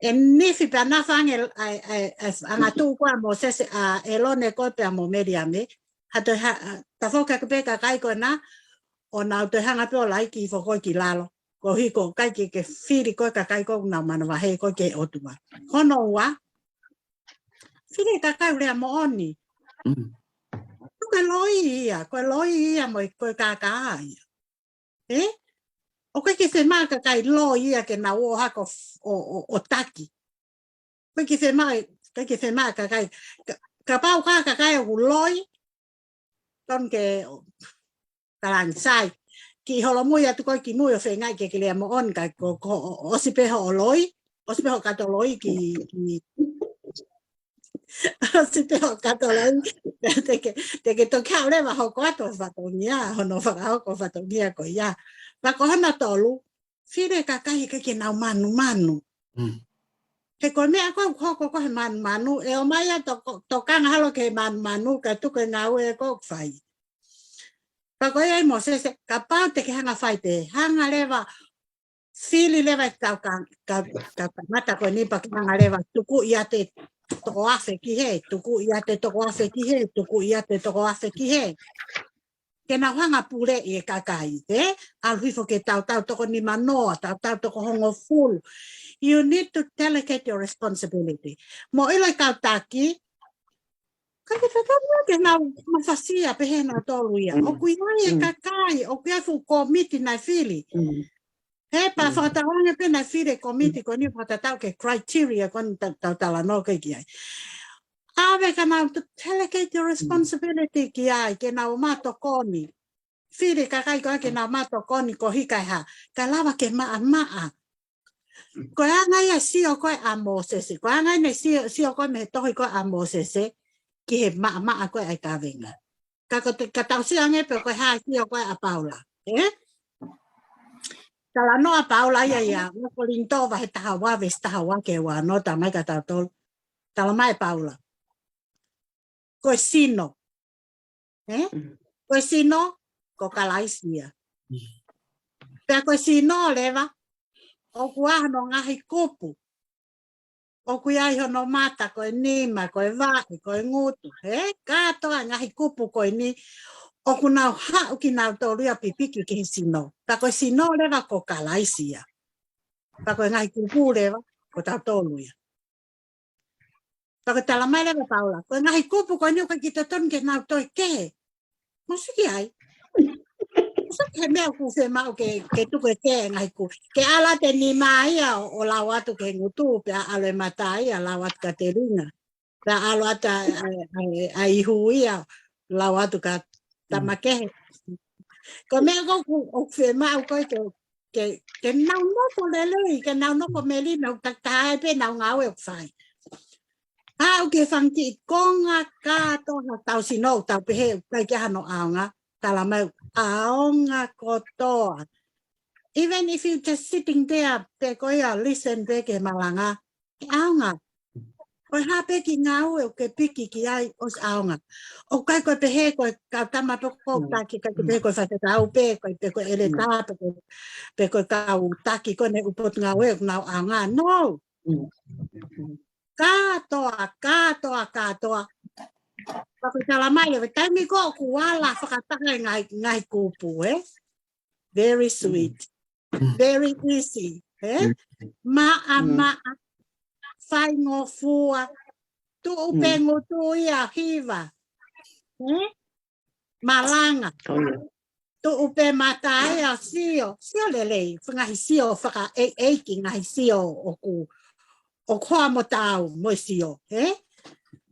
ʻe nifi pea nafa ange ʻa e, ʻa e, ʻa e angatuʻu ko ē ʻa Mōsese, ʻa ʻĒlone ko ē pea mo Meliame. Ha toe ha, ha, tafoki ʻaki pē kakai ko ena, ʻo nau toe hanga pē ʻo laiki hifo koe ki lalo. Koeʻuhi ko e ʻikai ke ke fili koe kakai ko ē ʻoku nau manavahē koe ki he ʻOtua. Hono ua, fili e kakai ʻoku lea moʻoni. Ko e loi ia, ko e loi ia mo e, ko e kākā ia. ʻE? ʻOku ʻikai ke fiemaʻu kakai loi ia ke nau ō hake ʻo, ʻo, ʻo, ʻo taki. ʻOku ʻikai ke fiemaʻu, ʻikai ke fiemaʻu kakai. Ka, kapau ko e kakai ʻoku loi, tonu ke, ʻo, talaange sai. Kiʻi holomui atu koe ki mui ʻo feingaʻi ke ke lea moʻoni ka ko, ko, ʻo, ʻosi pē hoʻo loi, ʻosi pē hoʻo kato loi ki, ki, ʻosi pē hoʻo kato loi. Te ke, te ke toki haʻu leva ʻo hoko atu ho fatongia, hono fakahoko ho fatongia ko ia. Pea ko hono tolu, fili e kakai ʻikai ke nau manumanu. Mm. He ko e meʻa ko ē ʻoku hoko ko ē he manumanu, ʻe ō mai ʻa e to, tokanga holo ki he manumanu, kae tuku e ngāue ko ē ʻoku fai. Pea ko ia ai Mōsese, kapau te ke hanga fai pē, hanga leva, fili leva e kau ka, ka, kau tangata ko eni pea ke hanga leva, tuku ia te toko afe ki hē, tuku ia te toko afe ki hē, tuku ia te toko afe ki hē. Ke nau hanga puleʻi e kakai, ē? ʻAlu hifo ki he tautau toko nimanoa, tautau toko hongofulu. You need to delegate your responsibility. Mo ʻilo e kau taki, ʻikai ke tatau ke nau mafasia pē he nau tolu ia. Mm. ʻOku ʻi ai e Mm. kakai, ʻoku ʻi ai e fuʻu kōmiti naʻe fili. Mm. He pea Mm. fakatauange pē naʻe fili e kōmiti ko eni fakatatau ki he criteria ko eni ta, tau talanoa ko ē ki ai. ʻAve ka nau to delegate your responsibility ki ai, ke nau ō mai ʻo tokoni. Fili e kakai ko ē ke nau ō mai ʻo tokoni ko e hā, kae lava ke maʻamaʻa. Ko e anga ia e sio ko ē ʻa Mōsese. Ko e anga ia e sio, sio ko ē mei he tohi ko ē ʻa Mōsese ki he maʻamaʻa ko ē ʻa e kavenga. Ka ko te, ka tau sio ange pē ko e hā e sio ko ē ʻa Paula. Ē? Talanoa ʻa Paula ia ʻia ʻUluaki Kolinitō vahe taha ua, veesi taha ua ki he ua ono, talamai kia tautolu. Talamai ʻe Paula. Ko e sino. Ē? Mm. Ko e sino, ko Kalaisi ia. Mm. Pea ko e sino leva, ʻoku ʻi ai hono ngaahi kupu. ʻOku ʻi ai hono mata, ko e nima, ko e vaʻe, ko e ngutu. Ē? Kātoa e ngaahi kupu ko eni, ʻoku nau haʻu kinautolu ia ʻo pipiki ki he sino. Pea ko e sino leva ko Kalaisi ia. Pea ko e ngaahi kupu leva, ko tautolu ia. Pea ko e talamai leva ʻe Paula, ko e ngaahi kupu ko eni ʻoku ʻikai ke totonu ke nau toe kehe. Mou sio ki ai. Mou sio ki he meʻa ʻoku fiemaʻu ke, ke tuku e kehe e ngaahi kupu. Ke ʻalu atu e nima ia ʻo, ʻo lau atu ki he ngutu, pea ʻalu e mata ia ʻo lau atu ki he telinga. Pea ʻalu atu ʻa, ʻa, ʻa, ʻa e ihu ia ʻo lau atu ki he tama kehe. Ko e meʻa ko ē ʻoku, ʻoku fiemaʻu ko ē ke, ke, ke nau nofo lelei, ke nau nofo melino, ka, ka ʻai pē ʻenau ngāue ʻoku fai. Haʻu ki he fanga kiʻi konga kātoa hotau sino, tau pehē, ʻikai ke ʻi ai hano ʻaonga, talamai ʻaonga kotoa. Even if you just sitting there, pe ko ia listen pē ki he malanga, ʻe ʻaonga. Ko e hā pē kiʻi ngāue ʻoku ke piki ki ai ʻosi ʻaonga. ʻOku ʻikai ko e pehē ko e kau tama pē ko ē ʻoku taki, ʻikai ko e pehē ko e faifekau pē, ko e pē ko e ʻeletā, pe ko e, pe ko e kau taki ko ē ʻene ʻū potungāue ʻoku nau ʻaonga. No. Mm. Kātoa, kātoa, kātoa. Pea ko e talamai leva, taimi ko ē ʻoku ala fakataha e ngaahi, ngaahi kupu, ē? Very sweet. Mm. Very easy, ē? Mm. Maʻamaʻa, faingofua, tuʻu pē ngutu ia ʻo hiva. Ē? Malanga. Oh, yeah. Tuʻu pē mata ia ʻo sio, sio lelei, ngaahi sio fakaʻeiʻeiki, ngaahi sio ʻoku, ʻoku hoa mo taau mo e sio, ē?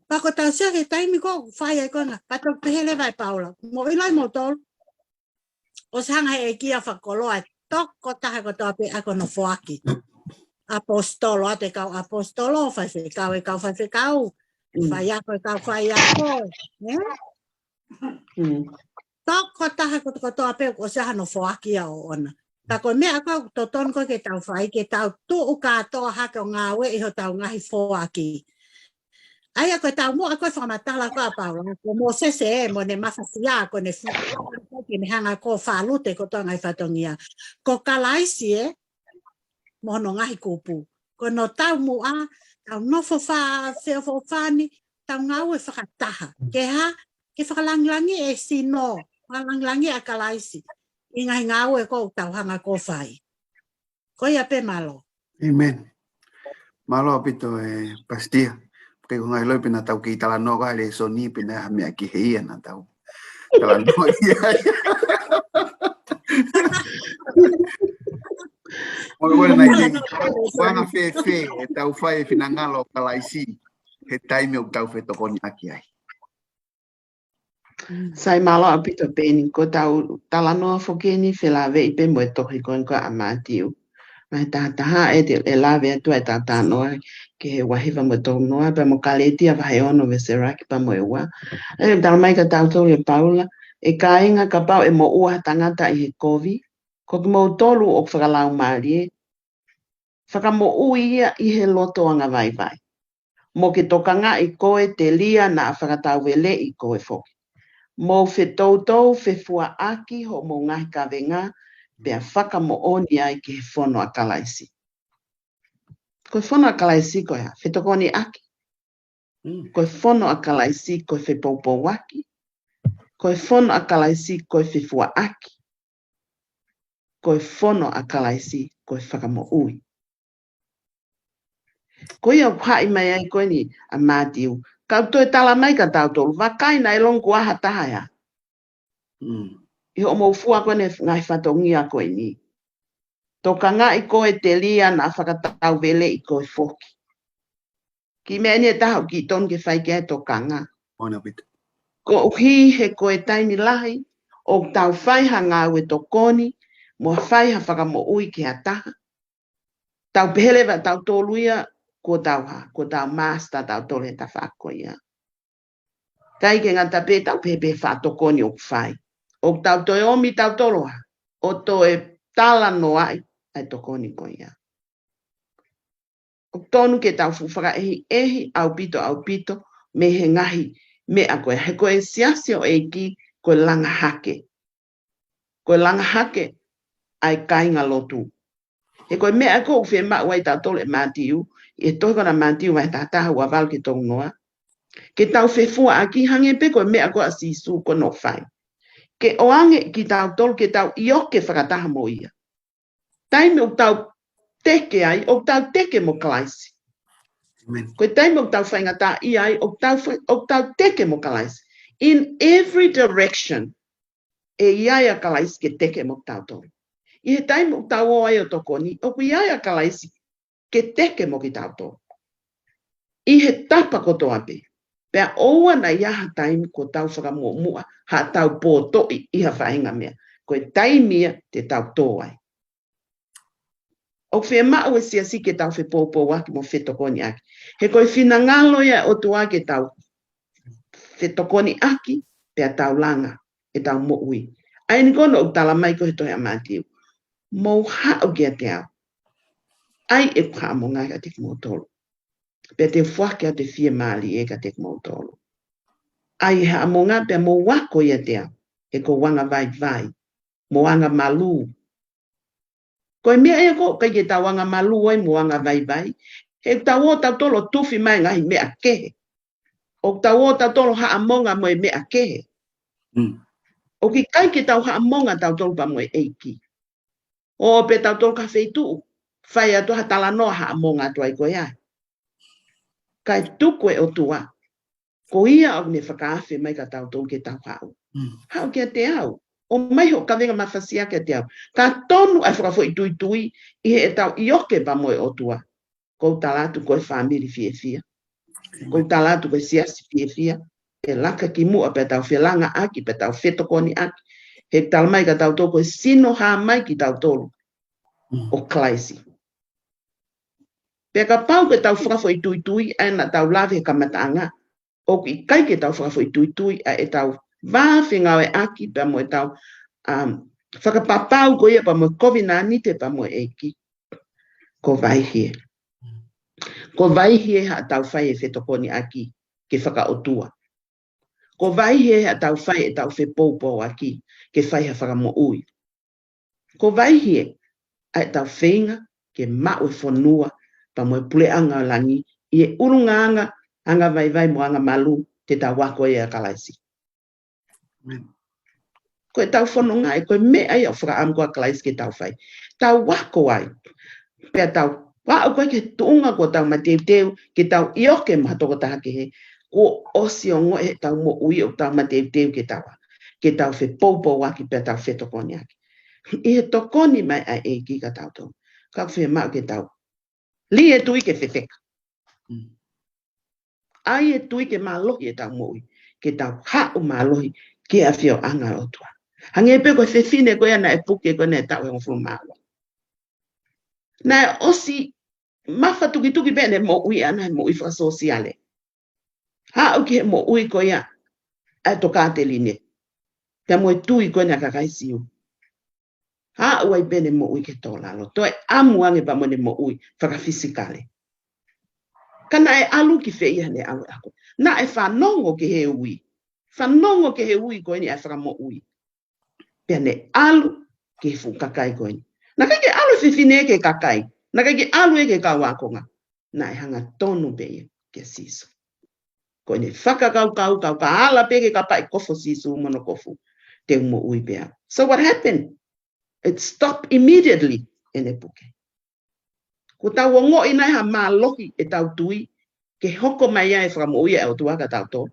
Pea ko ʻetau sio ki he taimi ko ē ʻoku fai ai ko ē ngā, pea toki pehē leva ʻe Paula. Mou ʻilo ai moutolu. ʻOsi hanga he ʻEiki ia ʻo fakakoloa e tokotaha kotoa pē ʻaki hono foaki. ʻAposetolo ʻa e kau ʻaposetolo, faifekau e kau faifekau, mm, faiako e kau faiako, ē? Mm. Tokotaha kotoa kotoa pē ʻoku ʻosi ʻi ai hano foaki ia ʻoʻona. Ka ko e meʻa ko ē ʻoku totonu ko ē ke tau fai, ke tau tuʻu kātoa hake ʻo ngāueʻi hotau ngaahi foaki. ʻA ia ko e taumuʻa ko ē fakamatala ko ē ʻa Paula, ko Mōsese ē, mo ʻene mafasia, ko ʻene fu-, ke ne hanga ʻo fālute kotoa e ngaahi fatongia. Ko Kalaisi ē, mo hono ngaahi kupu. Ko hono taumuʻa, tau nofo fa-, feʻofoʻofani, tau ngāue fakataha. Ke hā, ke fakalangilangiʻi e sino, fakalangilangiʻi ʻa Kalaisi. ʻI he ngaahi ngāue ko ē ʻoku tau hanga ʻo fai. Ko ia pē, mālō. ʻĒmeni. Mālō ʻaupito ē Pasitia. Pea ko e ngaahi loi pē naʻa tau kei talanoa ko ē he lēsoni pē naʻe ʻi ai ha meʻa kehe ia naʻa tau talanoa ia. Mo e ʻuhinga naʻe ʻikai ke ʻuhinga fēfē ʻetau fai e finangalo ʻo Kalaisi he taimi ʻoku tau fetokoniʻaki ai. Sai, mālō ʻaupito Peni, ko ʻetau talanoa foki eni felāveʻi pē mo e tohi ko eni ko ē ʻa Mātiu. Mei he taha taha ʻe te, ʻe lave atu ai ʻetau talanoa ki he vahe hiva mo e tolu noa, pea mo Kalētia vahe ono veesi ʻuluaki pea mo e ua. ʻE talamai kia tautolu ʻe Paula, ʻe kāinga, kapau ʻe moʻua ha tangata ʻi he kovi, ko kimoutolu ʻoku fakalaumālie, fakamoʻui ia ʻi he loto angavaivai. Mo ke tokangaʻi koe telia naʻa fakatauveleʻi koe foki. Mou fetoutou fefuaʻaki hoʻomou ngaahi kavenga, pea fakamoʻoni ai ki he fono ʻa Kalaisi. Ko e fono ʻa Kalaisi ko e hā? Fetokoniʻaki. Mm. Ko e fono ʻa Kalaisi ko e fepoupouaki. Ko e fono ʻa Kalaisi ko e fefuaʻaki. Ko e fono ʻa Kalaisi ko e fakamoʻui. Ko ia ʻoku haʻi mai ai ko eni ʻa Mātiu. Kau toe talamai kia tautolu, vakai naʻe longo kuo ʻi ai ha taha ia. Mm. ʻI hoʻomou fua ko eni ngaahi fatongia ko eni. Tokangaʻi koe telia naʻa fakatauveleʻi koe foki. Kiʻi meʻa eni ʻe taha ʻoku kiʻi tonu ke fai ki ai e tokanga. Mālō ʻaupito. Koeʻuhi he ko e taimi lahi ʻoku tau fai ha ngāue tokoni, mo fai ha fakamoʻui ki ha taha, tau pehē leva tautolu ia kuo tau hā, kuo tau master tautolu he tafaʻaki ko ia. ʻIkai ke ngata pē, tau pehē pē faʻa tokoni ʻoku fai, ʻoku tau toe ʻomi tautolu hā, ʻo toe talanoaʻi ʻa e tokoni ko ia. ʻOku tonu ke tau fuʻu fakaʻehiʻehi ʻaupito, ʻaupito mei he ngaahi meʻa ko ē. He ko e siasi ʻo e ʻEiki ko e langa hake. Ko e langa hake ʻa e kāingalotu. He ko e meʻa ko ē ʻoku fiemaʻu ai tautolu ʻe Mātiu, ʻi he tohi ko ena Mātiu vahe taha taha, ua valu ki he tolu noa. Ke tau fefuaʻaki, hangē pē ko e meʻa ko ē ʻa Sīsū ko ē naʻe fai. Ke ʻoange kitautolu ke tau ʻioke fakataha mo ia. Taimi ʻoku tau teke ai, ʻoku tau teke mo Kalaisi. Amen. Ko e taimi ʻoku tau faingataʻaʻia ai, ʻoku tau fa-, ʻoku tau teke mo Kalaisi. In every direction, ʻe ʻi ai ʻa Kalaisi ke teke mo tautolu. ʻI he taimi ʻoku tau ō ai ʻo tokoni, ʻoku ʻi ai ʻa Kalaisi ke teke mo kitautolu. ʻI he tapa kotoa pē. Pea ʻoua naʻa ʻi ai ha taimi kuo tau fakamuʻomuʻa, haʻatau potoʻi ʻi ha faʻahinga meʻa. Ko e taimi ia te tau tō ai. ʻOku fiemaʻu e siasi ke tau fepoupouaki mo fetokoniʻaki. He ko e finangalo ia ʻo e ʻOtua ke tau fetokoniʻaki, pea tau langa ʻetau moʻui. ʻA eni ko ē naʻe talamai ko ē he tohi ʻa Mātiu. Mou haʻu kiate au. ʻAi ʻeku haʻamonga kiate kimoutolu. Pea te u foaki atu e fiemālie kiate kimoutolu. ʻAi e haʻamonga pea mou ako ʻiate au. He ko u angavaivai. Mo angamalū. Ko e meʻa ia ko ē ʻoku ʻikai ke tau angamalū ai mo angavaivai. He tau ō tautolu ʻo tufi mai ngaahi meʻa kehe. ʻOku tau ō tautolu ʻo haʻamonga mo e meʻa kehe. Mm. ʻOku ʻikai ke tau haʻamonga tautolu pea mo e ʻEiki. ʻO pē tautolu ki ha feituʻu, fai atu ha talanoa haʻamonga atu ai ko ia. Kae tuku e ʻOtua. Ko ia ʻoku ne fakaafe mai kia tautolu ke tau haʻu. Mm. Haʻu kiate au. ʻOmai hoʻo kavenga mafasia kiate au. Ka tonu ʻa e fakafoʻituitui ʻi heʻetau ʻioke pea mo e ʻOtua. Ko u tala atu ko e fāmili fiefia. Ko u tala atu ko e siasi fiefia. ʻE laka ki muʻa pea tau felangaʻaki, pea tau fetokoniʻaki. He talamai kia tautolu ko e sino hā mai kitautolu. Mm. ʻO Kalaisi. Pea kapau ke tau fakafoʻituitui, ʻa ena naʻa tau lave he kamataʻanga. ʻOku ʻikai ke tau fakafoʻituitui ʻa ʻetau vā fengāueʻaki pea mo ʻetau, um, fakapapau ko ia pea mo e kovinānite pea mo e ʻEiki. Ko e vaʻinga. Ko e vaʻinga haʻatau fai e fetokoniʻaki ke fakaʻotua. Ko e vaʻinga haʻatau fai ʻetau fepoupouaki ke fai ha fakamoʻui. Ko e vaʻinga ʻa ʻetau feinga ke maʻu e fonua pea mo e puleʻanga ʻo langi ʻi he ʻulungaanga angavaivai mo angamalū te tau ako ai ʻia Kalaisi. Amen. Ko ʻetau fononga ē, ko e meʻa ia ʻoku fakaʻamu ko ē ʻa Kalaisi ke tau fai. Tau ako ai. Pea tau ako ai ki he tuʻunga kuo tau mateuteu ke tau ʻioke mo ha tokotaha kehe. Kuo ʻosi ongoʻi heʻetau moʻui ʻoku tau mateuteu ke tau, ke tau fepoupouaki pea tau fetokoniʻaki. ʻI he tokoni mai ʻa e ʻEiki kia tautolu, ka ʻoku fiemaʻu ke tau lī e tui ke fefeka. ʻAi e tui ke mālohi ʻetau moʻui, ke tau haʻu mālohi ki he ʻafioʻanga ʻo e ʻOtua. Hangē pē ko e fefine ko ia naʻe puke ko ē naʻe taʻu ʻe hongofulu mā ua. Naʻe ʻosi mafatukituki pē ʻene moʻui ʻana he moʻui fakasōsiale. Haʻu ki he moʻui ko ia ʻa e tokāteline, pea mo e tui ko ena ʻa e kakai Siu. Haʻu ai pē ʻene moʻui ki he tōlalo, toe ʻamu ange pea mo ʻene moʻui fakafisikale. Ka naʻe ʻalu ki fē ia ʻene ʻalu ako? Naʻe fanongo ki he ui. Fanongo ki he ui ko eni ʻa e Fakamoʻui. Pea ne ʻalu ki he fuʻu kakai ko eni. Naʻe ʻikai ke ʻalu e fefine ki he kakai. Naʻe ʻikai ke ʻalu ia ki he kau ākonga. Naʻe hangatonu pē ia kia Sīsū. Ko ʻene fakakaukau, kau ka ala pē ke kapaʻi kofu Sīsū mo hono kofu, te u moʻui pē au. So what happened? It stopped immediately ʻene puke. Kuo tau ongoʻi nai ha mālohi ʻetau tui ke hoko mai ai e fakamoʻui ʻa e ʻOtua kia tautolu?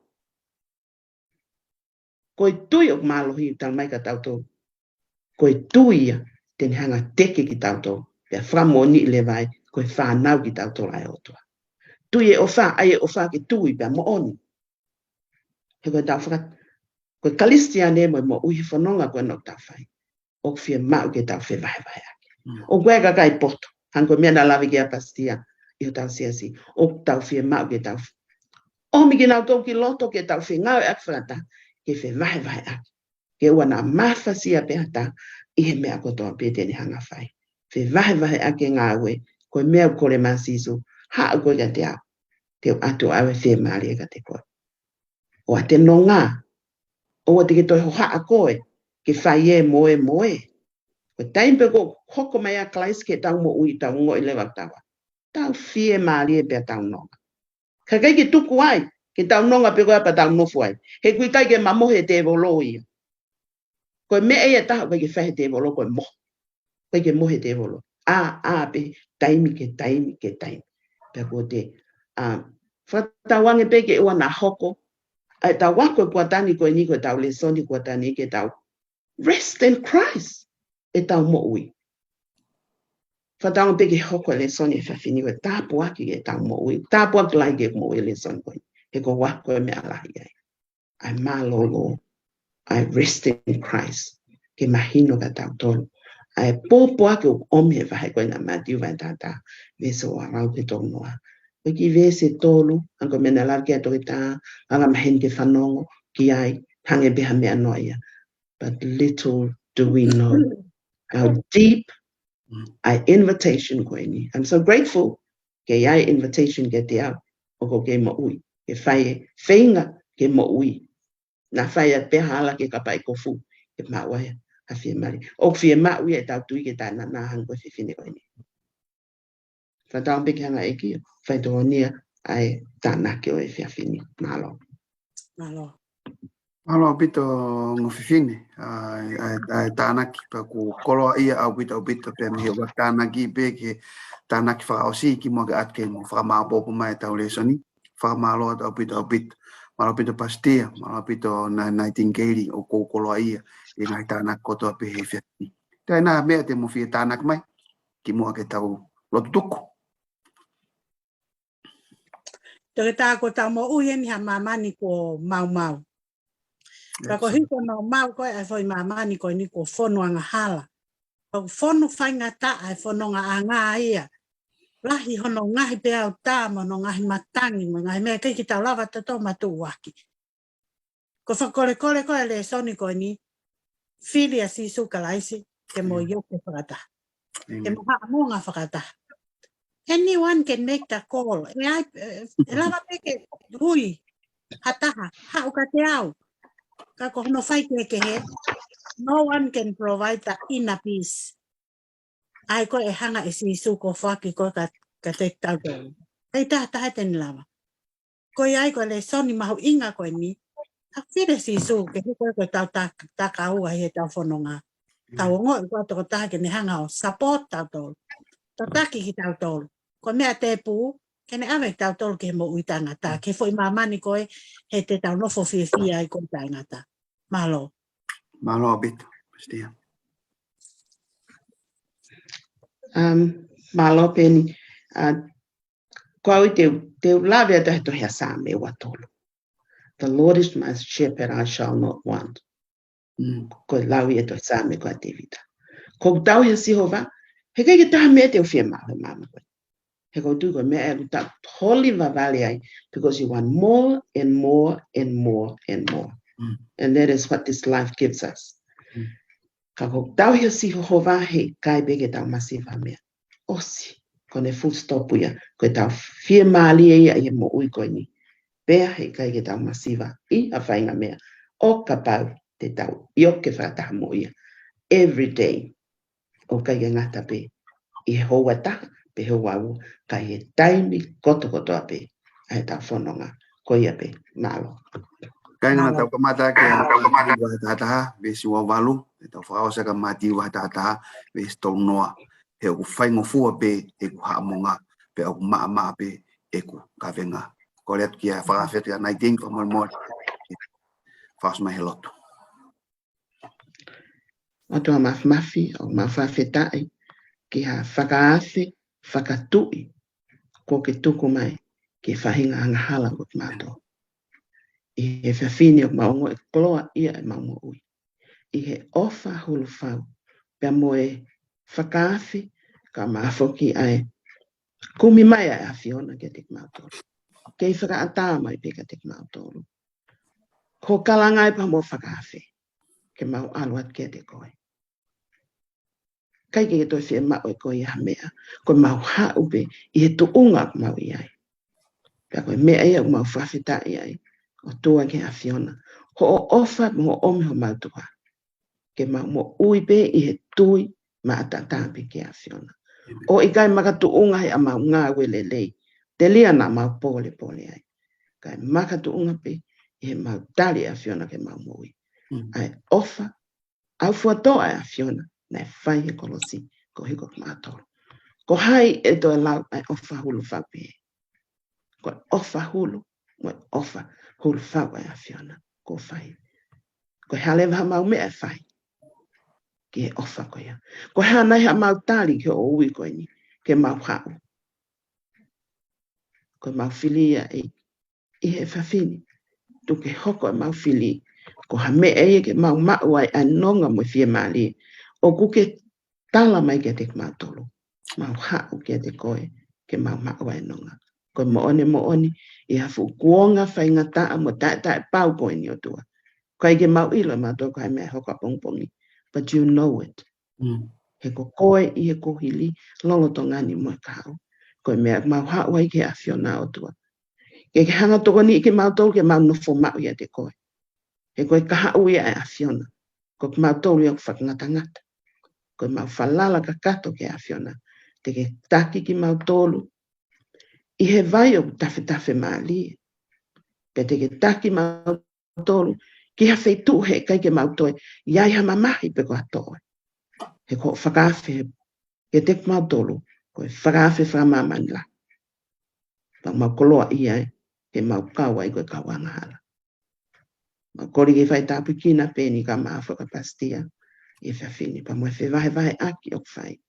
Ko e tui ʻoku mālohi, talamai kia tautolu, ko e tui ia te ne hanga teke kitautolu, pea fakamoʻoniʻi leva ai ko e fānau kitautolu ʻa e ʻOtua. Tui e ʻofa, ʻai e ʻofa ke tui pea moʻoni. He ko ʻetau faka-, ko e Kalisitiane mo e moʻui he fononga ko ena ʻoku tau fai, ʻoku fiemaʻu ke tau fevahevaheʻaki. ʻOku ʻi ai e kakai poto, hangē ko e meʻa naʻe lave ki ai ʻa Pasitia ʻi hotau siasi, ʻoku tau fiemaʻu ke tau ʻomi kinautolu ki loto ke tau fengāueʻaki fakataha, ke fevahevaheʻaki, ke ʻoua naʻa mafasia pē ha taha ʻi he meʻa kotoa pē te ne hanga fai. Fevahevaheʻaki e ngāue, ko e meʻa ʻoku kole mai ʻa Sīsū, haʻu koe kiate au, te u ʻoatu ʻa e fiemālie kiate koe. ʻOua te nonga, ʻoua te ke toe hohaʻa koe ke fai e moe moe. Ko e taimi pē ʻoku hoko mai ʻa Kalaisi ki heʻetau moʻui, tau ongoʻi leva ʻoku tau, tau fiemālie pea tau nonga. Ka ʻikai ke tuku ai ke tau nonga pē ko ia pea tau nofo ai. He ʻoku ʻikai ke mamohe e tēvolo ia. Ko e meʻa ia ʻe taha ʻoku ʻikai ke fai he tēvolo ko e mohe. ʻIkai ke mohe e tēvolo. ʻĀ, ʻā pē, taimi ki he taimi ki he taimi. Pea ko e, ʻa, fakatauange pē ke ʻoua naʻa hoko ʻa ʻetau ako e kuata ni ko eni, ko ʻetau lēsoni kuata ni, ke tau rest in Christ ʻetau moʻui. Fakatauange pē ke hoko e lēsoni he efiafi ni ko e tāpuaki ki heʻetau moʻui. Tāpuaki lahi ki heʻeku moʻui e lēsoni ko eni. He ʻoku ou ako e meʻa lahi ai. ʻA e mālōlō, ʻa e rest in Christ, ke mahino kia tautolu ʻa e pōpoaki ʻoku ʻomi he vahe ko ena Mātiu vahe taha taha, veesi ua valu ki he tolu noa. Ko e kiʻi veesi ʻe tolu, hangē ko e meʻa naʻe lave ki ai e toketā, ʻalu maheni ke fanongo ki ai, hangē pē ha meʻa noa ia. But little do we know how deep ʻa e invitation ko eni. I'm so grateful ke ʻi ai e invitation kiate au, ʻoku ou kei moʻui, ke fai e feinga ke moʻui. Naʻa fai ʻa e pehē hala ke kapaʻi kofu, ke maʻu ai ha fiemālie. ʻOku fiemaʻu ia ʻetau tui ke tānaki hangē ko e fefine ko eni. Fakatauange pē ke hanga ʻe he ʻEiki ʻo faitokonia ʻa e tānaki ʻo e efiafi ni. Mālō. Mālō. Mālō ʻaupito ongo fefine, ʻa, ʻa, ʻa e tānaki, pea ʻoku ou koloaʻia ʻaupito ʻaupito pē mei he ʻoku ou tānaki pē ki he tānaki fakaʻosi kimuʻa ke ʻoatu ke mo fakamāopoopo mai ʻetau lēsoni. Fakamālō atu ʻaupito ʻaupito. Mālō ʻaupito Pasitia, mālō ʻaupito Nai-, Nightingale, ʻoku ou koloaʻia ʻi he ngaahi tānaki kotoa pē he efiafi ni. Toe ʻi ai ha meʻa te mo fie tānaki mai kimuʻa ke tau lotu tuku? Toketā, kuo tau moʻui eni ha māmani kuo maumau. Ka ko e hiko hono mau ko ē ʻa e foʻi māmani ko eni kuo fonu angahala. Kuo fonu faingataʻa e fonongaʻanga ia. Lahi hono ngaahi peau tā mo hono ngaahi matangi mo e ngaahi meʻa ʻikai ke tau lava ʻo tō matuʻuaki. Ko e fakakolekole ko ē e lēsoni ko eni, fili ʻa Sīsū Kalaisi ke mo ʻio ke fakataha. Ke mo haʻamonga fakataha. Anyone can make the call. ʻE ʻi ai, ʻe, ʻe lava pē ke ui ha taha, haʻu kiate au. Ka ko hono faikehekehe, no one can provide the inner peace. ʻA ia ko ē ʻe hanga ʻe Sīsū ʻo foaki ko ē kia, kiate kitautolu. ʻIkai ha taha te ne lava. Ko ia ai ko e lēsoni mahuʻinga ko eni. ʻA fili ʻa Sīsū ke hoko ko ē ko ʻetau tak-, takaua ʻi heʻetau fononga. Tau ongoʻi ko e tokotaha ke ne hanga ʻo support tautolu. Tataki kitautolu. Ko e meʻa tēpū, ke ne ʻave kitautolu ki he moʻui taʻengata. Ki he foʻi māmani ko ē he te tau nofo fiefia ai ko ē taʻengata. Mālō. Mālō ʻaupito, Pasitia. Um, mālō Peni, uh, ko au te, te u lave atu he tohi ʻa Saame ua tolu. The Lord is my shepherd, I shall not want. Mm, ko e lau ia ʻa e tohi Saame ko ē ʻa Tēvita. ʻOku ou tauhi ʻa Sihova, heʻikai ke toe ha meʻa te u fiemaʻu he māmani ko eni. He ʻoku ou tui ko e meʻa ʻe ʻoku tau holi vavale ai, because you want more and more and more and more. Mm. And that is what this life gives us. Mm. Ka ʻoku ou tauhi ʻa Sihova heʻikai pē ke tau masiva ha meʻa. ʻOsi, ko ʻene full stop ia, ko ʻetau fiemālie ia ʻi he moʻui ko eni. Pea heʻikai ke tau masiva ʻi ha faʻahinga meʻa. ʻO kapau te tau ʻioke fakataha mo ia. Every day. ʻOku ʻikai ke ngata pē ʻi he houa ʻe taha, pe houa ʻe ua, ka ʻi he taimi kotokotoa pē ʻa ʻetau fononga. Ko ia pē, mālō. Kāinga, naʻa tau kamata ʻaki ʻa Mātiu vahe taha taha, veesi ua valu, ʻetau fakaʻosi ʻaki ʻa Mātiu vahe taha taha, veesi tolu noa. He ʻoku faingofua pē ʻeku haʻamonga, pea ʻoku maʻamaʻa pē ʻeku kavenga. Kole atu kia Fakafeʻao Naiteni, fakamolemole. Fakaʻosi mai he lotu. ʻOtua Māfimafi, ʻoku mau fakafetaʻi ki ha fakaafe, fakatuʻi, kuo ke tuku mai ki he faʻahinga angahala ʻo kimautolu. ʻI he efiafi ni ʻoku mau ongoʻi e koloa ia ʻemau moʻui. ʻI he ʻofa hulu fau, pea mo e fakaafe, ka mau foki ʻa e kumi mai ʻa e ʻAfiona kiate kimautolu. Kei fakaʻatā mai pē kiate kimautolu. Ko e kalanga ia pea mo e fakaafe, ke mau ʻalu atu kiate koe. ʻIkai ke toe fiemaʻu ʻe koe ia ha meʻa, ko ʻemau haʻu pē ʻi he tuʻunga ʻoku mau ʻi ai. Pea ko e meʻa ia ʻoku mau fakafetaʻi ai, ʻOtua ki he ʻAfiona. Hoʻo ʻofa mo hoʻo ʻomi homau tuha. Ke mau moʻui pē ʻi he tui maʻataʻatā pē ki he ʻAfiona. ʻOku ʻikai makatuʻunga he ʻemau ngāue lelei, telia naʻa mau pōlepole ai. Kae makatuʻunga pē ʻi heʻemau tali e ʻAfiona ki heʻemau moʻui. Mm. ʻA e ʻofa ʻaufuatō ʻa e ʻAfiona naʻe fai he kolosi koeʻuhi ko kimautolu. Ko hai ʻe toe lau ʻa e ʻofa hulu fau pehē? Ko e ʻofa hulu, ko e ʻofa hulu fau ʻa e ʻAfiona kuo fai. Ko e hā leva haʻamau meʻa ʻe fai ki he ʻofa ko ia? Ko e hā nai haʻamau tali ki hoʻo ui ko eni ke mau haʻu? Ko ʻemau fili ia ʻi, ʻi he efiafi ni. Tuku ke hoko ʻemau fili ko ha meʻa ia ke mau maʻu ai ʻa e nonga mo e fiemālie. ʻOku ke tala mai kiate kimautolu, mau haʻu kiate koe ke mau maʻu ʻa e nonga. Ko e moʻoni moʻoni, ʻi ha fuʻu kuonga faingataʻa mo taʻetaʻepau ko eni, ʻOtua, ʻikai ke mau ʻilo ʻe mautolu ko e hā e meʻa ʻe hoko ʻapongipongi. But you know it. Mm. He ko koe ʻi he kuohili lolotonga ni mo e kahaʻu. Ko e meʻa mau haʻu ai ki he ʻAfiona, ʻOtua, ke ke hanga ʻo tokoniʻi kimautolu ke mau nofo maʻu ʻiate koe. He ko e kahaʻu ia ʻa e ʻAfiona. Ko kimautolu ia ʻoku fakangatangata. Ko ʻemau falala kakato ki he ʻAfiona, te ke taki kimautolu ʻi he vai ʻoku tafetafe mālie. Pea te ke taki kimautolu ki ha feituʻu heʻikai ke mau toe ʻi ai ha mamahi pe ko ha toʻo. He ko hoʻo fakaafe kiate kimautolu ko e fakaafe fakamāmani lahi. Pea mau koloaʻia ai, he mau kau ai ko e kau angahala. Mau kole ke fai tāpuekina Peni kae mau fakapasitia ʻi he efiafi ni, pea mo e fevahevaheʻaki ʻoku fai.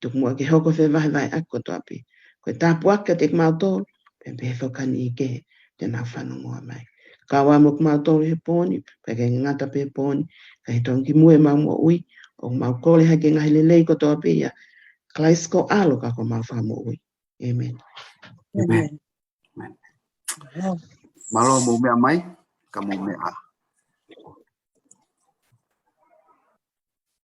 Tuku muʻa ke hoko e fevahevaheʻaki kotoa pē ko e tāpuaki kiate kimautolu, pea pehē foki ki he niʻihi kehe te nau fanongoa mai. Kau ai mo kimautolu he pō ni, pea ʻikai ngata pē he pō ni, ka ʻi he tonu ki mui ʻemau moʻui, ʻoku mau kole hake e ngaahi lelei kotoa pē ʻia Kalaisi ko ho ʻAlo ka ko homau Fakamoʻui. ʻĒmeni. ʻĒmeni. ʻĒmeni. Mālō, mou meʻa mai, ka mou meʻa.